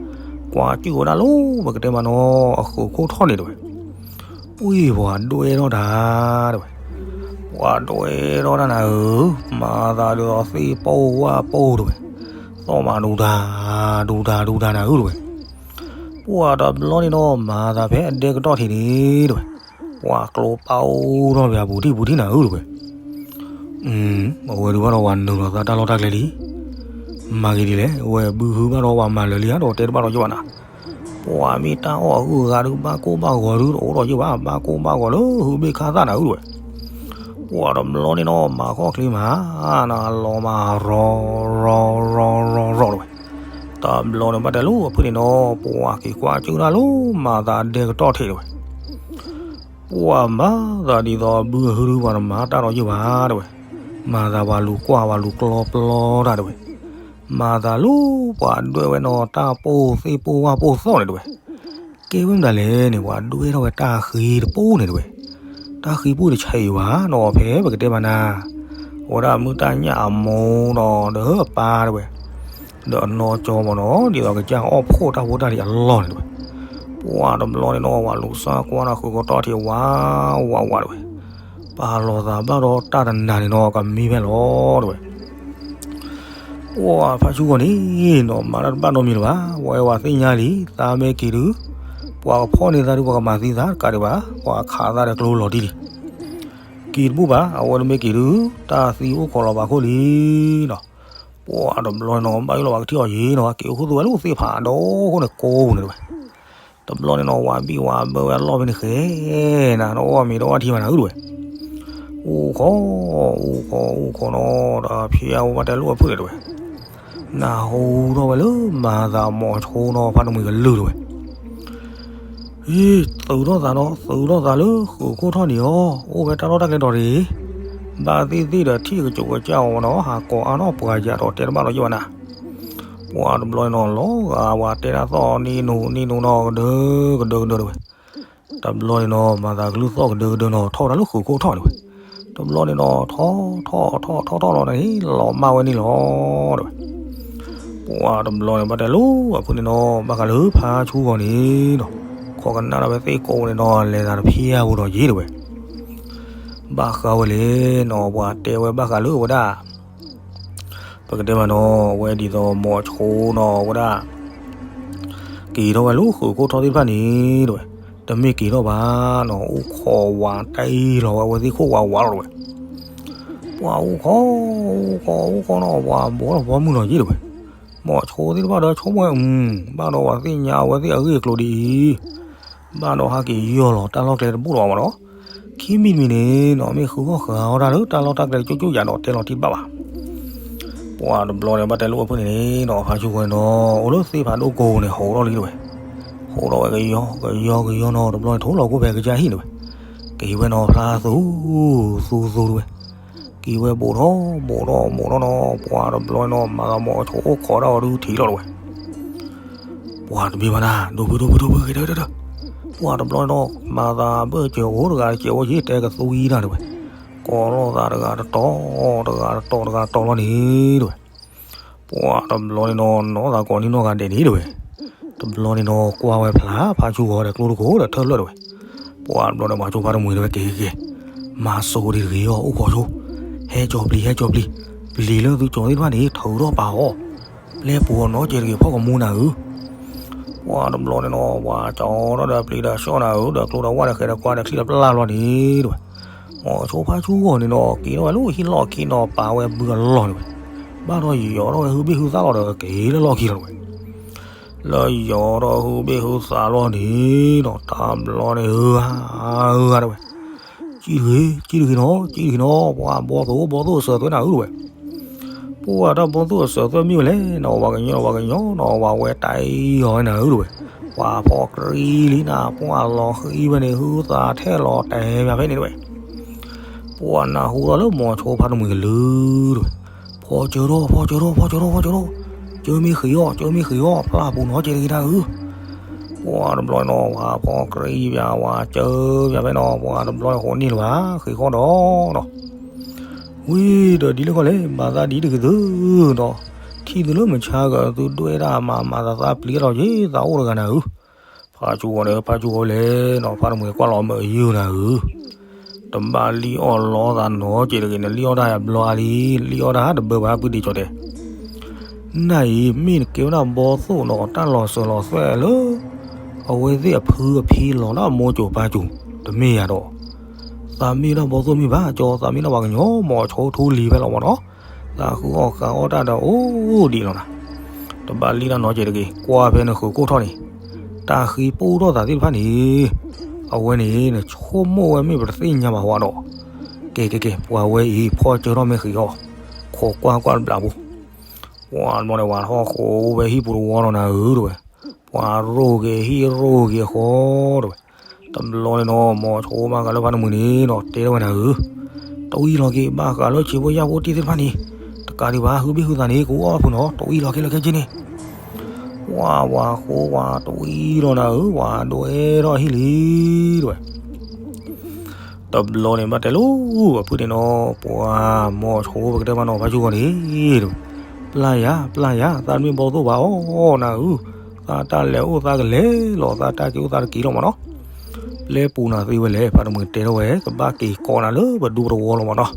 ကွၢ်ကၠုၣ်ဝဲဒၣ်လၢ ပကတဲမးနီၤ အဃုာ်ခိၣ်ထီၣ်န့ၣ်တဝဲ. အံၤ ပှၤဒွဲၣ်ထီၣ်တၢ်တဝဲ. ပှၤဒွဲၣ်ထီၣ်တၢ်နၤဧၢ, မၤသးဒ်သိးသ့ၣ်ပိၢ်ဝၣ်ပိၢ်တဝဲ. သီၣ်မးဒူတၢ် ဒူတၢ် ဒူတၢ်နၤဧၢတဝဲ. ပှၤတဘျီန့ၣ်နီၤ မၤသးဖဲအဒဲကတီၢ်ထံးန့ၣ်တဝဲ. ပှၤကျိပာ်အိၣ်ထီၣ်ပှၤပူၤထံၣ်ပူၤထံၣ်နၤဧၢတဝဲ. အဝဲဒုးဘၣ်ဒီးပှၤနုာ်လီၤသးတၢ်လီၢ်တၢ်ကျဲလံ. မၤဂ့ၤဒ်လဲၣ်, အဝဲဘုဟုဘၣ်ဒီးပှၤမၤလၢာ်လံဧါဒီး တဲတဘၣ်ဒီးယဘၣ်နၤ. ပှၤမ့ၢ်တၢ်အီၣ်အဂုၤအဂၤဒုး ဘၣ်ကိၢ်ဘၣ်ဂီၤဒုး တအိၣ်ဒီးယဘၣ်, ဘၣ်ကိၢ်ဘၣ်ဂီၤလၢဟုဘ့ၣ်ခါသၣ်နၤဧၢတဝဲ. ပှၤတဘျီန့ၣ်နီၤ မၤခီၣ်ချ့မး, နလီၤမးရီ ရီ ရီ ရီ ရီတဝဲ. တဘျီန့ၣ်ဘၣ်တဲလၢအဖုၣ်န့ၣ်နီၤ ပှၤက့ၤကွၢ်ကၠုၣ်တၢ်လၢမၤသးဒဲကတီၢ်ထံးတဝဲ. ပှၤမၤသးဒ်သိးဘုဟုဒုး ပှၤတမၤတၢ်ဒီးယဘၣ်တဝဲ. မၤသးပှၤလူၤကွၢ်ပှၤလူၤကျီပျီတၢ်တဝဲ. မၤသးလၢပှၤဒွဲၣ်ဝဲနီၤ တၢ်ပိၢ်သ့ၣ်ပိၢ်ဝၣ်ပိၢ်သီၣ်န့ၣ်တဝဲ. ကဲဝဲမတၤလဲၣ်န့ၣ် ပှၤဒွဲၣ်ထီၣ်ဝဲတၢ်ဃံတပူၤန့ၣ်တဝဲ. တၢ်ဃံပူၤတဆံးဘၣ်နီၤ ဖဲပကတဲမးနၤ. အဝဲဒၣ်မုၢ်တၢ်ညၣ်အမိၢ်နီၤ ဒီးအပၢ်တဝဲ ဒီးအနီၢ်ကၠီမးနီၤ ဒ်သိးကစၢ်အီၣ်ဖှိၣ်တၢ်ဖိတၢ်လံၤအလီၢ်န့ၣ်တဝဲ. ပှၤတဘျီန့ၣ်နီၤ ပှၤလူၤစၢ်ကွၢ်နီၤ ဃုာ်ကီထီၣ်ထံးဝးဝးဝးတဝဲ. ပာ်လီၤသးဘၣ်ဒီးတၢ်တနၤန့ၣ်နီၤ ကမံဖဲလီၤတဝဲ. ပှၤဖါဆူဂီၢ်န့ၣ်နီၤ မၤတၢ်တဘၣ်နီတမံၤလၢၤဘၣ်. ပှၤအဲၣ်ဝဲသ့ၣ်ညါလံ သးမ့ၢ်က့ၤဒုး ပှၤကဖီၣ်န့ၢ်သးဒုး ပှၤကမၤသံသးတကးဒံးဘၣ်, ပှၤခးသးဒီးကျိလီၤတံၢ်လံ. က့ၤတဘူၣ်ဘၣ်, အဝဲတမ့ၢ်က့ၤဒုး တၢ်သံအိၣ်ခိးလီၤဘၣ်ခိၣ်လံနီၤ. ပှၤတဘျီန့ၣ်နီၤ ဘၣ်ယိၣ်လီၤဘၣ်ကထံၣ်အီၤယံၤနီၤ က့ၤအိၣ်ခူသူၣ်ဝဲလၢသ့ၣ်ဖးဒိၣ်ဃိန့ၣ်ကိးပူၤန့ၣ်တဝဲ. တဘျီန့ၣ်နီၤ ဝၤဘံၣ်ဝၤဘၢဝဲအလီၢ်ဖဲန့ၣ်ဃဲ နၤ နအီၣ်မ့ၤတအီၣ်ထံမးနၤဧၢတဝဲ. အိၣ်ခိး အိၣ်ခိး အိၣ်ခိးနီၤ ဒီးဖံးအဝဲဘၣ်တဲလိၣ်အဖုၣ်န့ၣ်တဝဲ. နၢ်ဟူထီၣ်ဝဲလၢမၤသးမိၤဆိနီၤ ဖးတမှံၤကလုၢ်တဝဲ. အံၤ သုးထီၣ်သးနီၤ သုးထီၣ်သးလၢဃုာ်ခိၣ်ထီၣ်န့ၣ်အီၤ အိၣ်ဖဲတၢ်လီၢ်တၢ်ကျဲဒီးတဂ့ၤ. ဘၣ်သ့ၣ်သ့ၣ်ဒီးထံၣ်ကစိၤကစၢ်အီၤနီၤ ဟးကိးအါထီၣ်ပှၤယၤဒီးတဲတဘၣ်ဒီးယဝဲနၤ. ပှၤတဘျီန့ၣ်နီၤ လီၤဂာ်ဝဲတဲတၢ်သီၣ်နံၣ်နူနံၣ်နူနီၤ ကဒၢကဒၢကဒၢကဒၢတဝဲ. တဘျီန့ၣ်နီၤ မၤသးကလုၢ်သီၣ်ကဒၢကဒၢနီၤ ထီၣ်ဝဲဒၣ်လၢဃုာ်ခိၣ်ထီၣ်န့ၣ်ဝဲ. တဘျီန့ၣ်နီၤ ထီၣ်ထီၣ်ထီၣ်ထီၣ်ထီၣ်လီၤန့ၣ် လီၤမၢ်ဝဲန့ၣ်လီၤတဝဲ. ပှၤတဘျီန့ၣ် ဘၣ်တဲလိၣ်အဖုၣ်န့ၣ်နီၤ ဘၣ်ဃးလၢဖါဆူဂီၢ်န့ၣ်နီၤ ခိးကနၣ်ဒီးဖဲသ့ၣ်ကိးန့ၣ်နီၤ လဲၤသးတဖျၢၣ်ဧိၤဒီးယ့ၢ်တဝဲ. ဘၣ်ဃးဝဲလဲၣ်နီၤ ပှၤတဲဝဲဘၣ်ဃးလၢအဝဲဒၣ် ပကတဲမးနီၤ အဝဲဒ်သိးမိၤဆိနီၤ အဝဲဒၣ် က့ၤထီၣ်ဝဲလၢဃုာ်ခိၣ်ထီၣ်သ့ၣ်တဖၣ်န့ၣ်တဝဲ. တမ့ၢ်က့ၤထီၣ်ဘၣ်နီၤ အိၣ်ခိးဝးတ့ၢ်လီၤဝဲအဝဲသ့ၣ်ခိၣ်ဝးဝးလီၤတဝဲ. ပှၤအိၣ်ခိး အိၣ်ခိး အိၣ်ခိးနီၤ ပှၤဘီလီၤဘီမုၢ်လီၤယ့ၢ်တဝဲ. မိၤဆိသ့ၣ်တဖၣ်ဒီးဆိကမိၣ်ဝဲ, ဘၣ်ဒီးပှၤသ့ၣ်ညါအဝဲသ့ၣ်အဂ့ၢ်အကျိၤဒ်အံၤ, ဘၣ်ဒီးဟးက့ၤယီၢ်လီၤတၢ်လီၢ်ကျဲတဘူၣ်လီၤမးနီၤ. ခံမံၤတမံၤန့ၣ်နီၤ မ့ၢ်ဃုအီၣ်ဃုအီတၢ်ဒီး တၢ်လီၢ်တၢ်ကျဲကၠိကၠိယၤဒီးတဲလီၤတံၢ်တဘၣ်ဘၣ်. ပှၤတဘျီန့ၣ် ဘၣ်တဲလိာ်အဖုၣ်န့ၣ်နီၤ ဖါဆူၣ်ဃီန့ၣ်နီၤ အိၣ်လၢသ့ၣ်ဖးဒိၣ်ကိးန့ၣ် ဟိးထီၣ်လံတဝဲ, ဟိးထီၣ်ဝဲကယီကယီကယီနီၤ တဘျီန့ၣ် ထိၣ်လီၤကိၢ်ဖဲကစၢ်ဟံၣ်တဝဲ, က့ၤဝဲနီၤဖျါသူသူသူတဝဲ, က့ၤဝဲဘူးထီၣ်ဘူးထီၣ်ဘူးထီၣ်နီၤ ပှၤတဘျီန့ၣ်နီၤ မၤသးမိၤဆိအိၣ်ခိးဒၣ်အီၤဒုးထံးလီၤတဝဲ ပှၤတမ့ၢ်ဘၣ်နၤ ဒိဖုဒိဖုဒိဖုဂ့ၤတၢ်တၢ်တၢ်, ပှၤတဘျီန့ၣ်နီၤ မၤသးဘၢၣ်စၢၤအိၣ်တဂၤတစဲးဝဲယ့ၢ်တဲကသူဝံၤတၢ်တဝဲ, ကိးလိာ်သးတဂၤတတီၤ တဂၤတတီၤတဂၤတတီၤလီၤန့ၣ်တဝဲ, ပှၤတဘျီန့ၣ်နီၤ နီၢ်သးကိးန့ၢ်နီၢ်ဂၤဒဲးန့ၣ်တဝဲ, တဘျီန့ၣ်နီၤ ကွၢ်ဝဲဖျါဖါဆူၣ်ဃီဒီးကျိတခိၣ်ဒီးထၢၣ်လၢာ်တဝဲ, ပှၤတဘျီန့ၣ် ပှၤကၠိဖါတမှံၤတဝဲက့ၤက့ၤက့ၤ, မၤစိၤဒံးတဂ့ၤအီၤ အိၣ်ခိးဆိ, ဟဲကၠီၤပျံၤ ဟဲကၠီၤပျံၤ, ပျံၤလၢသုကၠီၤသ့ၣ်တဖၣ်န့ၣ် ထုးထီၣ်ပာ်အီၤ ပျဲပူၤအီၤနီတစဲးတဂ့ၤ ဖီၣ်ကမူနၤဧၢ, ပှၤတဘျီန့ၣ်နီၤ ပှၤကၠီၤထီၣ်ဒီးပျံၤဒီးဆှီၣ်နၤဧၢ ဒီးကျိဒီးဝၣ်ဒီးဃဲၤဒီးကွၢ်ဒီးချံဒီးပျၢ်ဘျီန့ၣ်တဝဲ, မိၤဆိဖါဆူၣ်ဃီန့ၣ်နီၤ က့ၤထီၣ်ဝဲလၢဟံၣ်လီၢ်ခံနီၤ ပာ်ဝဲဘုအလီၢ်န့ၣ်ဝဲ, ဘၣ်ဒီးယီၤထီၣ်ဝဲဟုဘ့ၣ်ဟုသၣ်လီၤဒီးက့ၤလၢလီၢ်ခံလီၤတဝဲ လၢယီၤထီၣ်ဟုဘ့ၣ်ဟုသၣ်လီၤန့ၣ်နီၤ တဘျီန့ၣ် ဧၢဧါ ဧၢဧါတဝဲ, ကံၣ်တဂ့ၤ ကံၣ်တဂ့ၤနီၤ ကံၣ်တဂ့ၤနီၤ ပှၤဘီသိၣ် ဘီသိၣ်အစၢၤသွဲၣ်နၤဧၢတဝဲ, ပှၤတၢ်ဘီသိၣ်အစၢၤသွဲၣ်မ့ၢ်ဝဲလဲၣ်နီၤ ပှၤကညီ ပှၤကညီနီၤ ပှၤဝဲတၢ်အံၤအီၤဝဲနၤဧၢတဝဲ, ပှၤဖီၣ်ကြံလံနၤ ပှၤလီၤဃံဝဲန့ၣ် ဟုသးထဲလီၤတဲာ်မးဖဲန့ၣ်တဝဲ ပှၤနၢ်ဟူထီၣ်လၢမိၤဆိဖါတမှံၤကလုာ်တဝဲ, ဖီၣ်စၢၤထီၣ် ဖီၣ်စၢၤထီၣ် ဖီၣ်စၢၤထီၣ် ဖီၣ်စၢၤထီၣ်, ကၢမ့ၢ်ဃံးအီၣ် ကၢမ့ၢ်ဃံးအီၣ် ဖျၢ်ပူၤနီတစဲးတဂ့ၤတၢ်ဧၢ, ပှၤတဘျီနီၤ ပှၤဖီၣ်ကြံပၠး ပှၤစၢၤပၠးဖဲနီၤ ပှၤတဘျီဃိးန့ၢ်လၢၤဘၣ် ဃံးဃီဒီးနီၤ ဝံၤဒီးဒ်လဲၣ်ဃီလဲၣ် မၤသးဒ်တဂ့ၤသုဒီး ထံၣ်သုလၢမုၢ်ဆါကၢသုဒွဲၣ်ဒၣ်မၤမၤသးသးပျံၤထီၣ်က့ၤသးအိၣ်တဂၤနၤဧၢ, ဖါဆူၣ်ဃီန့ၣ် ဖါဆူၣ်ဃီလဲၣ်နီၤ ဖါတမှံၤကွၢ်လီၤမၢာ်ယုၢ်နၤဧၢ, တဘၣ်လံၣ်အီၣ်လီသးနီတစဲးတဂ့ၤ နလံၣ်အီၣ်တၢ်ယဘျီအါလံ လံၣ်အီၣ်တၢ်တဘၢဘၣ်ပုၢ်ဒ့ကၠီတဲ နၤအံၤ မ့ၢ်နကဲဝဲဒၣ်ဘီသိၣ်နီၤ တၢ်လီၤစၢၤလီၤသွဲၣ်လၢ အဝဲသ့ၣ်အဖုအဖံလီၤဒၣ်မိၤစိၤပၢ်စိၤ တမ့ၢ်ယၤဒီး သးမ့ၢ်ဒၣ်ဘီသိၣ်မ့ၢ်ဘၣ်ကၠီ သးမ့ၢ်ဒၣ်ပှၤကညီ မိၤဆိထူလံၤဖဲလီၤမးနီၤ, သးဃုအီၣ်ဃုအီတၢ်ဒီးအိၣ်ဒံးလီၤနၤ, တဘၣ်လံၣ်တၢ်နီတစဲးတဂ့ၤ ကွၢ်ဖဲနဃုာ်ခိၣ်ထီၣ်န့ၣ်, တၢ်ဃံပိၢ်ထီၣ်သးသ့ၣ်တဖၣ်န့ၣ်, အဝဲန့ၣ် နဆိကမိၣ်ဝဲမ့ၢ်ပတသ့ၣ်ညါဘၣ်ဝဲဒီး, ကဲကဲကဲ ပှၤဝဲအံၤ ဖီၣ်စၢၤထီၣ်မ့ၢ်ဃံးအီၣ်, ခိးကွၢ်ကွၢ်တဘျီဖိ ပှၤတဘျီန့ၣ် ပှၤထီၣ်ဃိးဝဲဟံၣ်ပူၤတဝီလီၤနၤဧၢတဝဲ, ပှၤရိၣ်က့ၤဟံၣ်ရိၣ်က့ၤဃီတဝဲ, တဘျီန့ၣ်နီၤ မိၤဆိဘၣ်ဃးလၢဖါတမှံၤန့ၣ်နီၤ တဲထီၣ်ဝဲနၤဧၢ, တဝံၤလီၤက့ၤ ဘၣ်ဃးလၢဆံးဖိယာ်ဖိတံၢ်သ့ၣ်တဖၣ်န့ၣ်, တကးဒံးဘၣ် ဟုဘ့ၣ်ဟုသးန့ၣ် ကအိၣ်အီၣ်ဖုးနီၤ တဝံၤလီၤက့ၤလၢခဲက့ၤန့ၣ်, ပှၤဝၤဃိဝဲတဝံၤလီၤနၤဧၢ ပှၤဒွဲထီၣ်ဟံၣ်လံတဝဲ တဘျီန့ၣ် ဘၣ်တဲလိာ်အဖုၣ်န့ၣ်နီၤ ပှၤမိၤဆိပကတဲမးနီၤ ဖါဆူၣ်ဃီန့ၣ်, ပျၢ်ယၤ ပျၢ်ယၤ သးတမ့ၢ်ဘီသိၣ်ဘၣ်အီၤနၤဧၢ, သးတၢ်လဲၤအိၣ်သးကလဲၤလီၤ သးတၢ်က့ၤအိၣ်သးတက့ၤလီၤမးနီၤ, ပျဲပူၤနၤသ့ဝဲလဲၣ် ဖါတမှံၤတဲထီၣ်ဝဲ ကဘၣ်က့ၤကိးနၤလၢပဒူပတဝီလီၤမးနီၤ,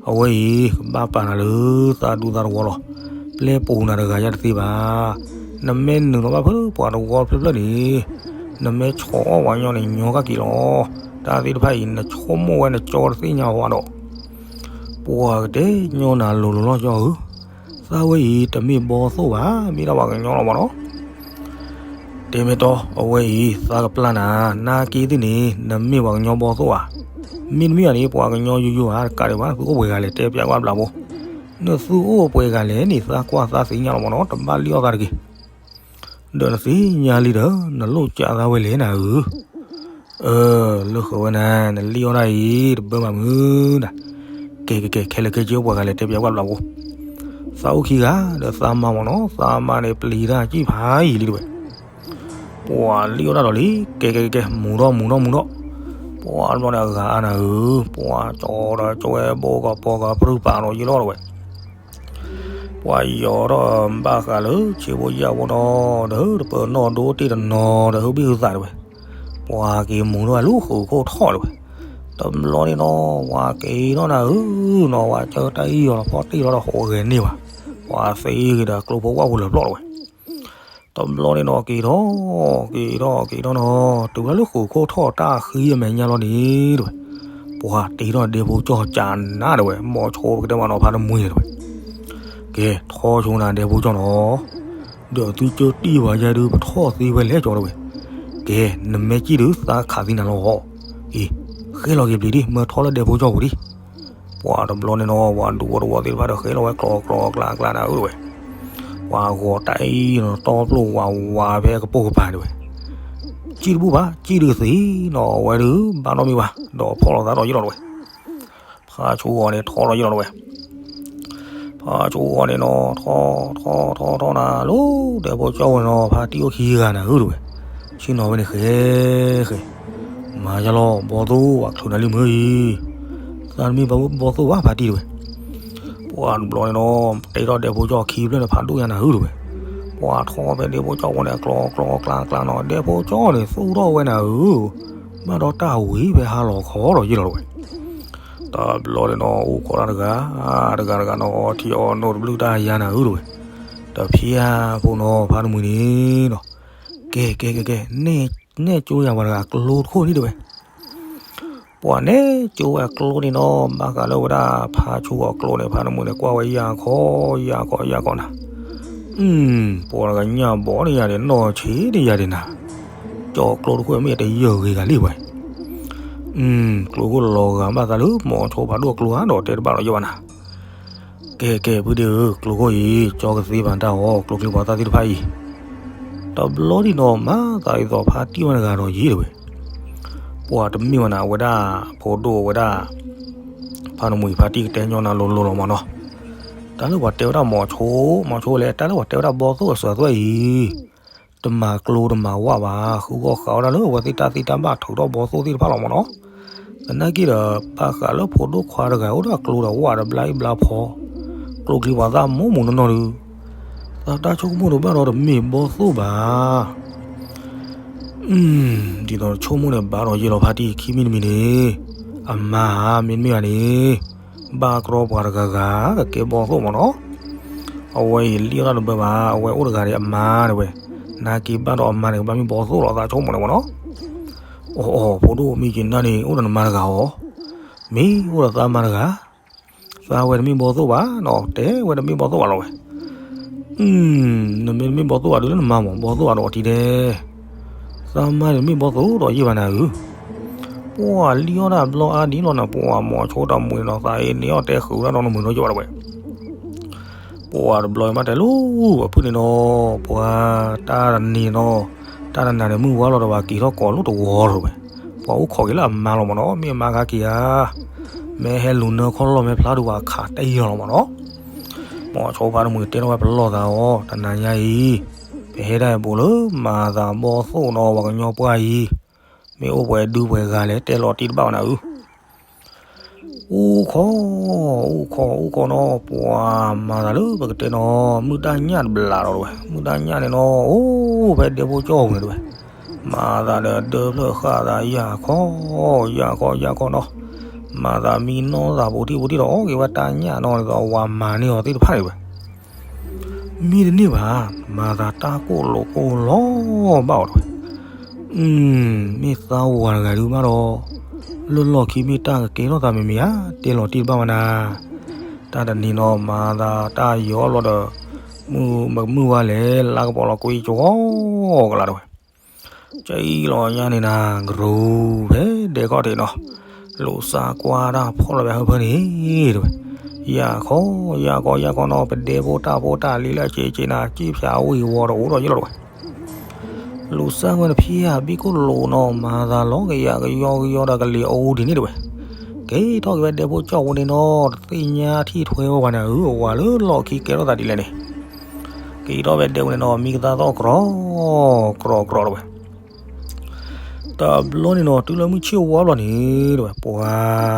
အဝဲအံၤ ကဘၣ်ပာ်နၤလၢသးဒူသးတဝီလီၤ, ပျဲပူၤနၤတဂၤယၤတသ့ဘၣ် နမ့ၢ်နုာ်လီၤဘၣ်ဖဲပှၤတဝီဖျၢၣ်ဖျၢၣ်န့ၣ်, နမ့ၢ်ဆီၣ်အီၣ်ပှၤညီန့ၣ် ညီကက့ၤလီၤ. တၢ်သ့ၣ်တဖၣ်အံၤ နဆိကမိၣ်ဝဲနကၠီတသ့ၣ်ညါဝဲဒီး, ပှၤကတဲညီနၤလိၤလိၤလီၤကၠီဧၢ, သးဝဲအံၤ တမ့ၢ်ဘီသိၣ်ဘၣ် မ့ၢ်ဒၣ်ပှၤကညီလီၤမးနီၤ. တဲမ့ၢ်တီ အဝဲအံၤ သးကပျၢ်နၤ, နာ်က့သ့ၣ်န့ၣ် နမ့ၢ်ပှၤကညီဘီသိၣ်ဧါ, မ့တမ့ၢ်ဧါန့ၣ် ပှၤကညီယိယိဧါ တကးဒံးဘၣ် သုအိၣ်ပှဲၤဂၤလဲၣ် တဲပျးကွၢ်ဘျးဖိ, နသုအိၣ်ပှဲၤဂၤလဲၣ်န့ၣ် သးကွၢ်သးသ့ၣ်ညါလီၤမးနီၤ တဘၣ်လံၣ်အီၣ်သးတဂ့ၤ ဒီးနသ့ၣ်ညါလံဒီး နလိၣ်ကးသးဝဲလဲၣ်နၤဧၢ, အၢ လၢဃုာ်ဝဲနၤ နလံၣ်အီၣ်တၢ်အံၤ တဘၢမးမုၢ်နၤ, ကဲကဲကဲ ခဲလၢာ်ခဲဆ့အိၣ်ပှဲၤဂၤလဲၣ် တဲပျးကွၢ်ဘျးဖိ, သးအိၣ်ခံဂၤ ဒီးသးမါမးနီၤ သးမါန့ၣ် ပျံၤတၢ်စံၣ်ဖးယံာ်လံတဝဲ ပှၤလံၣ်အီၣ်တၢ်ဒီးလံ ကဲကဲကဲ မူၤထီၣ်မူၤထီၣ်မူၤထီၣ်, ပှၤတဘျီန့ၣ်အဂၤအါနၤဧၢ, ပှၤကၠီဒီးကၠီဝဲဘိကပီၤကပြုၢ်ပာ်ဒီးယံာ်လီၤတဝဲ ပှၤယီၤထီၣ်ဘၣ်ဃးလၢဆံဖိယာ်ဖိနီၤ ဒီးတပၢၤနီၣ်ဒိတ့ၢ်တနီၤဒီးဟုဘံၣ်ဟုသးတဝဲ, ပှၤက့ၤမူၤထီၣ်ဝဲလၢဃုာ်ခိၣ်ထီၣ်တဝဲ, တဘျီန့ၣ်နီၤ ပှၤက့ၤထီၣ်နၤဧၢနီၤ ပှၤကၢတၢ်အံၣ်ယီၤလီၤဖီၣ်တ့ၢ်လီၤဒီးဟိးဂဲၤန့ၢ်ဘၣ်, ပှၤသ့ဂ့ၤဒီးကျိဖိဝၣ်ဖိလၢာ်ပျီၢ်တဝဲ တဘျီန့ၣ်နီၤ က့ၤထီၣ် က့ၤထီၣ် က့ၤထီၣ်နီၤ တုၤဝဲဒၣ်လၢဃုာ်ခိၣ်ထီၣ်တၢ်ဃံအမဲာ်ညါလီၤန့ၣ်တဝဲ, ပှၤတ့ထီၣ်ဒဲဖိကၠီၣ်ကၠးနးတဝဲ မိၤဆိပကတဲမးနီၤဖါတမှံၤန့ၣ်တဝဲ, က ကဲ ထီၣ်ဆိနၤဒဲဖိကၠီနီၤ, ဒီးသုကၢတံၢ်ဘၣ်ယဲဒုး ပထီၣ်သ့ဝဲလဲၣ်ကၠီတဲဝဲ, ကဲ နမ့ၢ်ကံၣ်ဒုး သးခးသံနၤလီၤ, အံၤ ဃဲလီၤက့ၤပျံၤဒံး မၢထီၣ်လၢဒဲဖိကၠီပူၤဒံး, ပှၤတဘျီန့ၣ်နီၤ ပှၤဒူဖိတဝီသ့ၣ်တဖၣ်ဒီးဃဲလီၤဝဲကျီကျီကျါကျါနၤဧၢတဲဝဲ, ပှၤဂီၤတၢ်အံၤနီၤ တီပျိၢ်ဝးဝးဖဲကပိာ်ကပၤတဲဝဲ, ကံၣ်တဘူၣ်ဘၣ် ကံၣ်ဒုးသံနီၤ အဝဲဒုး ဘၣ်နီတမံၤဘၣ် ဒီးဖီၣ်လိာ်သးဒီးယလီၤတဲဝဲ, ဖါဆိဂီၤန့ၣ်ထီၣ်ဒီးယလီၤတဲဝဲ ဖါဆိဂီၤန့ၣ်နီၤ ထီၣ်ထီၣ်ထီၣ်ထီၣ်နၤလီၤ ဒဲဖိကၠီဝဲနီၤ ဖါတံၢ်အိၣ်ခံဂၤနၤဧၢတဲဝဲ, ဆ့ၣ်နီၤဝဲန့ၣ်ဃဲဃဲ, မၤယလီၤ ဘီသိၣ် ပှၤချုးနၤလံမ့ၢ်အံၤ, သးတမ့ၢ်ဘီသိၣ်ဘၣ်ဖါတံၢ်တဲဝဲ, ပှၤတဘျီန့ၣ်နီၤ တဲထီၣ်ဒဲဖိကၠီခံဖျၢၣ်န့ၣ် ဖးဒိၣ်ညါနၤဧၢတဲဝဲ, ပှၤထီၣ်ဖဲဒဲဖိကၠီဝဲန့ၣ် ကျီကျီကျါကျါနီၤ ဒဲဖိကၠီန့ၣ် သူၣ်ထီၣ်ဝဲနၤဧၢ, ဘၣ်ဒီးတၢ်ဝံၤဖဲဟါလီၤခီဒီးယလီၤတဲဝဲ တဘျီန့ၣ်နီၤ အိၣ်ခိးတၢ်တဂၤ တဂၤတဂၤနီၤ အီထံအီနိၣ်တဘျုးတၢ်ယါနၤဧၢတဲဝဲ, တဖျၢၣ်ဖိနီၤ ဖါတမှံၤန့ၣ်နီၤ, ကဲကဲကဲကဲ နဲၣ်ကၠိယၤပှၤတဂၤကျိတခိၣ်န့ၣ်တဲဝဲ, ပှၤနဲၣ်ကၠိဝဲအကျိန့ၣ်နီၤ ဘၣ်ဃးလၢဝဲဒၣ်ဖါဆိဂီၤကျိန့ၣ် ဖါတမှံၤန့ၣ် ကွၢ်ဝဲယၤခီ ယၤခီ ယၤခီနၤ ပှၤတဂၤညၣ်ဘီန့ၣ်ယၤန့ၣ် နီၢ်ဆံးန့ၣ်ယၤန့ၣ်နၤ, ကၠီကျိတခိၣ်မ့ၢ်တယၢၢ်ဂ့ၤဂၤလံဝဲ, ကျိခိၣ်လီၤဂာ်ဘၣ်သးလၢ မိၤဆိဖးဒိၣ်အကျိဧါဒီးတဲတဘၣ်လီၤယဲဘၣ်နၤ, ကဲကဲဖုဒ့ဧၢ ကျိခိၣ်အံၤ ကၠီကသ့ပာ်တၢ်အီၤ ကျိချံပှၤသၣ်သ့ၣ်တဖၣ်အံၤ, တဘျီဒံးနီၤ မၤသးဒ်သိးဖါတံၢ်ဝဲတဂၤဒီးယံၤတဲဝဲ ပှၤတမ့ၢ်ဝဲနၤ အဝဲဒၣ်ဖိဒိၣ်အဝဲဒၣ် ဖါတမှံၤဖါတံၢ်ကတဲညီနၤလိၤလိၤလီၤမးနီၤ, တၢ်လၢပှၤတဲဝဲဒၣ်မိၤဆိ မိၤဆိလဲၣ် တၢ်လၢပှၤတဲဝဲဒၣ်ဘီသိၣ်အစၢၤသွဲၣ်အံၤ, တမၤကျိတမၤဝၣ်ဘၣ် ဃုဂီၢ်ဃးဝဲဒၣ်လၢအဝဲသ့ၣ်တၢ်သ့တၢ်ဘၣ်ထုးထီၣ်ဘီသိၣ်သ့ၣ်တဖၣ်လီၤမးနီၤ, သနာ်က့ဒီး ဘၣ်ဃးလၢဖိဒိၣ်ခွါတဂၤအိၣ်ဒီးကျိဒီးဝၣ်ဒီးဘျါအံၣ်ဘျါဖီ, ကျိချံပှၤသၣ်မိၢ်မိၢ်နီၢ်နီၢ်ဒုး, သးတၢ်ဆိကမိၣ်တဘၣ်ဒီးတမ့ၢ်ဘီသိၣ်ဘၣ် ဒ်သိးဆိကမိၣ်န့ၣ်ဘၣ်ဒီးယဲလီၤဖါတံၢ်ခံမံၤတမံၤန့ၣ်, အမါဧါ မ့တမ့ၢ်ဘၣ်န့ၣ်, ဘၣ်ကရီပှၤတဂၤဂၤ ကကဲဘီသိၣ်မးနီၤ, အဝဲအံၤလံၣ်အီၣ်တၢ်တဘၢဘၣ် အဝဲအိၣ်တဂၤဒီးအမါတဲဝဲ, နာ်က့ဘၣ်ဒီးအမါန့ၣ် ကဘၣ်မ့ၢ်ဘီသိၣ်လီၤ သးဆိကမိၣ်န့ၣ်မးနီၤ, အိၣ်အိၣ် ဖိဒိၣ်မ့ၢ်က့ၤနၢ်န့ၣ် အိၣ်ဒီးနမါတဂၤဧိၤ, မ့ၢ်အိၣ်ဒီးသးမါတဂၤ သးဝဲတမ့ၢ်ဘီသိၣ်ဘၣ်နီၤ တဲဝဲတမ့ၢ်ဘီသိၣ်ဘၣ်လီၤဝဲ, နမ့ၢ်တမ့ၢ်ဘီသိၣ်ဘၣ်ဒုးလၢနမါမး ဘီသိၣ်ဘၣ်ဒီးအီၤထံဒဲး, သးမါန့ၣ်တမ့ၢ်ဘီသိၣ်ဒီးယဲၢ်ဘၣ်နၤဧၢ, ပှၤလံၣ်အီၣ်တၢ်ဘျီအါဒ်လီၤနၤ ပှၤမိၤဆိတၢ်မူန့ၣ်နီၤ သးအ့န့ၢ်အီၣ်တဲဃုာ်ဝဲဒၣ်နီတမုာ်နီတယိာ်ဘၣ်လီၤဝဲ ပှၤတဘျီအံၤမးတဲလိၤ ပဖုၣ်န့ၣ်နီၤ ပှၤတၢ်တနံၤနီၤ တၢ်တနၤန့ၣ် မုၢ်ဝါလီၤဒီးပှၤက့ၤထီၣ်ကိးလိၣ်တဝီလီၤဝဲ, ပှၤအိၣ်ခိးက့ၤလၢအမါလီၤမးနီၤ မ့ၢ်အမါခါက့ၤဧါ, မ့ၢ်ဟဲလူၤနၢခီၣ်လီၢ်မ့ၢ်ဖျါဒုးပှၤခးတၢ်အံၤလီၤမးနီၤ, မိၤဆိဖါတမှံၤတဲထီၣ်ဝဲပလီၢ်သးအီၤ တနၤညါအံၤ, ပဟဲဒၣ်အံၤဘူးလၢမၤသးဘီသိၣ်နီၤ ပှၤကညီပှၢ်အံၤ, မ့ၢ်အိၣ်ပှဲၤဒုပှဲၤဂၤလဲၣ် တဲလီၤတံၢ်တဘၣ်ဝဲနၤဧၢ အူခီ, အူခီ, အူခီနီၤ ပှၤမၤသးလၢပကတဲနီၤ မုၢ်တၢ်ညၣ်တဘျးဒီးဝဲ မုၢ်တၢ်ညၣ်န့ၣ်နီၤ အိၣ်ဖဲဒဲဖိကၠီပူၤန့ၣ်တဝဲ, မၤသးဒီးဒၢဖျၢၣ်ဃာ်သးယၢ်ခီ, ယၢ်ခီ ယၢ်ခီနီၤ, မၤသးမံနီၢ်သးပူၤထံၣ်ပူၤထံၣ်ဒီး အီၣ်က့ၤဝဲတၢ်ညၣ်နီၤ ဒ်သိးအဝၤမၤန့ၢ်အီၤသ့ၣ်တဖၣ်န့ၣ်တဝဲ မ့ၢ်တန့ၢ်ဘၣ်, မၤသးတၢ်ကိၢ်လိာ်ကိၢ်လီၤဘၣ်အီၤတဝဲ, မ့ၢ်သးဝၤတဂၤဒုးဘၣ်ဒီး, လၢလီၢ်ခံမ့ၢ်တၢ်ကကဲထီၣ်သးမ့မ့ၢ်ဧါ, တဲလီၤတံၢ်တဘၣ်ဝဲနၤ, တၢ်တနံၤနီၤ မၤသးတၢ်ယီၤလီၤဒီး, မုၢ်မုၢ်ဝါလဲၣ် လါကပီၤလီၤကွံကဝီကလးတဝဲ ကၠံလီၤညါန့ၣ်နၤ ကရူၢ်ဖဲဒဲကီၢ်ဒံးနီၤ, လိာ်စါကွၢ်တၢ်ဖီၣ်လီၤဝဲဟၢဖၢန့ၣ် တဝဲ, ယၢ်ခီ, ယၢ်ခီ ယၢ်ခီနီၤ ပဒဲဖိတၢ်ဖိတၢ်လံၤလၢအစ့စ့နၤ ကၠံဖၠးဝံၤဝီဒီးအိၣ်ဒီးယလီၤတဝဲ, လိာ်စါဝဲတဖျၢၣ်ဘံၣ်ခိၣ်လိာ်နီၤ မၤသးလီၤကယၤကယီကယီဒီးကလံၤအူဒံးန့ၣ်တဝဲ, ကဲထီၣ်က့ၤဝဲဒဲဖိကၠီၣ်ဝဲန့ၣ်နီၤ တသ့ၣ်ညါထံၣ်ထွဲဝဲပှၤန့ၣ်ဧၢ အဝၤလၢလီၢ်ခံကဲထီၣ်သးဒ်လဲၣ်န့ၣ် က့ၤထီၣ်ဝဲဒဲဝဲန့ၣ်နီၤ မံကသါသီၣ်ကြီ, ကြီကြီတဝဲ, တဘျီန့ၣ်နီၤ တုၤလၢမုၢ်ဆ့ၣ်ဝါဘျီန့ၣ်တဝဲ ပှၤ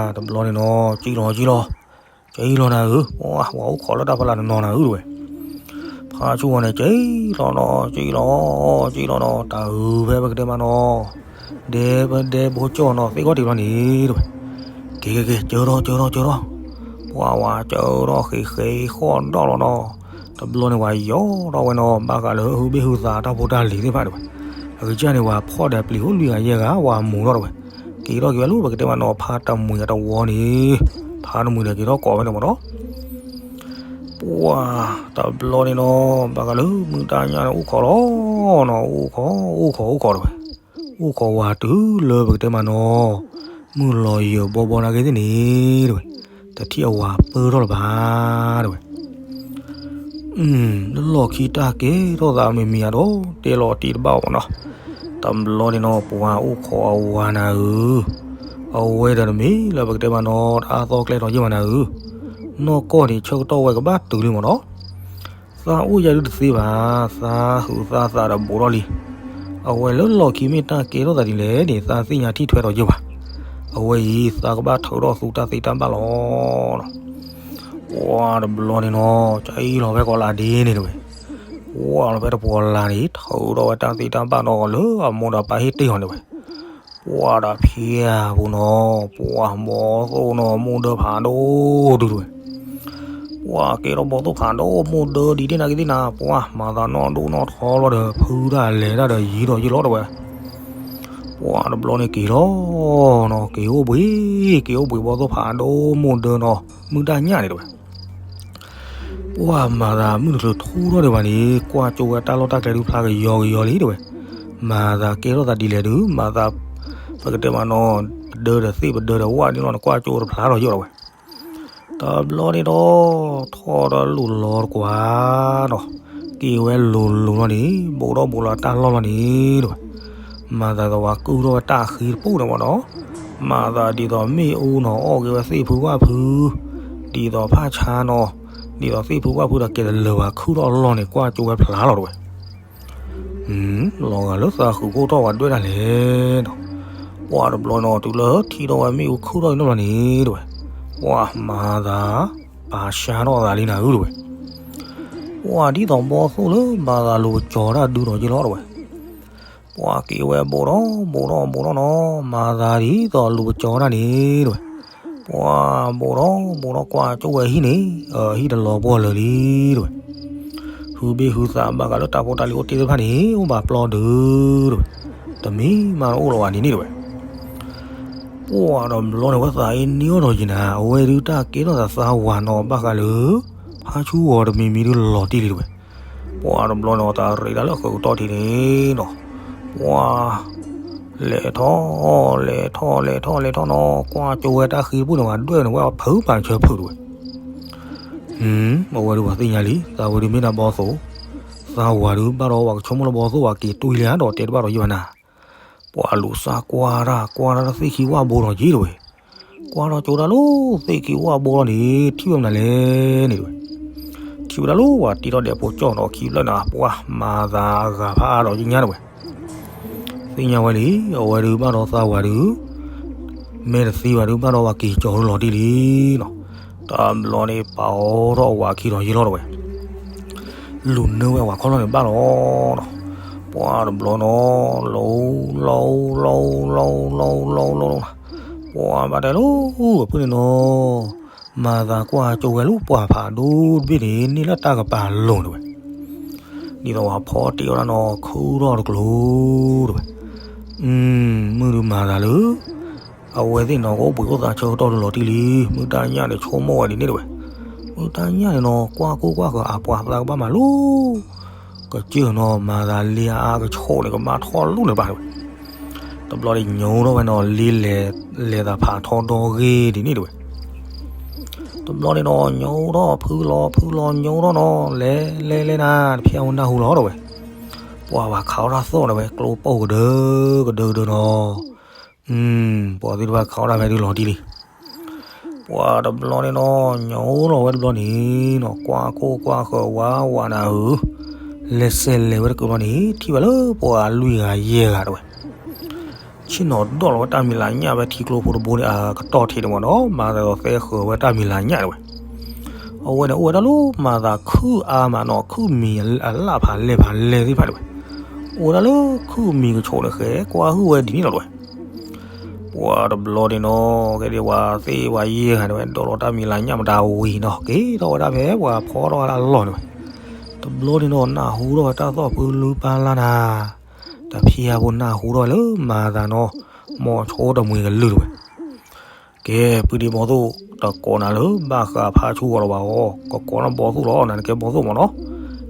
တဘျီန့ၣ်နီၤ ကၠံလီၤကၠံလီၤ, ကၠံလီၤနၤဧၢ, ပှၤအိၣ်ခိးလၢတၢ်ဖီလာ်တနီၤနၤဧၢတဝဲ, ဖါဆူၣ်ဝဲန့ၣ် ကၠံလီၤနီၤ ကၠံလီၤ, ကၠံလီၤနီၤ တၢ်အုးဖဲပကတဲမးနီၤ, ဒဲဖဲဒဲဖိကၠီၣ်နီၤ သ့ၣ်ကီၢ်တံၢ်ဘျီန့ၣ်တဝဲ, ကဲကဲကဲ ကၢထီၣ်ကၢထီၣ်ကၢထီၣ်, ပှၤဝဲကၢထီၣ်ဃ့ဃ့ဃီၣ်ဒီၣ်လီၤနီၤ, တဘျီန့ၣ်ပှၤယီၤထီၣ်ဝဲနီၤ ဘၣ်ဃးလၢဟုဘ့ၣ်ဟုသးတၢ်ဖိတၢ်လံၤသ့ၣ်တဖၣ်တဝဲ, အကစၢ်န့ၣ်ပှၤဖီၣ်ဒီးပျံၤအိၣ်လွံၢ်ဂၤယဲၢ်ဂၤ ပှၤမူၤထီၣ်တဝဲ, က့ၤထီၣ်က့ၤဝဲလၢပကတဲမးနီၤ ဖါတမှံၤအတဝီန့ၣ်, ဖါတမှံၤဒီးက့ၤထီၣ်ကိးဝဲန့ၣ်မးနီၤ ပ ပှၤတဘျီန့ၣ်နီၤ ဘၣ်ဃးလၢမုၢ်တၢ်ညၣ်န့ၣ် အိၣ်ခိးလီၤနီၤ, အိၣ်ခိး အိၣ်ခိး အိၣ်ခိးတဝဲ, အိၣ်ခိးဝၤတုၤလၢပကတဲမးနီၤ မုၢ်လီၤယၢၤဘီဘီနာ်က့သ့ၣ်န့ၣ်တဝဲ, တထံၣ်အဝၤပၢၢ်ထီၣ်လၢၤဘၣ်တဝဲ. လၢလီၢ်ခံတၢ်ကဲထီၣ်သးမံၤမံၤအဒီး တဲလီၤတံၢ်တဘၣ်အီၤမးနီၤ. တဘျီန့ၣ်နီၤ ပှၤအိၣ်ခိးအဝၤနၤဧၢ, အဝဲဒီးတမ့ၢ်လၢပကတဲမးနီၤ တအါသီကျဲထီၣ်ယဲၢ်ဘၣ်နၤဧၢ, နီၢ်ကီၢ်န့ၣ် ဆၢကတီၢ်ဝဲကဘၣ်တုၤလံမးနီၤ. သးအိၣ်ယၤဒုတသ့ဘၣ်, သးဟုးသးသးဒီးဘူးထီၣ်လံ. အဝဲလၢလီၢ်ခံမ့ၢ်တၢ်ကဲထီၣ်သးဒ်လဲၣ်န့ၣ် သးသ့ၣ်ညါထံၣ်ထွဲထီၣ်ယဲၢ်ဘၣ်. အဝဲအံၤ သးကဘၣ်ထုးထီၣ်သူတၢ်သ့တၢ်ဘၣ်လီၤ. ပှၤတဘျီန့ၣ်နီၤ ကအံၤလီၤဖဲကီးလးဒ့န့ၣ်တဝဲ, ပှၤလီၤဖဲတပှီၤလၢ်န့ၣ် ထုးထီၣ်ဝဲတၢ်သ့တၢ်ဘၣ်ဒီးလၢအမိၢ်ဒီးပၢ်ဟ့ၣ်တ့ၢ်အီၤန့ၣ်ဝဲ. ပှၤဒီးဖံအပူၤနီၤ ပှၤဘီသိၣ်နီၤ မိၢ်ဒၢဖးဒိၣ်ဒုတဝဲ. ပှၤကဲထီၣ်ဘီသိၣ်ဖးဒိၣ် မိၢ်ဒၢဒ်န့ၣ်နာ်က့သ့ၣ်နၤ ပှၤမၤသးနီၢ်ဒိၣ်နီၢ်ထီလီၤဒီး ဖုဒၣ်လဲၤဒၣ်ဒီးယံၤဒီးယံၤလီၤတဝဲ. ပှၤတဘျီန့ၣ်က့ၤလီၤနီၤ က့ၤအိၣ်ဘှံး က့ၤအိၣ်ဘှံးဘီသိၣ်ဖးဒိၣ်မိၢ်ဒၢနီၤ မုၢ်တၢ်ညၣ်န့ၣ်တဝဲ. ပှၤမၤသးမုၢ်တချုးထူထီၣ်ဒံးဘၣ်န့ၣ် ကွၢ်ကၠိဝဲတၢ်လီၢ်တၢ်ကျဲဒုဖျါကယီကယီလံတဝဲ. မၤသးကဲထီၣ်သးဒ်လဲၣ်ဒု မၤသး ပကတဲမးနီၤ ပဒၢဒီးသ့ၣ်ပဒၢဒီးဝၣ်န့ၣ်လီၤန့ၣ် ကွၢ်ကၠိတဖျါထီၣ်ယိၣ်တဝဲ. တဘျီန့ၣ်ဒီး ထီၣ်ဒီးလိၣ်လီၤတကွၢ်နီၤ က့ၤဝဲလိၤလိၤလီၤန့ၣ် ဘူးထီၣ်ဘူးလီၤတၢ်လီၢ်လီၤန့ၣ်တဝဲ. မၤသးသဝၤကုၢ်ထီၣ်ဝဲတၢ်ဃံတပူၤန့ၣ်မးနီၤ မၤသးဒ်သိးမ့ၣ်အူနီၤ အီၣ်က့ၤဝဲသ့ၣ်ဖုဝၣ်ဖု ဒ်သိးဖၣ်ဆါနီၤ ဒ်သိးသ့ၣ်ဖုဝၣ်ဖုဒီးကဲတလၢာ်ဘၣ် ခုၣ်ထီၣ်အလီၢ်န့ၣ် ကွၢ်ကၠိဝဲဖျါလီၤတဝဲ. လီၤဂာ်လၢသးဃုာ်ခိၣ်ထီၣ်ဝဲဒွဲၣ်ဒၣ်လဲၣ်နီၤ. ပှၤတဘျီနီၤ တုၤလၢထံၣ်ထီၣ်ဝဲမ့ၣ်အူခုၣ်ထီၣ်အံၤန့ၣ်လီၤန့ၣ်တဝဲ. ပှၤမၤသး ပာ်ဆါထီၣ်သးလံနၤဧၢတဝဲ. ပှၤဒ်သိးဘီသိၣ်လၢမၤသးလူၤပကၠီၤတၢ်ဒုးဒီးယ့ၢ်လီၤတဝဲ. ပှၤက့ၤဝဲဘူးထီၣ်ဘူးထီၣ်ဘူးထီၣ်နီၤ မၤသးဒ်သိးလူၤပကၠီၤတၢ်န့ၣ်တဝဲ. ပှၤဘူးထီၣ်ဘူးထီၣ်ကွၢ်ကၠိဝဲဟံၣ်န့ၣ် ဟံၣ်တလီၤပှီၢ်လၢာ်လံတဝဲ. ဟုဘ့ၣ်ဟုသးဘၣ်ဃးလၢတၢ်ဖိတၢ်လံၤအိၣ်တ့ၢ်သ့ၣ်တဖၣ်န့ၣ် အိၣ်ဘၣ်ပျီဒုတဝဲ. တမံၤမးတအိၣ်လီၤဘၣ်ဒ်န့ၣ်တဝဲ. ပှၤတဘျီန့ၣ် ဝဲသးအ့န့ၢ်အီၤဒီးယံၤနၤ အဝဲဒုတၢ်ကဲထီၣ်သးသးဝၤနီၤ ဘၣ်ဃးလၢ ဖါဆူဂီၤတမံၤမံၤဒုလီၤတံၢ်လံတဝဲ. ပှၤတဘျီန့ၣ် တၢ်ရ့ဒၣ်လၢဃုာ်ကတီၢ်ထံးန့ၣ်နီၤ ပှၤ လဲၤထီၣ် လဲၤထီၣ် လဲၤထီၣ် လဲၤထီၣ်နီၤ ကွၢ်ကၠိဝဲတၢ်ဃံတပူၤန့ၣ် ဝဲဒွဲၣ်န့ၣ် ဝဲဖုးပာ်ဆၢဖုးတဝဲ. အဝဲဒုပှၤသ့ၣ်ညါလံ သးဝဲဒုမ့ၢ်ဒၣ်ဘီသိၣ်, သးဝၤဒုဘၣ်ဒီးဝဲကဆိကမိၣ်လၢဘီသိၣ် ပှၤက့ၤတွံၢ်လံဧါဒီးတဲတဘၣ်ဒီးယံၤဘၣ်နၤ. ပှၤလူၤစၢ်ကွၢ်တၢ် ကွၢ်တၢ်လၢသ့ၣ်ခံဝၣ်ဘိဒီးယံၤတဝဲ. ကွၢ်ထီၣ်ကၠိတၢ်လၢသ့ၣ်ခံဝၣ်ဘိလီၤန့ၣ် ထံၣ်ဝဲမနုၤလဲၣ်န့ၣ်တဝဲ. ထံၣ်ဝဲဒၣ်လၢပှၤတံထီၣ်ဒဲးဖိကၠီၣ်နီၤခံဖျၢၣ်န့ၣ် ပှၤမၤသးအဂၤဖးအါဒီးယညါတဝဲ. သ့ၣ်ညါဝဲလံ အဝဲဒုဘၣ်ဒီးသးဝၤဒု မ့ၢ်တသံဘၣ်ဒုဘၣ်ဒီးပှၤက့ၤကၠီၤဒုလီၤတံၢ်လံနီၤ. တဘျီန့ၣ် ပာ်အီထီၣ်အဝၤခံဒီးယံၤလီၤတဝဲ. လူၤနုာ်ဝဲအဝၤခီၣ်လီၢ်န့ၣ်ဘၣ်လီၤနီၤ. ပှၤတဘျီနီၤ လီၤ လီၤ လီၤ လီၤ လီၤ လီၤ လီၤ လီၤ ပှၤဘၣ်တဲလီၤ အဖုၣ်န့ၣ်နီၤ မၤသးကွၢ်ကၠိဝဲလၢပှၤဖးဒိၣ်တဘ့ၣ်န့ၣ် န့ၢ်လၢတၢ်ကပၤလိၤတဝဲ. ဒ်သိးပှၤဖီတ့ၢ်အီၤဒၣ်နီၤ ခုၣ်ထီၣ်တကျိၤတဝဲ. မုၢ်ဒုမၤသးလၢ အဝဲသ့ၣ်နီၤ ကအိၣ်ဘှံးအိၣ်သါဆၢကတီၢ်ဒုလီၤတံၢ်လံ. မုၢ်တၢ်ညၣ်န့ၣ် ဆိကမိၣ်ဝဲဒ်န့ၣ်တဝဲ. မုၢ်တၢ်ညၣ်န့ၣ်နီၤ ကွၢ်ကိၢ်ကွၢ်ဃၢၤ အပှၤသးကဘၣ်မၤလိ ကစၢၢ်နီၤ မၤသးလ့အါအါကဆိးန့ၣ် ကမၣ်ထီၣ်လူၢ်န့ၣ်ဘၣ်တဝဲ. တဘျီန့ၣ်ညိထီၣ်ဝဲနီၤ လ့လဲၤ လဲၤသးဖးထီဒီဂ့ၤဒ်န့ၣ်တဝဲ. တဘျီန့ၣ်နီၤ ညိထီၣ်ဖုလီၤ ဖုလီၤညိထီၣ်နီၤ လဲၤ လဲၤ လဲၤနၤ တဖျဲၣ်အိၣ်နၢ်ဟူလီၤတဝဲ. ပှၤဘၣ်ခးအီၣ်တၢ်သီၣ်တဝဲ ကျိပိာ်ကဒၢ ကဒၢ ကဒၢနီၤ. ပှၤသ့ၣ်တဖၣ်ခးအီၣ်တၢ်ဖဲဒုလီၤတံၢ်လံ. ပှၤတဘျီန့ၣ်နီၤ ညိထီၣ်ဝဲတဘျီန့ၣ်နီၤ ကွၢ်ကိၢ်ကွၢ်ဃၢၤဝါဝးနၤဧၢ, လဲၤစဲးလဲၤဝဲတကုာ်ဘျီန့ၣ် ထံၣ်ဝဲလၢပှၤလွံၢ်ဂၤယဲၢ်ဂၤတဝဲ. ဆ့ၣ်နီၤဒိၣ်လီၤဝဲတၢ်မံၤလၤညၣ်ဖဲထံကျိဖိတဘိန့ၣ် အကတီၢ်ထံးန့ၣ်မးနီၤ မၤသးဒီးသဲဃၢၤဝဲတၢ်မံၤလၤညၣ်တဝဲ. အဝဲန့ၣ်အိၣ်ဝဲဒၣ်လၢမၤသးခုၣ်အါမးနီၤ ခုၣ်မံၤအလၣ်ဖးလဲၢ်ဖးလဲၢ်သ့ၣ်တဖၣ်တဝဲ. အိၣ်ဝဲဒၣ်လၢခုၣ်မံၤကဆိးန့ၣ်ဃဲ ကွၢ်ဟုၣ်ဝဲဒ်န့ၣ်လီၤတဝဲ. ပှၤတဘျီန့ၣ်နီၤ ကဲဒ်ပှၤသ့ၣ်ပှၤယဲၢ်ဂၤတဝဲ ဒိးလီၤတၢ်မံၤလၤညၣ်မတၤဝံၤနီၤ က့ၤထီၣ်ဝဲဒၣ်ဖဲပှၤဖီထီၣ်ဝဲဒၣ်အလီၢ်န့ၣ်ဝဲ. တဘျီန့ၣ်နီၤ နၢ်ဟူထီၣ်ဝဲတၢ်သီၣ်ဖုလူပၢ်လၢ်နၤ တဖျဲၣ်ဖိနၢ်ဟူထီၣ်ဝဲလၢမၤသးနီၤ မိၤဆိတမှံၤကလုၢ်တဝဲ. က ကဲ ပုၢ်ဒ့ဘီသိၣ် တကိးနၤလၢဘၣ်ဃးဖါဆူဂီၤလီၤဘၣ်အီၤ, ကကိးနၤဘီသိၣ်လီၤ နၤနကဲဘီသိၣ်မၢ်နီၤ.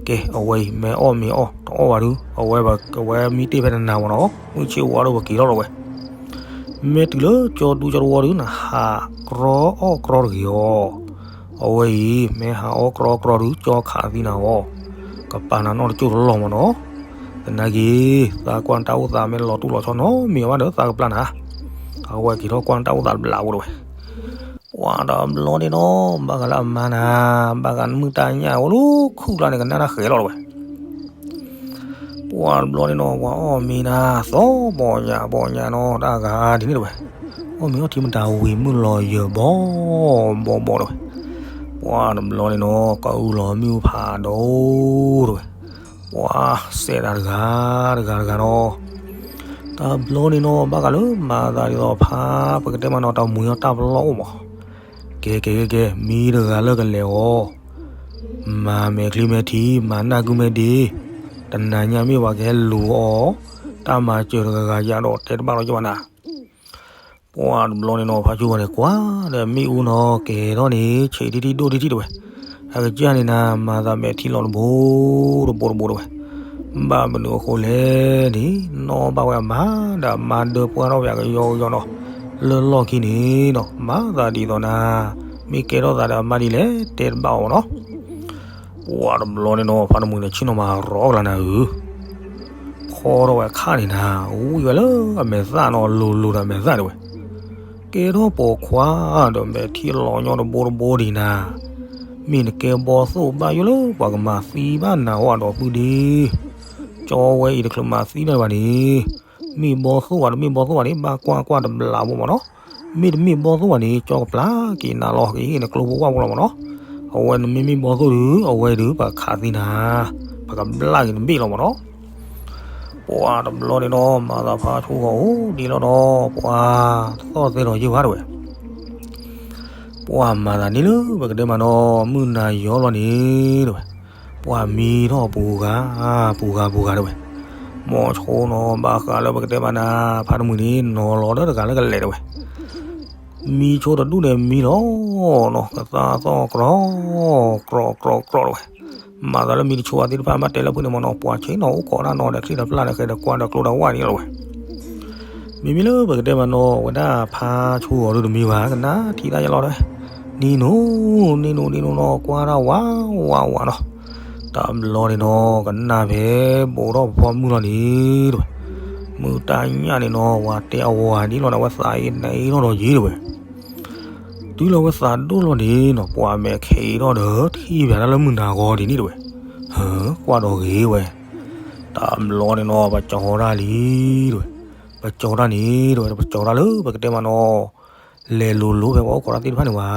ကဲ အဝဲအံၤ မ့ၢ်အီၣ်မ့ၢ်အီၣ် တအီၣ်ဘၣ်ဒုး အဝဲ အဝဲမံတ့ၢ်ဖဲနနၤမၢ်နီၤ, မုၢ်ဆ့ၣ်ဝါဒိၣ်ပက့ၤထီၣ်လီၤဝဲ. မ့ၢ်တုၤလၢကၠီဒူကၠီတဝီဒုး နဟးကြီအီၣ်ကြီတဂ့ၤအီၤ. အဝဲအံၤ မ့ၢ်ဟးအီၣ်ကြီကြီဒုး ကၠီခးသံနၤအီၤ, ကပာ်နၤနီၣ်တကၠိၢ်တလီၢ်မၢ်နီၤ. သနာ်က့ သးကွၢ်တၢ်အိၣ်သးမ့ၢ်လီၤတူၢ်လီၤဆီနီတမံၤဘၣ်ဒီး သးကပျၢ်နၤ. အဝဲက့ၤထီၣ်ကွၢ်တၢ်အိၣ်သးတဘျးဖိတဝဲ. ပှၤတဘျီန့ၣ်နီၤ ဘၣ်ဃးလၢအမါနၤ, ဘၣ်ဃးမုၢ်တၢ်ညၣ်အိၣ်လၢခူၣ်ကျါန့ၣ် ကနၣ်တၢ်ဃဲၤလီၤတဝဲ. ပှၤတဘျီန့ၣ်နီၤ ပှၤအီၣ်မ့ၤနၤ သီဘီညၣ်ဘီညၣ်နီၤ တၢ်ဂၤဒ်န့ၣ်တဝဲ. အီၣ်မ့ၤအီထံမတၤဝံၤ မုၢ်လီၤယၢၤဘီဘီဘီတဝဲ. ပှၤတဘျီန့ၣ်နီၤ ကအုလီၤမ့ၣ်အူဖးဒိၣ်တဝဲ. ပှၤစဲးသးတဂၤတဂၤတဂၤနီၤ. တဘျီန့ၣ်နီၤ ဘၣ်ဃးလၢမၤသးဒ်သိးဖါ ပကတဲမးနီၤ တၢ်မူၤအီၣ်တၢ်ပလီၢ်အိၣ်မး. ကဲကဲကဲကဲ မံတဂၤလၢကလဲၤအီၤ, မၤမဲာ်ချံမဲာ်ထံ မၤနၢ်ကုမဲာ်ဒ့, တနၤညါမ့ၢ်ပှၤကဟဲလူၤအီၤ, တၢ်မၤစၢၤတဂၤဂၤယၤဒီးတဲတဘၣ်လီၤယဘၣ်နၤ. ပှၤတဘျီန့ၣ်နီၤ ဖါဆူဂီၤန့ၣ် ကွၢ်ဒီးမ့ၣ်အူနီၤ ကဲထီၣ်န့ၣ် ဆံးဒံဒံဒိၣ်ဒံဒံတဝဲ. အကစၢ်န့ၣ်နၤ မၤသးမဲာ်ထံလီၤတဘိတဘိတဘိတဝဲ. ဘၣ်မနုၤအဃိလဲၣ်န့ၣ် နီၣ်ဘၣ်ဝဲအမါ ဒီးအမါဒၢပှၢ်ထီၣ်ဝဲအကယီကယီနီၤ. လၢလီၢ်ခံန့ၣ်နီၤ မၤသးဒ်သိးနၤ မ့ၢ်ကဲထီၣ်သးဒီးအမါဒ်လဲၣ် တဲတဘၣ်အီၤနီၤ. ပှၤတဘျီန့ၣ်နီၤ ဖါတမှံၤန့ၣ် ဆ့ၣ်နီၤမၤရီကလၤနၤဧၢ, ဖီထီၣ်ဝဲအခါန့ၣ်နၤ ဝံၣ်ဝဲလၢအမဲာ်သၣ်နီၤ လိၤလိၤဒီးအမဲာ်သၣ်တဝဲ. ကဲထီၣ်ပိာ်ခွါဒီးမဲာ်ထံလီၤညီတဘိတဘိဒံးနၤ, မ့ၢ်နကဲဘီသိၣ်ဘၣ်ယိၣ်လၢပှၤကမၤသံဘၣ်နၤအီၤဒီးပုၢ်ဒ့, ကၠီဝဲအံၤတချုးမၤသံဘၣ်န့ၣ်, မ့ၢ်ဘီသိၣ်ဘၣ်တမ့ၢ်ဘီသိၣ်ဘၣ်န့ၣ် ဘၣ်ကွၢ်ကွၢ်တဘျးဖိမၢ်နီၤ. မ့ၢ်တမ့ၢ်ဘီသိၣ်ဘၣ်န့ၣ် ကၠီကပျၢ်က့ၤနၤလီၤ ကဟ့ၣ်နကျိဖိဝၣ်ဖိလီၤမၢ်နီၤ. အဝဲနမ့မ့ၢ်ဘီသိၣ်ဒုး အဝဲဒုးပှၤခးသံနၤ, ပှၤကဘျၣ်က့ၤနဘ့ၣ်လီၤမၢ်နီၤ. ပှၤတဘျီန့ၣ်နီၤ မၤသးဖါဆိဂီၤအိၣ်ဒံးလီၤဒီး ပှၤတသီၣ်သဲဒီးယဲၢ်ဘၣ်တဝဲ. ပှၤမၤသးန့ၣ်လၢပကတဲမးနီၤ မုၢ်နၤယီၤလီၤန့ၣ်တဝဲ, ပှၤမံထီၣ်ပူၤဂၤ, ပူၤဂၤပူၤဂၤတဝဲ. မိၤဆိနီၤ ဘၣ်ဃးလၢပကတဲမးနၤ ဖါတမှံၤန့ၣ် နီၤလီၤဒီးတဂၤလၢကလဲၤတဝဲ. မံဆိတဒူၣ်န့ၣ်မံလီၤနီၤ ကသါသီၣ်ကြီ, ကြီကြီကြီတဝဲ. မၤသးလၢမံတဆိအသ့ၣ်တဖၣ် ဘၣ်တဲလၢဖုန့ၣ်မၢ်နီၤ ပှၤဆ့ၣ်နီၤအိၣ်ခိးတၢ်နီၤဒီး ချံၣ်ဒီးဖျၢၣ်ဒီးဃဲၤဒီးကွၢ်ဒီးကျိဒီးဝၣ်န့ၣ်လီၤဝဲ. မ့မ့ၢ်လၢပကတဲမးနီၤ ဝဲဒၣ်ဖါဆိဂီၤဒုးတမံဘၣ် ကနၣ်ထံၣ်တၢ်ယလီၤတဝဲ. နံၤနူ, နံၤနူ, နံၤနူနီၤ ကွၢ်တၢ်ဝးဝးဝးနီၤ. တဘျီန့ၣ်နီၤ ကနၣ်ဖဲ ဘူးထီၣ်ပဖီမုၢ်လီၤန့ၣ်တဝဲ. မုၢ်တၢ်ညၣ်န့ၣ်နီၤ ဝၤတဲအဝၤဒ်လီၤန့ၣ် အဝဲသးအံၤနအ့ထီၣ်ဒီးယံၤတဝဲ. တုၤလီၤဝဲသးဒိၣ်လီၤန့ၣ်နီၤ ပှၤမဲာ်ခဲအံၤထီၣ်ဒီး ထံၣ်ဘၣ်တၢ်လၢမုၢ်နၤဂီၤဒ်န့ၣ်တဝဲ. ဟၢ ကွၢ်ဒီးဂ့ၤဝဲ. တဘျီန့ၣ်နီၤ ပကၠီၤတၢ်လံတဝဲ. ပကၠီၤတၢ်န့ၣ်တဝဲ ပကၠီၤတၢ်လၢပကတဲမးနီၤ လဲၤလိၤလိၤဖဲပှၤအိၣ်ခိးတၢ်သ့ၣ်တဖၣ်န့ၣ်ဝဲ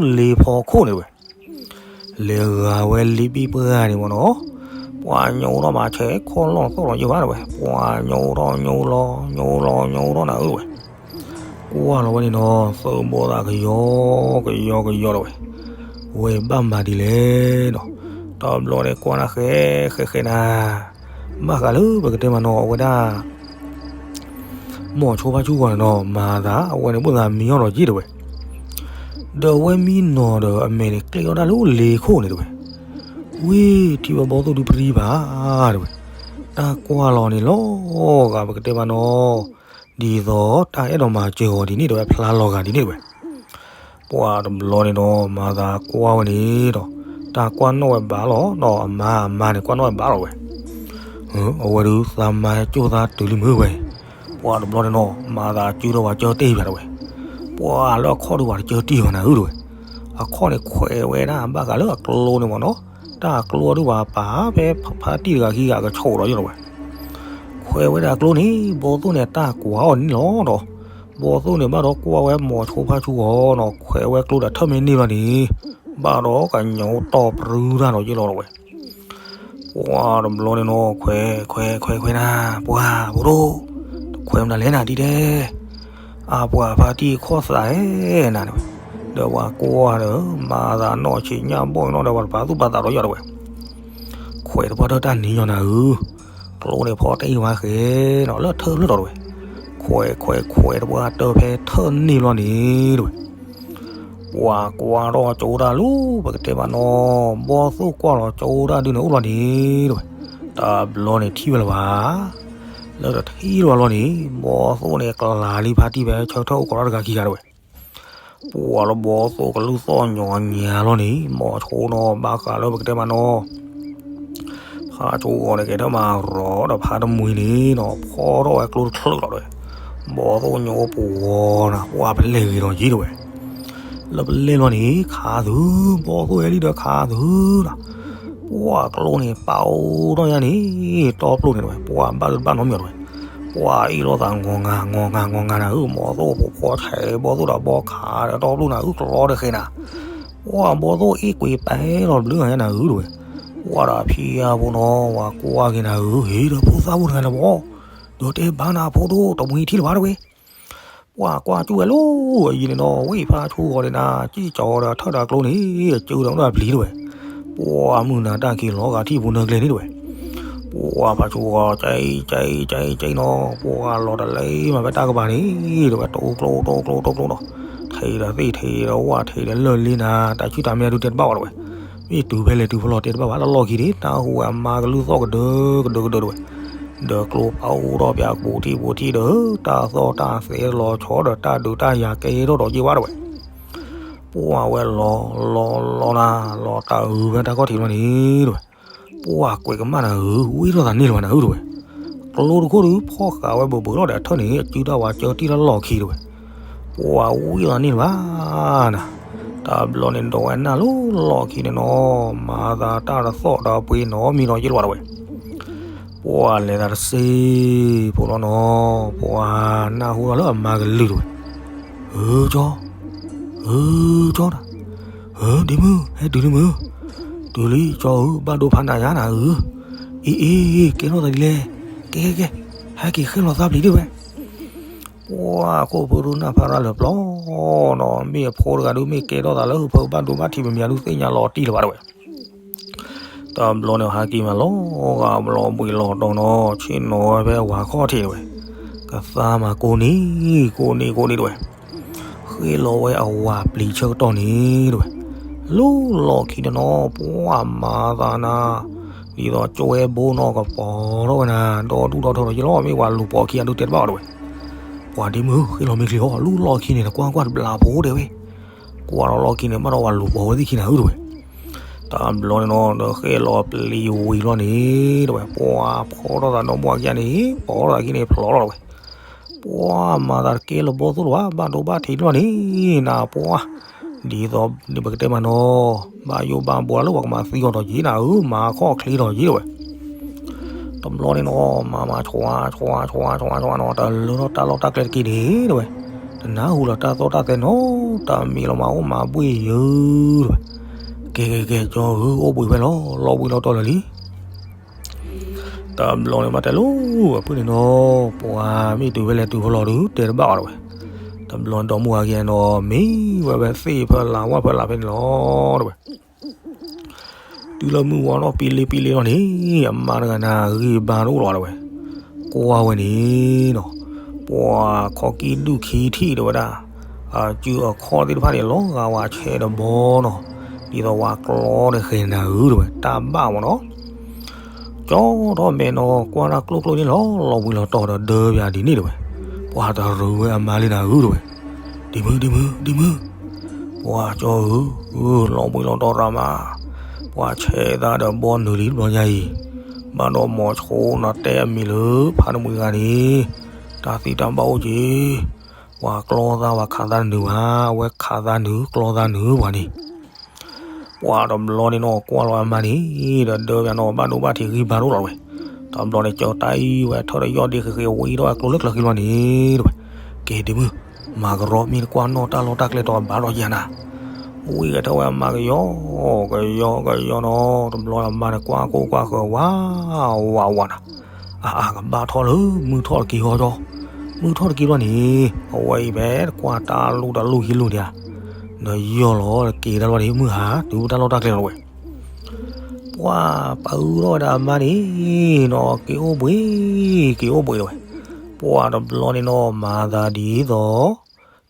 လၢလ့ဖီခိၣ်န့ၣ်တဝဲ. လဲၤဂၤဝဲလ့ဘ့ၣ်ပှၢ်န့ၣ်မၢ်နီၤ. ပှၤညိထီၣ်မၤဆဲးခီၣ်လီၢ်သီၣ်လီၤယဲၢ်ဘၣ်တဝဲ ပှၤညိထီၣ်ညိလီၤ ညိလီၤညိထီၣ်နၤဧၢတဝဲ. ကွၢ်လီၤဝဲန့ၣ်နီၤ သုးဘီသးကယီကယီကယီတဝဲ. ဝဲဘၣ်မၤဒ်လဲၣ်နီၤ. တဘျီန့ၣ်ကွၢ်နၤဃဲဃဲဃဲနၤ ဘၣ်ဃးလၢပကတဲမးနီၤ အဝဲဒၣ် မိၤဆိဖါဆူဂီၤန့ၣ်နီၤ မၤသးအဝဲန့ၣ်ဘၣ်သးမံအီၤဒီးယံၤတဝဲ. ဒီးအဝဲမံနီၤဒီးအမဲာ်န့ၣ် ကျ့အီၣ်တၢ်လၢလ့ခိၣ်န့ၣ်တဝဲ. ဝ့ၢ်ထံၣ်ဝဲဘီသိၣ်ဒုးပရံဘၣ်တဝဲ. တၢ်ကွၢ်လီၤန့ၣ်လီၤဂာ်ပကတဲမးနီၤ ဒ်သိးတၢ်အဲၣ်ဒိးမၤစၢၤဂီၤဒ်န့ၣ်တဝဲ ဖျါလီၤဂာ်ဒ်န့ၣ်တဝဲ. ပှၤတဘျီန့ၣ်နီၤ မၤသးကွၢ်ဝဲန့ၣ်ဒီး တၢ်ကွၢ်နီၣ်ဝဲဘၣ်လီၤနီၤ အမါအမါန့ၣ် ကွၢ်နီၣ်ဝဲဘၣ်လီၤဝဲ. အဝဲဒုးသးမါကၠိၣ်သးတုၤလံမုၢ်ဝဲ. ပှၤတဘျီန့ၣ်နီၤ မၤသးစုဒီးပှၤကၢတ့ၢ်ဘၣ်တဝဲ. ပှၤလၢအခီၣ်ဒုးပှၤတကၢတ့ၢ်ဘၣ်နၤဧၢတဝဲ. အခီၣ်န့ၣ်ခွဲးဝဲဒၣ်ဘၣ်ဃးလၢအကျိန့ၣ်မၢ်နီၤ တၢ်အကျိဒုးပှၤပာ်ဖဲဖါတံၢ်တဂၤခံဂၤကဆိးဒီးယိၣ်တဝဲ. ခွဲးဝဲဒၣ်အကျိန့ၣ် ဘီသိၣ်န့ၣ်တၢ်ကွၢ်အီၤန့ၣ်လီၤဒီး ဘီသိၣ်န့ၣ်ဘၣ်ဒီးကွၢ်ဝဲမိၤဆိဖါဆူဂီၤနီၤ ခွဲးဝဲကျိဒီးထၢၣ်မ့ၢ်န့ၢ်ဘျီန့ၣ် ဘၣ်ဒီးကညိးတီၢ်ပြူတၢ်ဒီးယိၣ်လီၤတဝဲ. ပှၤတဘျီန့ၣ်နီၤ ခွဲးခွဲးခွဲးခွဲးနၤ ပှၤဖိဒိၣ် တခွဲးမနုၤလဲၣ်နၤဒ်တဲ အပှၤဖါတံၢ်ခီၣ်သးဧဲနၤတဝဲ. ဒီးပှၤကွၢ်ဒီး မၤသးနီၣ်ဆံးညၣ်ဘီၣ်နီၣ်ဒီးပှၤတပာ်သူၣ်ပာ်သးဒီးယိၣ်တဝဲ. ခွဲးတပှၢ်တၢၢ်တၢ်နံၤညီနၤဧၢ, ကျိန့ၣ်ဖီတ့ၢ်ဝဲဃဲနီၤ လၢထၢၣ်လၢတီၤတဝဲ. ခွဲးခွဲးခွဲးတပှၢ်တၢၢ်ဖဲထၢၣ်န့ၣ်လီၤန့ၣ် တဲဝဲ, ပှၤကွၢ်ထီၣ်ကၠိတၢ်လၢ ပကတဲမးနီၤ, ဘီသိၣ်ကွၢ်လီၤကၠိတၢ်ဒုန့ၣ်အိၣ်လီၤန့ၣ် တဲဝဲ, တဘျီန့ၣ်ထံၣ်ဝဲလၢၤဘၣ်. လၢတထံၣ်လၢၤဘၣ်လီၤန့ၣ် ဘီသိၣ်န့ၣ် ကလၤလံဖါတံၢ်ဖဲဆၢထၢၣ်အိၣ်ကီးထီၣ်တဂၤခံဂၤ တဲဝဲ. ပှၤလၢဘီသိၣ်ကလုၢ်သီၣ်ညီညါလီၤန့ၣ် မိၤဆိနီၤ ဘၣ်ဃးလၢပကတဲမးနီၤ, ဖါဆိဂီၤန့ၣ် ကဲထီၣ်မၤရီၤဒီးဖါတမှံၤန့ၣ်နီၤ ဖီထီၣ်ဝဲကျိတချုးလီၤ တဲဝဲ. ဘီသိၣ်ညိပှီၤနၤ ပှၤပလဲၤဂ့ၤဒီးယံၤ တဲဝဲ. လၢပလဲၤလီၤန့ၣ် ခးသု, ဘီသိၣ်ဟဲလံဒီးခးသုဒီး ပှၤကျိန့ၣ် ပာ်အိၣ်ထီၣ်ညါန့ၣ် တီပျိၣ်န့ၣ် တဲဝဲ, ပှၤဘၣ်ဒိတဘၣ်နီတမံၤ တဲဝဲ. ပှၤအ့ၣ်လိာ်သး ငီၤငါ ငီၤငါ ငီၤငါနၤဧၢ, ဘီသိၣ်ဖိခွါဆဲး ဘီသိၣ်ဒီးဘီခးဒီးတီပျိၣ်နၤဧၢ, ကျီတဃဲနၤ. ပှၤဘီသိၣ်အ့ၣ်ကွံာ်ပဲလီၤတဘျုးဂၤညါနၤဧၢ တဲဝဲ. ပှၤဒီးဖံယါဖိနီၤ ပှၤကွၢ်က့ၤနၤဧၢ, ဟ့ၣ်ဒီးဖိသၣ်ဖိတဂၤလၢၤဘီ, ဒီးတဲဘၣ်နၤဖိဒိၣ်တမှံၤထံၣ်လၢၤဘၣ် တဲဝဲ. ပှၤကွၢ်ကၠူၣ်ဝဲလီၤ အယံၤန့ၣ်နီၤ ဝဲဖါဆိဂီၤန့ၣ်နၤ ကံၣ်ကၠီဒီးထၢၣ်ဒီးကျိန့ၣ် အစုဒီးအိၣ်ဒီးပျံၤ တဲဝဲ. ပှၤမုၢ်နၤတၢ်ခံးလီၤဂာ်ထံၣ်ပူၤနၢကျဲန့ၣ် တဲဝဲ. ပှၤဖါဆိဂီၤ ကၠဲကၠဲကၠဲကၠဲနီၤ ပှၤလီၤတလဲမးဖဲတၢ်ကပၤန့ၣ် တဲဝဲ, တိကျိတိကျိတိကျိနီၤ, ထံးဒီးသ့ၣ်ထံးဒီးဝၣ် ထံးဒီးလၢၢ်လ့နၤ တၢ်ဆူၣ်တၢ်မဲာ်ဒုးတဲတဘၣ်ဘၣ် တဲဝဲ. မ့ၢ်တုၤဖဲလဲၣ်တုၤဖဲလဲၣ်တဲတဘၣ်ဘၣ် လၢလီၢ်ခံန့ၣ် တၢ်ဟူးဝဲအမါကလုၢ်သီၣ်ကဒၢကဒၢကဒၢ တဲဝဲ. ဒီးကျိပာ်အိၣ်ထီၣ်ပှၤပူၤထံၣ်ပူၤထံၣ်ဒီး တၢ်သီၣ်တၢ်သဲလီၤဆီဒီးတၢ်ဒုးတၢ်ယၤကဲထီၣ်ဒီးက့ၤဝဲ တဲဝဲ. ပှၤဝဲလီၤလီၤလီၤနၤ လီၤတၢ်အုးဖဲတၢ်ခီၣ်ထံးလီၤန့ၣ် တဲဝဲ. ပှၤကွဲးကမၣ်နၤဧၢ, ဝံၣ်ထီၣ်သးန့ၢ်လၢၤဘၣ်နၤဧၢ တဲဝဲ. ကျိတခိၣ်ဒုးဖီၣ်ဃာ်ဝဲဘူးဘူးလီၤဒီးအထၢၣ်န့ၣ် အစုတၢ်ဝၤကၢတံၢ်လၢလီၢ်ခံ တဲဝဲ. ပှၤဝံၣ်ထီၣ်သးန့ၢ်လၢၤဘၣ်နၤ. တဘျီန့ၣ်ဒီးဝဲနၢ်လၢလီၢ်ခံန့ၣ်နီၤ မၤသးတၢ်တသီၣ်ဒီးပှ့ၤနီတမံၤနီၤယ့ၢ်လီၤ တဲဝဲ. ပှၤလဲၤသးတစ့ဖိလီၤနီၤ ပှၤနၢ်ဟူထီၣ်လၢအမါကလုၢ် တဲဝဲ. ဧၢကၠီ, ဧၢကၠီတၢ်, ဧၢဒ့မုၣ် ဟဲတုၤဒ့မုၣ်, တုၤလံကၠီဧၢ ဘၣ်ဒိဖးနးယါနၤဧၢ, အ့အ့ ကဲထီၣ်သးဒ်လဲၣ်, ကဲကဲကဲ, ဟဲက့ၤဃ့ၢ်လီၤသးပျံၤဒ့ၣ်ဝဲ. ပှၤခိၣ်ဖိဒုးနၢ်ဖးရၣ်လၢာ်ပျီနီၤ မ့ၢ်အဖိတဂၤဒုးမ့ၢ်ကဲထီၣ်သးလၢဟၢဖၢဘၣ်ဒိဘၣ်ထံးပမံၤဒုးသ့ၣ်ညါလီၤတံၢ်လၢၤဘၣ် တဲဝဲ. တဘျီန့ၣ်ဟဲက့ၤမးလီၤဂာ်လီၤဘှံးလီၤတီၤနီၤ ဆ့ၣ်နီၤဝဲဖဲဝၤခီၣ်ထံး တဲဝဲ. ကသါမးကိးန့ၢ် ကိးန့ၢ်ကိးန့ၢ် တဲဝဲ. ဃ့ၢ်လီၤဝဲအဝၤပျံၤဆၢကတီၢ်န့ၣ် တဲဝဲ. လၢလီၢ်ခံန့ၣ်နီၤ ပှၤမၤသးနၤ ဒ်သိးကၠိဝဲဘိနီၤ ကပီၤထီၣ်ဝဲနၤ ဒီဒူၣ်ဒီထၢဒီးယလီၤ မ့ၢ်ပှၤလူၤပိာ်ခံဂၤဒုးတဲတဘၣ်အီၤ တဲဝဲ. ပှၤဒ့မုၣ် ဃ့ၢ်လီၤမ့ၢ်ချံအီၤ လၢလီၢ်ခံန့ၣ် နကွၢ်ကွၢ်တဘျးဖိ တဲဝဲ. ကွၢ်ဒီးလီၢ်ခံန့ၣ် ဘၣ်ဒီးပှၤလူၤပိာ်ဝဲသ့ၣ်ခံနၤဧၢ တဲဝဲ. တဘျီန့ၣ်နီၤ ဒီးဃ့ၢ်လီၤပျံၤဝံၤလီၤန့ၣ် တဲဝဲ ပှၤဖီထီၣ်သးဒီမါဝၤခံဂၤန့ၣ် ပီၤထီၣ်သးခံန့ၣ်ဖျိးထီၣ် တဲဝဲ. ပှၤမၤသးတကဲလၢၤဘီသိၣ်လၢၤဘၣ် ဘၣ်ဒိဘၣ်ထံးလီၤန့ၣ် နပှၤ ဒ်သိးပကတဲမးနီၤ ဘၣ်ယိၣ်ဘၣ်ဘှီလၢပှၤကမၤသံအီၤဒီးယံၤနၤဧၢ မၤခီၣ်ချ့ဒီးယံၤ တဲဝဲ. တဘျီန့ၣ်နီၤ မၤမၤဆှါဆှါဆှါဆှါဆှါနီၤ တလၢထီၣ်တၢ်လီၢ်တၢ်ကျဲတက့ၢ်န့ၣ် တဲဝဲ. တနၢ်ဟူလၢၤတၢ်သီၣ်တၢ်သဲနီတမံၤလီၤ မၤအိၣ်မၤဘှံးယုၤ တဲဝဲ. ကဲကဲကဲ ကၠီဧၢ အိၣ်ဘှံးဖဲလီၤ လီၤဘှံးလီၤတီၤလၢာ်လံ တဘျီန့ၣ်ဘၣ်တဲလိၤ အဖုၣ်န့ၣ်နီၤ ပှၤမ့ၢ်တုၤဖဲလဲၣ်တုၤဖဲလဲၣ်ဒုး တဲတဘၣ်အီၤ တဲဝဲ. တဘျီဒီမါဝၤခံဂၤနီၤ မ့ၢ်ဝဲဖဲသ့ၣ်ဖဲလၢဝၣ်ဖဲလၢဖဲန့ၣ်လီၤ တဲဝဲ. တုၤလၢမုၢ်ဝါထီၣ်ပံလ့ပံလ့လီၤန့ၣ် အမါတဂၤန့ၣ် ဂံၢ်ဘါတအိၣ်လီၤ တဲဝဲ. ကွၢ်ဝဲန့ၣ်နီၤ ပှၤခီၣ်ကံၢ်ဒူၣ်ခံထံၣ် တဲဝဲဒၣ် အစုအခီၣ်သ့ၣ်တဖၣ်န့ၣ် လီၤဂာ်ဝဲဆဲးတဘီနီၤ ဒ်သိးဝဲကျီတဃဲၤနၤဧၢ တဲဝဲ တၢ်ဘၣ်မးနီၤ ကၠီထီၣ်မဲာ်နီၤ ကွၢ်တၢ်ကျိၣ်ကျိၣ်န့ၣ်လီၤ လီၤဘှံးလီၤတီၤဒီးဒၢပၠးဒ်န့ၣ် တဲဝဲ. ပှၤတရူးဝဲအမါလံနၤဧၢ တဲဝဲ. ဒ့မုၣ် ဒ့မုၣ် ဒ့မုၣ် ပှၤကၠီဧၢ လီၤဘှံးလီၤတီၤရၤမး ပှၤဆဲးသးဒီးဘီနုာ်လံတဘျီညါအံၤ ဘၣ်ဒီးမိၤဆိနီၤတဲအမံၤလၢ ဖါတမှံၤတဂၤန့ၣ် တၢ်သံတၢ်ဘၣ်အိၣ်က့ၤ ပှၤကျီသးပှၤခးသးတနုာ်ဘၣ် အဝဲခးသးနုာ်ကျီသးနုာ်ပှၤန့ၣ် ပှၤတဘျီန့ၣ်နီၤ ကွၢ်လီၤအမါန့ၣ် ဒီးဒၢပၠးနီၤ ဘၣ်ဒိဘၣ်ထံးဂံၢ်ဘါတအိၣ်လီၤ တဲဝဲ. တဘျီန့ၣ် ကၠီတၢ်အံၤဝဲထၢၣ်ဒီးယီၢ်ဒ့ဃ့ဃ့ ဝံထီၣ်ဝဲကျိလၢကျၢၤခံလီၤန့ၣ် တဲဝဲ. ကဲဒ့မုၣ် မၤကရီမ့ၢ်တကွၢ်နီၣ်တၢ်လီၢ်တၢ်ကျဲတီၤဘၣ်ဒီးယၤနၤ ဝံဂဲၤထၢၣ်ဝဲအမါကယီ ကယီကယီနီၤ တဘျီအမါန့ၣ် ကွၢ်ကိၢ်ကွၢ်ဃၢၤဝးဝးဝးနၤ အအါကဘၣ်ထီၣ်လၢ မုၢ်ထီၣ်တက့ၢ်ဟီကၠီ မုၢ်ထီၣ်တက့ၢ်လီၤန့ၣ် အဝဲအံၤဖဲတကွၢ်တၢ်လူၢ်တၢ်လူၢ်ဟံးလူၢ်ဒံးဧါ ဒီးယီၢ်လီၤတက့ၢ်တၢ်လီၢ်န့ၣ် မုၢ်ဟါတုၤတၢ်လီၢ်တၢ်ကျဲလီၤဝဲ ပှၤပာ်အူထီၣ်ဝဲဒၣ်အမါန့ၣ်နီၤ က့ၤအိၣ်ဘှံး က့ၤအိၣ်ဘှံးလီၤဝဲ. ပှၢ်တဘျီန့ၣ်နီၤ မၤသးဒ်သိး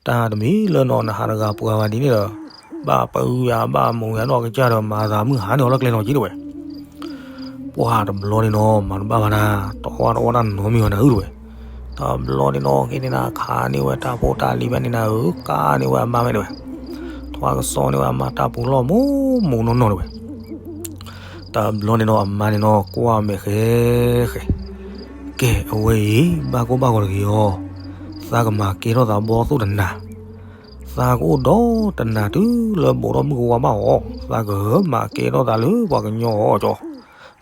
တၢ်တမံၤလၢနီၤ နဟးတဂၤပှၤဘၣ်ဒ်န့ၣ်ဒီး ဘၣ်ပၢယၤဘၣ်မူယၤနီၢ်ကစၢ်ဒီး မၤသးမုၢ်ဟါန့ၢ်အီၤလၢကျဲလီၤက့ၤတဝဲ. ပှၢ်တဘျီန့ၣ်နီၤ မၤတဘၣ်ဘၣ်နၤ တအီၣ်တအီၣ်တၢ်နီတမံၤဘၣ်နၤဧၢတဝဲ. တဘျီန့ၣ်နီၤ က့န့ၣ်နၤ ခးန့ၢ်ဝဲတၢ်ဖိတၢ်လံၤဖဲန့ၣ်နၤဧၢ ကါန့ၢ်ဝဲအမါဖဲတဝဲ. ထွါကစီန့ၢ်ဝဲအမါတၢ်ပူၤလီၢ်မိၢ်မိၢ်နီၢ်နီၢ်တဝဲ. တဘျီန့ၣ်နီၤ အမါန့ၣ်နီၤ ကွၢ်မဲာ်ဃဲဃဲ, ကဲ အဝဲအံၤ ဘၣ်ကိၢ်ဘၣ်ဂီၤတဂ့ၤအီၤ, သးကမၤကဲထီၣ်သးဘီသိၣ်တနၤ, သးကအိၣ်ဒီးတနၤတုၤလၢဘိးထီၣ်မုၢ်ကဝါဘၣ်အီၤ, သးကမၤကဲထီၣ်သးလၢပှၤကညီအီၤကၠီ,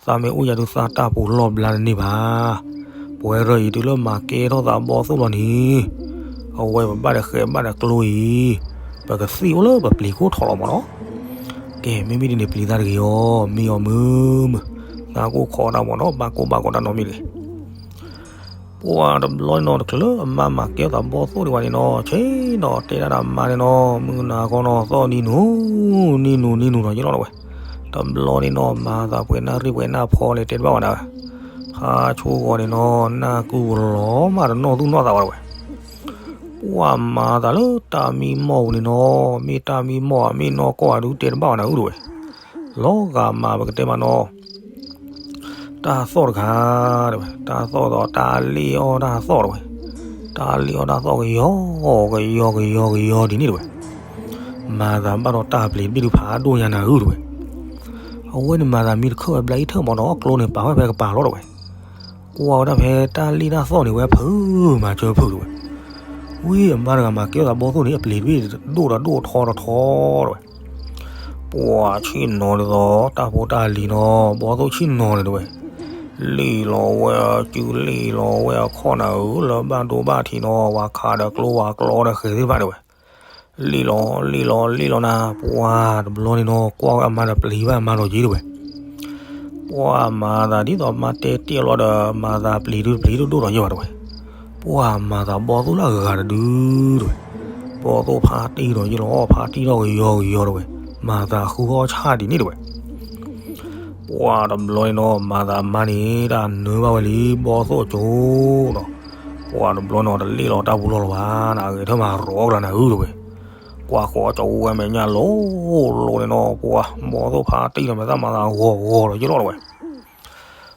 သးမ့ၢ်အိၣ်ယၤဒုးသးတၢ်ပူၤလီၢ်ဘျါတန့ၢ်ဘၣ်. ပဝဲရၢ်အံၤတုၤလၢမၤကဲထီၣ်သးဘီသိၣ်လီၤန့ၣ်, အဝဲပဘၣ်ဒီးဃဲးဘၣ်ဒီးကျိအံၤ, ပကသံၣ်အိၣ်လၢပပျံၤခိၣ်ထီၣ်လီၤမၢ်နီၤ. ကဲ မ့မ့ၢ်ဒ်န့ၣ်ပျံၤသးတဂ့ၤအီၤ, မ့ၢ်အီၤမုာ်မုာ်, သးကအိၣ်ခိးတၢ်မၢ်နီၤ ဘၣ်ကိၢ်ဘၣ်ဂီၤတၢ်နီတမံၤတဂ့ၤ. ပှၢ်တဘျီန့ၣ်နီၤ တချုးလၢအမါမၤကဲထီၣ်သးဘီသိၣ်ဒံးဘၣ်န့ၣ်နီၤ ဆ့ၣ်နီၤတဲဒၣ်ဒီးအမါန့ၣ်နီၤ မုၢ်နၤခီနီၤ သီၣ်နံၤနူၤ, နံၤနူၤနံၤနူၤနီၤယ့လီၤတဝဲ. တဘျီန့ၣ်နီၤ မၤသးပှဲၤနၢ်ရံၣ်ပှဲၤနၢ်ဖီလဲၤတဲတဘၣ်ဝဲဒၣ်, ဟါဆိဂီၤန့ၣ်နီၤ နၢ်ကုပူၤလီၤမးတနီၣ်သူၣ်နီၣ်သးဝဲတဝဲ. ပှၢ်မၤသးလၢတၢ်မံမီၢ်ပူၤန့ၣ်နီၤ မ့ၢ်တၢ်မံမီၢ်ဧါ မ့ၢ်နီၢ်ကီၢ်ဧါဒုးတဲတဘၣ်ဝဲနၤဧၢတဝဲ. လီၤဂာ်မးပကတဲမးနီၤ တၢ်သီၣ်တခါတဝဲ, တၢ်သီၣ်ဒီးတၢ်လ့ၣ်အီၣ်တၢ်သီၣ်တဝဲ, တၢ်လ့ၣ်အီၣ်တၢ်သီၣ်ကယီကယီကယီကယီဒ်န့ၣ်တဝဲ. မၤသးဘၣ်ဒီးတၢ်ပျံၤတဘ့ၣ်ဒုးဖးဒိၣ်ညါနၤဧၢတဝဲ. အဝဲန့ၣ်မၤသးမံတခၢၣ်ဝဲဘျါအံၤထၢၣ်မၢ်နီၤ ကျိန့ၣ်ပာ်ဝဲဖဲကပၤလီၤတဝဲ. ကွၢ်ဝဲဒၣ်ဖဲတၢ်လ့ၣ်တၢ်သီၣ်န့ၣ် ဝဲဖုးမၤစၢၤဖုးတဝဲ. ဝံၤအမါတဂၤမၤကဲထီၣ်သးဘီသိၣ်န့ၣ် အပျံၤတဘ့ၣ်ဒိၣ်ဒီးဒိၣ်ထီတထီတဝဲ. ပှၢ်ဆ့ၣ်နီၤဒ်သိး တၢ်ဖိတၢ်လံၤနီၤ ဘီသိၣ်ဆ့ၣ်နီၤန့ၣ်တဝဲ. လ့ၣ်လီၤဝဲအစု လ့ၣ်လီၤဝဲအခီၣ်နၤဧၢ လၢဘၣ်ဒိဘၣ်ထံးနီၤ ဝၤခးဒီးကျိဝၤကျီဒီးဃဲၤသ့ၣ်တဖၣ်တဝဲ. လ့ၣ်လီၤ လ့ၣ်လီၤ လ့ၣ်လီၤနၤ ပှၢ်တဘျီန့ၣ်နီၤ ကွၢ်ဝဲအမါဒီးပျံၤဘၣ်အမါလီၤက့ၤတဝဲ. ပှၢ်မၤသးဒ်သိးမါတဲတ့ၢ်လီၤဒီး မၤသးပျံၤဒုးပျံၤဒိၣ်ဒိၣ်ဒီးယ့ၢ်ဘၣ်တဝဲ. ပှၢ်မၤသးဘီသိၣ်လၢအဂၤတဒုတဝဲ. ဘီသိၣ်ဖးတံၢ်ဒီးယ့ၢ်လီၤ ဖးတံၢ်ထီၣ်ကယီကယီတဝဲ. မၤသးဃုအီၣ်ဆၣ်ဒ်န့ၣ်တဝဲ. ပှၢ်တဘျီန့ၣ်နီၤ မၤသးအမါန့ၣ် တၢ်နၢဘၣ်ဝဲလံ ဘီသိၣ်ကၠိနီၤ. ပှၢ်တဘျီန့ၣ်နီၤ တလ့ၣ်လီၤတၢ်ပူၤလီၢ်လီၤဘၣ် နဂဲၤထၢၣ်မၤရီကလၤနၤဧၢတဝဲ. ကွၢ်ဃီကၠိဝဲမဲာ်ညါလိၤလိၤန့ၣ်နီၤ ပှၢ်ဘီသိၣ်ဖးတံၢ်ဒီး မဲာ်သၣ်မၤသးဂီၤဂီၤဒီးယ့ၢ်လီၤတဝဲ.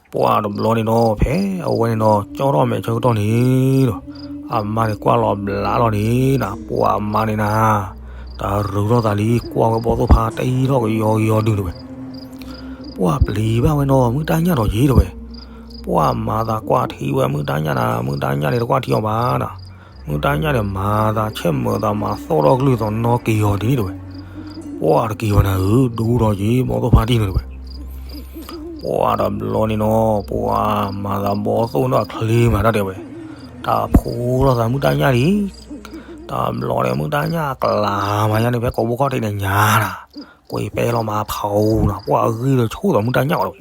ပှၢ်တဘျီန့ၣ်နီၤ ဖဲအဝဲန့ၣ်နီၤ ကၠီထီၣ်မဲာ်ဆၢကတီၢ်န့ၣ်ဒီး အမါန့ၣ်ကွၢ်လီၤဘျါလီၤန့ၣ်နၤ ပှၢ်အမါန့ၣ်နၤ တၢ်ရူးထီၣ်သးလံ ကွၢ်ဝဲဘီသိၣ်ဖးတံၢ်ထီၣ်ကယီကယီဒုးတဝဲ. ပှၢ်ပျံၤဘၣ်ဝဲနီၤ မုၢ်တၢ်ညၣ်ဒီးယ့ၢ်တဝဲ. ပှၢ်မၤသးကွၢ်ထံဝဲမုၢ်တၢ်ညၣ်နၤ မုၢ်တၢ်ညၣ်န့ၣ်တကွၢ်ထံအီၤဘၣ်နၤ. မုၢ်တၢ်ညၣ်န့ၣ် မၤသးဆဲးမုာ်သးမၤသီၣ်ထီၣ်ကလုၢ်သီၣ်နီၣ်က့ၤအီၤဒ်န့ၣ်တဝဲ. ပှၢ်တက့ၤအီၤနၤဧၢ ဒူဒီးယ့ၢ်ဘီသိၣ်ဖးတံၢ်န့ၣ်တဝဲ. ပှၢ်တဘျီန့ၣ်နီၤ ပှၢ်မၤသးဘီသိၣ်နီၣ်ချ့မးတၢ်တဲဝဲ. တၢ်ဖိလီၤသးမုၢ်တၢ်ညၣ်လံ. တဘျီန့ၣ်မုၢ်တၢ်ညၣ်အကျါမးညါန့ၣ် ဖဲကိာ်ဘိခီၣ်ထံးန့ၣ်ညါနၤ. ကွံာ်ပဲလီၤမးဖးအူနၤ ပှၢ်အဂံၢ်ဒီးဆိၣ်သးမုၢ်တၢ်ညၣ်အီၤတဝဲ.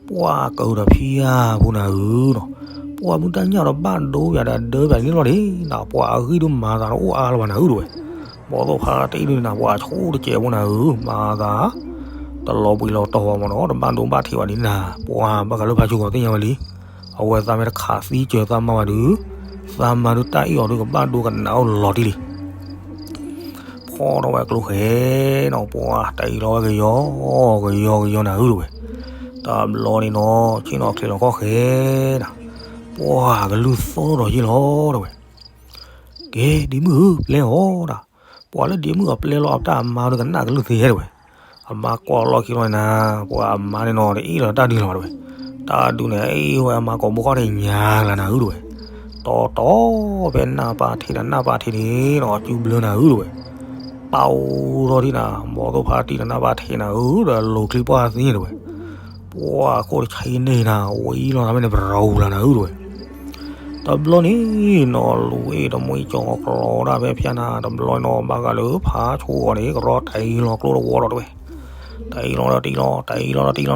ပှၢ်ကၢဒီးဖံးယၤဖိနၤဧၢနီၤ. ပှၢ်မုၢ်တၢ်ညၣ်ဒီးဘၣ်ဒိယၤဒီးဒၢယၤန့ၣ်လီၤန့ၣ်နၤ ပှၢ်အဂံၢ်ဒုးမၤသးတအိၣ်အါလၢၤဘၣ်နၤဧၢတဝဲ. ဘီသိၣ်ဖးတံၢ်ဒုးနၤ ပှၢ်ဆိၣ်တစဲးဖိနၤဧၢ မၤသး တလီၤဘှံးလီၤတီၤဝဲမၢ်နီၤ တဘၣ်ဒိဘၣ်ထံးဘၣ်ဒ်နၤ ပှၢ်ဘၣ်ဃးလၢဖးဆူကီးသ့ၣ်ညါဝဲလံ. အဝဲသးမ့ၢ်တခးသံစၢၤသးမါဘၣ်ဒုး သးမါဒုးတၢ်အ့ၣ်အီၤဒုးကဘၣ်ဒိကနးအိၣ်လီၤတံၢ်လံ. ဖီၣ်ထီၣ်ဝဲကျိဃဲနီၤ ပှၢ်တအံၤလီၤဝဲကယီ ကယီကယီနၤဧၢတဝဲ. တဘျီန့ၣ်နီၤ ဆ့ၣ်နီၤချ့လီၤခီၣ်ဃဲနၤ ပှၢ်ကလုၢ်သီၣ်ဒီးယ့ၢ်လီၤတဝဲ. ကဲ ဒ့မုၣ်ဧၢ ပျဲအီၤဒၣ်. ပှၢ်လၢဒ့မုၣ်အပျဲလီၤအတၢ်အမါဒုးကနၣ်ကလုၢ်သ့တဝဲ. အမါကွၢ်လီၢ်ခံလီၤန့ၣ်နၤ ပှၢ်အမါန့ၣ်နီၤ တအ့ၣ်လီၤတၢ်ဒုးလၢၤဘၣ်တဝဲ. တၢ်ဒုးန့ၣ် အ့ၣ်ဝဲအမါကိာ်ဘိခီၣ်ထံးညါကလၤနၤဧၢတဝဲ. တီတီဖဲနၢ်ပၢ်ထံးဒီးနၢ်ပၢ်ထံးန့ၣ်နီၤ စုဘျၢနၤဧၢတဝဲ. ပာ်အိၣ်ထီၣ်ဒံးနၤ ဘီသိၣ်ဖးတံၢ်ဒီးနၢ်ပၢ်ထံးနၤဧၢဒီးလိၤချံပှၢ်သံတဝဲ. ပှၢ်ခိၣ်တဆံန့ၣ်နၤ ဝံၤလီၤနၤမ့ၢ်န့ၣ် ပရူၤလၤနၤဧၢတဝဲ. တဘျီန့ၣ်နီၤ လူၤအ့ၣ်တမှံကၠီၤကျီဒၣ်ဖဲဖျါနၤ တဘျီန့ၣ်နီၤ ဘၣ်ဃးလၢဖးဆိဂီၤန့ၣ် ကရီတအံၤလီၤကျိတဝီဒီးတဝဲ. တအံၤလီၤဒီးတအံၤလီၤ တအံၤလီၤဒီး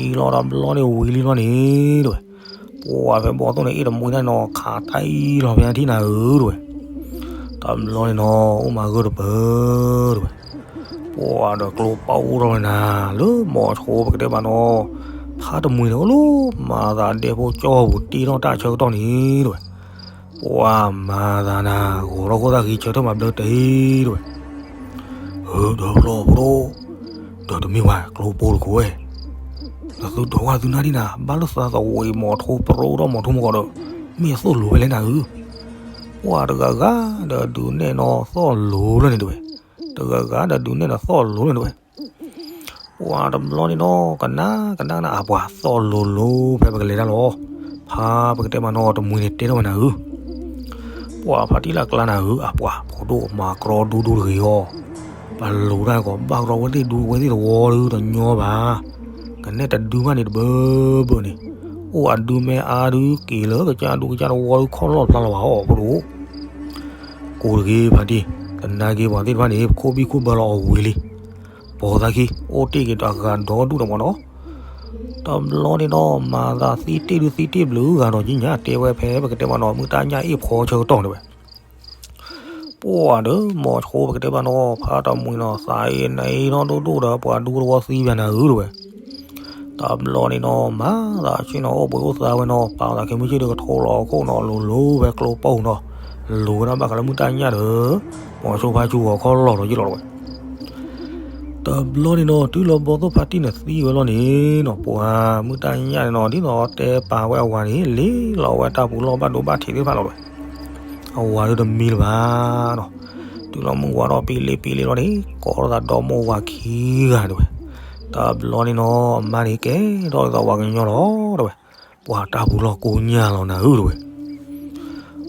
တအံၤလီၤနီၤ တအံၤလီၤတဘျီန့ၣ်ဝံၤလံလီၤန့ၣ်တဝဲ. ပှၢ်ဖဲဘီသိၣ်န့ၣ်အ့ၣ်တမှံဒၣ်နီၤ ခးတၢ်အံၤလီၤဖဲထံၣ်နၤဧၢတဝဲ. တဘျီန့ၣ်နီၤ အိၣ်မးဂၢၢ်တပၢၢ်တဝဲ. ပှၢ်ဒီးကျိပာ်အိၣ်ထီၣ်န့ၣ်နၤ လၢမိၤဆိပကတဲဘၣ်နီၤ ဖးတမှံန့ၣ်အိၣ်လီၤ မၤသးဒဲဖိကၠီပူၤတ့ထီၣ်တၢ်ဆၢကတီၢ်န့ၣ်တဝဲ. ပှၤမၤသးနၤ ဂီၤထီၣ်ခိၣ်သၣ်ဃံဆၢထၢၣ်မၤဘျၢတအံၤတဝဲ, ဧၢ ဒီးဖျီဖိဒိၣ်, ဒီးတမ့ၢ်ဝဲကျိပိတခိၣ်ဝဲ, နသုဒိးဝဲသုနၢ်ဒံၣ်နၤ ဘၣ်လၢသးသဝံးမီၤထိပရိဒီးမီၤထိမကီးဒီး, မ့ၢ်အသိၣ်လိၤဝဲလဲၣ်နၤဧၢ, ပှၤတဂၤဂၤဒီးဒုးနဲၣ်နီၣ်သီၣ်လိၤလၢန့ၣ်တဝဲ, တဂၤဂၤဒီးဒုးနဲၣ်နီၣ်သီၣ်လိၤလၢန့ၣ်တဝဲ ပှၤတဘျီန့ၣ်နီၤ ကနၣ်ကနၣ်ကနၣ် အပှၤသီၣ်လိၤလိၤ ဖဲပကလဲၤတၢ်လီၤ, ဖးပကတဲမးနီၤ တမှံၤန့ၣ်တဲထီၣ်ဝဲနၤဧၢ, ပှၤဖါတံၢ်လၢ်ကျါနၤဧၢ, အပှၤဖိဒိၣ်မၤကြီဒူဒူတဂ့ၤအီၤ, ပလိၤတၢ်ကီးဘၣ်ကြီဝဲသ့ၣ်ဒူဝဲသ့ၣ်တဝီဒုတညီဘၣ်, ကနဲၣ်တဒုဘၣ်န့ၣ်တဘၢဘၢန့ၣ်, အိၣ်အဒုမ့ၢ်အါဒုက့ၤလၢကစၢ်ဒူကစၢ်တဝီဒုခီၣ်လီၢ်ဖျါလီၤဘၣ်အီၤဖိဒိၣ် ကိးတဂ့ၤဖါတံၢ်, သနာ်က့ပှၤသ့ၣ်တဖၣ်န့ၣ် ခိၣ်ဘံၣ်ခိၣ်ဘၢလီၤအဝံၤလံ, ပိာ်သးခံ အိၣ်တ့ၢ်က့ၤတဂၤဒီဒူၣ်ဒီးမးနီၤ, တဘျီန့ၣ်နီၤ မၤသးသံတ့ၢ်ဒုသံတ့ၢ်ဘျုးဂၤဒီးကညး တဲဝဲဖဲပကတဲမးနီၤ မုၢ်တၢ်ညၣ်အ့ၣ်ဖီဆၢကတီၢ်န့ၣ်ဝဲ ပှၤဒီးမီၤဆိပကတဲဘၣ်နီၤ ဖးတမှံၤနီၤ သးအံၤနအံၤနီၣ်ဒိၣ်ဒိၣ်ဒီး ပှၤဒူတဝီသံဘၣ်နၤဧၢတဝဲ, တဘျီန့ၣ်နီၤ မၤသးဆ့ၣ်နီၤ အိၣ်ဘှံးအိၣ်သါဝဲနီၤ ပာ်သးခဲမုၢ်ဆ့ၣ်ဒီးကထိလီၤခိၣ်နီၤ လိၤလိၤဖဲကျိပိနီၤ, လိၤဝဲဒၣ်ဘၣ်ဃးလၢမုၢ်တၢ်ညၣ်ဒီး မီၤဆိဖါဆူဂီၤခီၣ်လီၢ်ဒီးယ့ၢ်လီၤတဝဲ တဘျီန့ၣ်နီၤ တုၤလၢဘီသိၣ်ဖါတံၢ်န့ၣ်သံဝဲလီၤန့ၣ်နီၤ ပှၤမုၢ်တၢ်ညၣ်န့ၣ်နီၤ ဒ်သိးတဲပာ်ဝဲအဝၤန့ၣ် လ့လီၤဝဲတၢ်ပူၤလီၢ်ဘၣ်ဒိဘၣ်ထံးသ့ၣ်တဖၣ်လီၤတဝဲ, အဝၤဒုတမံလၢၤဘၣ်နီၤ, တုၤလီၤမုၢ်ဝါထီၣ်ပံလ့ပံလ့လီၤန့ၣ် ကိးထီၣ်သးဒီမိၢ်ဝၤခံဂၤတဝဲ, တဘျီန့ၣ်နီၤ အမါန့ၣ် ကဲထီၣ်ဒ်သိးပှၤကညီလီၤတဝဲ, ပှၤတၢ်ပူၤလီၢ်ကိညၢ်လီၤနၤဧၢတဝဲ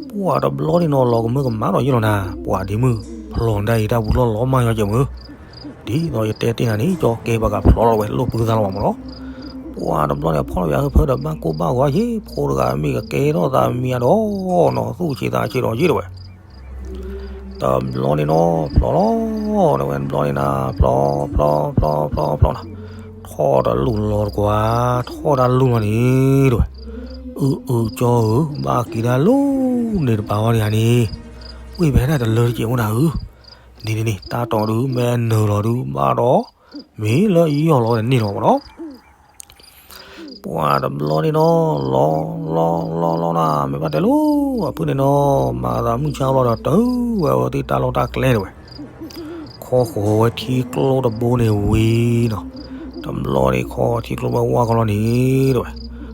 ပှၤတဘျီန့ၣ်နီၤ လီၤကမၢကမၣ်ဒီးယ့ၢ်လီၤနၤ ပှၤဒ့မုၣ် ဖျီဒၣ်အံၤ တၢ်ပူၤလီၢ်လီၤမၢ်ညီကဲမုၢ်, ဒ်သိးယတဲတ့ၢ်နၤန့ၣ် ကၠီကဲပှၤကဖျီလီၤဝဲ လိၣ်ပုသးလီၤဘၣ်မးနီၤ, ပှၤတဘျီန့ၣ် ဖီၣ်လီၤယၤဟၢဖၢဒီး ဘၣ်ကိၢ်ဘၣ်ဂီၤယ့ၢ် ဖိတဂၤမ့ၢ်ကကဲထီၣ်သးမံၤအဒီးနီၤ သူၣ်ဆံးသးဆံးဒီးယ့ၢ်တဝဲ တဘျီန့ၣ်နီၤ ဖျီလီၤ တဝဲတဘျီန့ၣ်နၤ ဖျီ ဖျီ ဖျီ ဖျီ ဖျီ ဖျီနၤ, ထီၣ်တလူၢ်လီၤတကွၢ် ထီၣ်တၢ်လူၢ်လီၤန့ၣ်တဝဲ, အုၣ်အုၣ်ကၠီဧၢ ဘၣ်က့ၤတၢ်လူၤန့ၣ်တပာ်ဝဲတဂၤန့ၣ်, ဝ့ၢ်ပဟဲဒၣ်တလၢတစဲးအိၣ်နၤဧၢ, န့ၣ်န့ၣ်န့ၣ် တၢ်တီၤဒုး မ့ၢ်နုာ်လီၤဒုး ဘၣ်ဒီး မ့ၢ်လၢယီၢ်လီၤဝဲတန့ၢ်လီၤမးနီၤ ပှၤတဘျီန့ၣ်နီၤ လီၤ လီၤ လီၤ လီၤနၤ မ့ၢ်ဘၣ်တဲလိၤ အဖုၣ်န့ၣ်နီၤ မၤသးမုၢ်ဆါလီၤဒီး တုၤဝဲအဝဲသ့ၣ်တၢ်လီၢ်တၢ်ကျဲတဝဲ, ခီဃီၤဝဲထံကျိတဘိန့ၣ်ဝံၤနီၤ, တဘျီန့ၣ်ခီထံကျိဝဲဝါကလီၤန့ၣ်တဝဲ,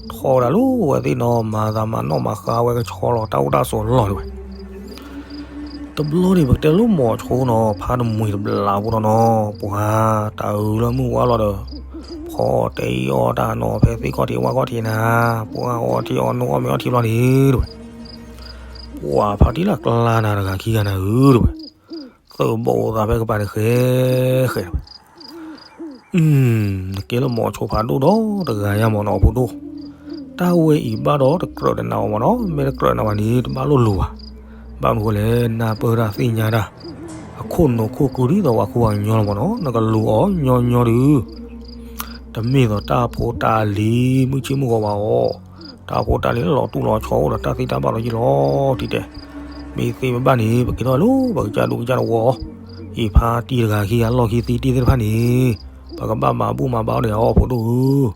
ထီၣ်ဝဲဒၣ်လိၤဝဲသ့ၣ်နီၤ မၤသးမၤနီၣ်မၤဃါဝဲကဆီလီၤ တၢ်အိၣ်တၢ်ဆိးလီၢ်တဝဲ တဘျီန့ၣ် ပကတဲလိၤမီၤဆိနီၤ ဖးတမှံၤတဘျီဖိဒီးနီၤ ပှၤတၢ်အုးလၢမုၢ်ဝါလီၤဒီး ဖီတဲအီၣ်တၢ်နီၤ ဖဲသ့ၣ်ခီၣ်ထံးဝၣ်ခီၣ်ထံးနၤ ပှၤအီထံအီနိအီၣ်မ့ၤအီထံဘျီန့ၣ်တဝဲ, ပှၤဖါတံၢ်လၢ်ကျါနၤတဂၤခံဂၤနၤဧၢတဝဲ, သုးဘီအိၣ်သးဖဲကပၤန့ၣ်ဃဲဃဲတဝဲ နကဲလၢမီၤဆိဖးဒိၣ်ဒီတဂၤယါမးနီၤ အဖိဒိၣ်, တၢ်ဝဲအံၤဘၣ်ဒီးတကြၢးတနးအီၤမးနီၤ မ့ၢ်တကြၢးနးဘၣ်န့ၣ် တဘၣ်လိၣ်လိၤဘၣ်, ဘၣ်မနုၤဃိလဲၣ် နၢ်ပၢၢ်တၢ်သ့ၣ်ညါတၢ်, အခိၣ်နူာ်ခိၣ်ကုဒ်သိးပှၤခိၣ်ပှၤကညီလီၤမးနီၤ နကလူၤအီၤညီညီဒုး တမ့ၢ်သိးတၢ်ဖိတၢ်လံၤမုၢ်ဆ့ၣ်မုၢ်ဂီၤဘၣ်အီၤ, တၢ်ဖိတၢ်လံၤလီၤတူၢ်လီၤဆီအိၣ်ဒီးတၢ်သ့တၢ်ဘၣ်လီၤယံၤလီၤ တံၤတဲ, မ့ၢ်သ့မ့ၢ်ဘၣ်န့ၣ် ပက့ၤထီၣ်လိၤ ပကစၢ်ဒူပကစၢ်တဝီ အံၤဖါတံၢ်တဂၤခံဂၤလီၢ်ခံသံတံၢ်သ့ၣ်တဖၣ်န့ၣ်, ပကဘၣ်မၤဘူၣ်မၤဘါအီၤန့ၣ်အီၤဖိဒိၣ်ဧၢ,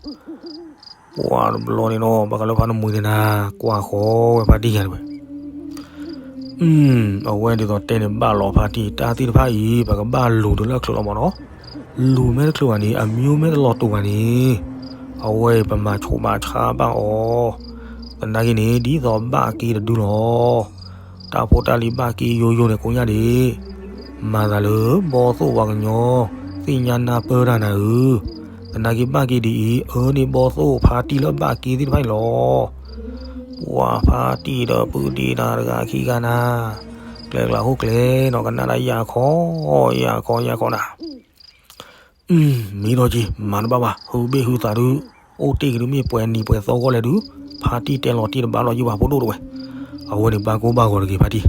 ပှၤတဘျီန့ၣ်နီၤ ဘၣ်ဃးလၢဖါနမှံၤန့ၣ်နၤ ကွၢ်ဃီဝဲဖါတံၢ်ယါတဝဲ အဝဲဒ်သိးတဲန့ၣ်ဘၣ်လီၤဖါတံၢ် တၢ်သ့ၣ်တဖၣ်အံၤ ပကဘၣ်လူၤတုၤလၢအချုးလီၤမးနီၤ, လူၤမ့ၢ်တချုးဘၣ်န့ၣ် အမံၤမ့ၢ်တလီၤတူာ်ဘၣ်န့ၣ်, အဝဲပမၤဆိးမၤဆါဘၣ်အီၤ, သနာ်က့န့ၣ် ဒ်သိးဘၣ်က့ၤတဒုလီၤ. တၢ်ဖိတၢ်လံၤဘၣ်က့ၤယိယိန့ၣ်ကိးညါဒံး, မၤသးလၢဘီသိၣ်ပှၤကညီ သ့ၣ်ညါနၢ်ပၢၢ်တၢ်နၤဧၢ, သနာ်က့ဘၣ်က့ၤဒ်အံၤ အၢန့ၢ်ဘီသိၣ်ဖါတံၢ်လၢဘၣ်က့ၤသ့ၣ်တဖၣ်န့ၣ်လီၤ. ပှၤဖါတံၢ်ဒီးပုၢ်ဒ့နၤတဂၤခံဂၤနၤ, ကျဲကျးဟီၣ်ကျဲနီၤ ကနၣ်ဒၣ်ယၢ်ခီ, ယၢ်ခီယၢ်ခီနၤ မ့ၢ်ထီၣ်က့ၤ မၤတဘၣ်ဘၣ် ဟုဘ့ၣ်ဟုသးဒုး, အိၣ်တ့ၢ်က့ၤဒုးမ့ၢ်ပှဲၤနံၤပှဲၤသီဂီၢ်လဲၣ်ဒုး, ဖါတံၢ်တဲလီၤတံၢ်တဘၣ်လီၤယံၤဘၣ်ဖိဒိၣ်တဝဲ, အဝဲန့ၣ်ဘၣ်ကိၢ်ဘၣ်ဂီၤတဂ့ၤဖါတံၢ်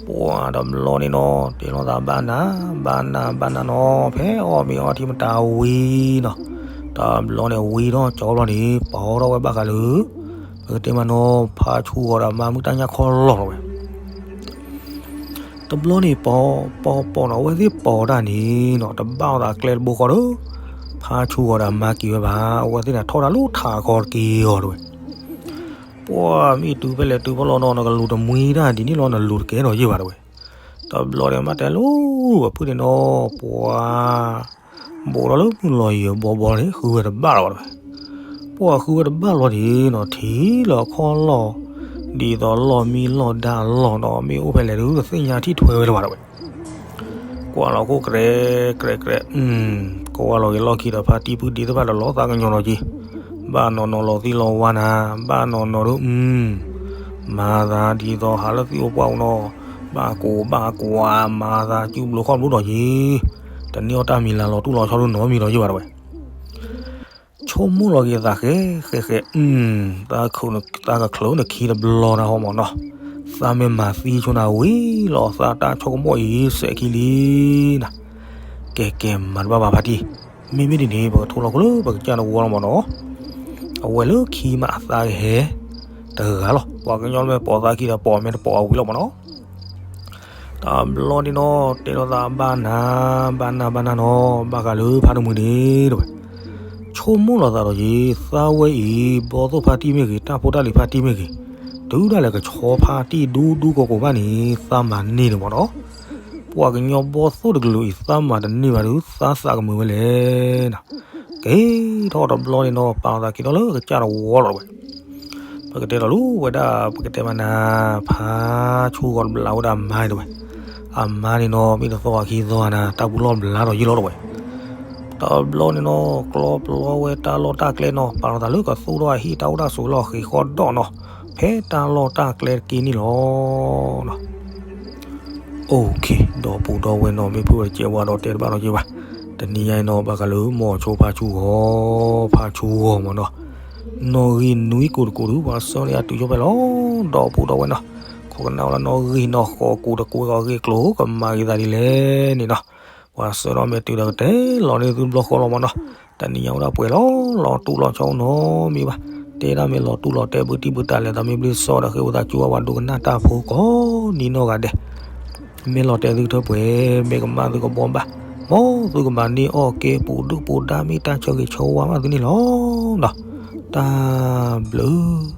ပှၤတဘျီန့ၣ်နီၤ တဲလိာ်သးဘၣ်နၤ, ဘၣ်နၤ ဘၣ်နၤနီၤ ဖဲအီၣ်မ့ၤအီထံမတၤဝံၤနီၤ, တဘျီန့ၣ်ဝံၤထီၣ်ကၠီဘျီန့ၣ် ပီထီၣ်ဝဲဘၣ်ဃးလၢ ပကတဲမးနီၤ ဖါဆူဂီၤဒီးမါမုၢ်တၢ်ညၣ်ခီလီၤလီၤဝဲ တဘျီန့ၣ်ပီ ပီ ပီနီၤ အဝဲသ့ၣ်ပီတၢ်န့ၣ်နီၤ တဘၣ်အီၤသးကျဲတဘိဃီဒီး ဖါဆူဂီၤဒီးမါက့ၤဝဲဘၣ် အဝဲသ့ၣ်န့ၣ်ထီၣ်တၢ်လၢထးခီတက့ၢ်အီၤတဝဲ ပှၤမ့ၢ်တုၤဖဲလဲၣ်တုၤဖဲလဲၣ်နီၤ နကလူၤတမှံတၢ်ဒ်န့ၣ်လီၤ နလူၤတကဲထီၣ်ယ့ၢ်ဘၣ်တဲဝဲ. တဘျီဒီးမ့ၢ်တဲလၢ ပဖုန့ၣ်နီၤ ပှၤ ဘူးထီၣ်လၢမုၢ်လီၤယံၤဘီဘီန့ၣ် ဃုဝဲတဘၣ်လီၤဘၣ်တဲဝဲ. ပှၤဃုဝဲတဘၣ်လီၤဒ်နီၤ ထံၣ်လၢအခီၣ်လီၢ် ဒ်သိးလီၢ်မံလီၢ်ဒါအလီၢ်နီၤ မ့ၢ်အိၣ်ဖဲလဲၣ်ဒုး တသ့ၣ်ညါထံၣ်ထွဲဝဲလၢၤဘၣ်တဲဝဲ. ကွၢ်လီၤခိၣ်ကြဲးကြဲးကြဲး ကွၢ်လီၤဂ့ၤလီၢ်ခံဒီးဖါတံၢ်ပုၢ်ဒ့တဖၣ်ဒီးလီၤသးကညီၤနီၤက့ၤ, ဘၣ်နီၤနီၤလီၤသံလီၤဝါနၤ, ဘၣ်နီၤနီၤဒုး မၤသးဒ်သိးဟးလၢသံအိၣ်ပှၢ်အိၣ်နီၤ, ဘၣ်ကိးဘၣ်ကွၢ်မၤသးစုဘျိခီၣ်ဘျိဒီးက့ၤ, တန့ၢ်အီၣ်တၢ်မံၤလၤလီၤတူၢ်လီၤဆီဒုးနီတမံၤဒီးယ့ၢ်ဘၣ်တဲဝဲ. ဆိကမိၣ်လီၤက့ၤသးဃဲဃဲဃဲ, သးကချုးနခံတဘျီနၤဟီမၢ်နီၤ, သးမ့ၢ်မၤသံဆိနၤဝံၤလီၤ သးတၢ်ဆိကမိၣ်အံၤစဲးခံလံနၤ. ကဲကဲမၤတဘၣ်ဘၣ်ဖါတံၢ်, မ့မ့ၢ်ဒ်န့ၣ် ပကထိလီၤခိၣ်လၢပကစၢ်တဝီလီၤမၢ်နီၤ. အဝဲလၢခံမးအသးကဟဲတဂၤလီၤ, ပှၤကညီမ့ၢ်ပိာ်သးခံဒီးပိာ်မ့ၢ်တပိာ်အဝံၤလီၤမၢ်နီၤ. တဘျီန့ၣ်နီၤ တဲလိာ်သးဘၣ်နၤ ဘၣ်နၤဘၣ်နၤနီၤ ဘၣ်ဃးလၢဖါတမှံၤန့ၣ်တဲဝဲ. ဆိကမိၣ်လီၤသးဒီးက့ၤ သးဝဲအံၤ ဘီသိၣ်ဖါတံၢ်မ့ၢ်ဂ့ၤ တၢ်ဖိတၢ်လံၤဖါတံၢ်မ့ၢ်ဂ့ၤ, တုၤဒၣ်လဲာ်ကဆီဖါတံၢ်ဒူဒူကိးကိးဘၣ်န့ၣ် သးမၤန့ၢ်န့ၣ်မၢ်နီၤ. ပှၤကညီဘီသိၣ်တကလုာ်အံၤ သးမၤတန့ၢ်ဘၣ်ဒီး သးသးကမုာ်ဝဲလဲၣ်နီၤ. ကဲထီၣ်တဘျီန့ၣ်နီၤ ပာ်လီၤသးက့ၤထီၣ်လၢကစၢ်တဝီလီၤတဲဝဲ. ပကတဲဒီးလူၤဝဲဒၣ် ပကတဲမးနၤ ဖါဆူဂီၤတဘျးဝဲဒၣ်အမါန့ၣ်တဲဝဲ. အမါန့ၣ်နီၤ မ့ၢ်တသီအခံသီနၤ တၢ်ပူၤလီၢ်ဘျါဒီးယ့ၢ်လီၤတဲဝဲ. တဘျီန့ၣ်နီၤ ကျီပျီဝဲတၢ်လီၢ်တၢ်ကျဲနီၤ ပာ်လီၤသးလၢကသူၣ်ထီၣ်အဟံၣ်တၢ်အိၣ်တၢ်ဆိးလီၢ်ဃ့ဃီဒီးနီၤ ဖဲတၢ်လီၢ်တၢ်ကျဲတက့ၢ်န့ၣ်လီၤ. OK ဒီပုၢ်ဒီဝဲၢ်နီၤ မ့ၢ်ဖုၣ်ဝဲတကဲဝါဒီးတဲတဘၣ်ဒီးက့ၤဘၣ်. တနံၤညါအံၤနီၤ ဘၣ်ဃးလၢမိၤဆိဖါဆူဂီၤ ဖါဆူဂီၤမၢ်နီၤ, နီၣ်ဂံၢ်နွံကိးတကိးဒုး ပှၤဆှၢန့ၢ်အတုၤဆိဖဲလီၤ ဒီပုၢ်ဒီဝဲၢ်နီၤ. ခိးကနၣ်ဝဲလၢနီၣ်ဂံၢ်နီၣ်ဃိးကိးတကိးဂီၤဂ့ၢ်ကျိၤ ကမၤဂ့ၤသးဒ်လဲၣ်န့ၣ်နီၤ. ပှၤဆှၢဒီးမ့ၢ်တုၤဒီးကတဲလီၤန့ၢ်သုတဘျီဃီလီၤမၢ်နီၤ. တနံၤညါဝဲဒၣ်ပှဲၤလီၤ လီၤတူၢ်လီၤဆီနီတမံၤဘၣ်. တဲဒၣ်မ့ၢ်လီၤတူၢ်လီၤတဲာ် ဘုတံၢ်ဘုတၢ်လဲၤသးမ့ၢ်ဘျ့စီဒီး ဃ့ဝံသးစူၤဝဲပှၤဒိကနၣ်တၢ်ဖိကိးနံၤနီၢ်ဂၤဒဲး မ့ၢ်လီၤတဲာ်သုထၢပှဲၤ မ့ၢ်ကမၣ်သုကဘှီဘၣ်, မ်သုကဘၣ်န့ၢ်အီၣ်ကဲပူၤဒုၣ်ပူၤဒါ မ့ၢ်တၢ်ဆၢဂ့ၤဆၢဝါဘၣ်သုန့ၣ်လီၤ. တၢ်ဘျုး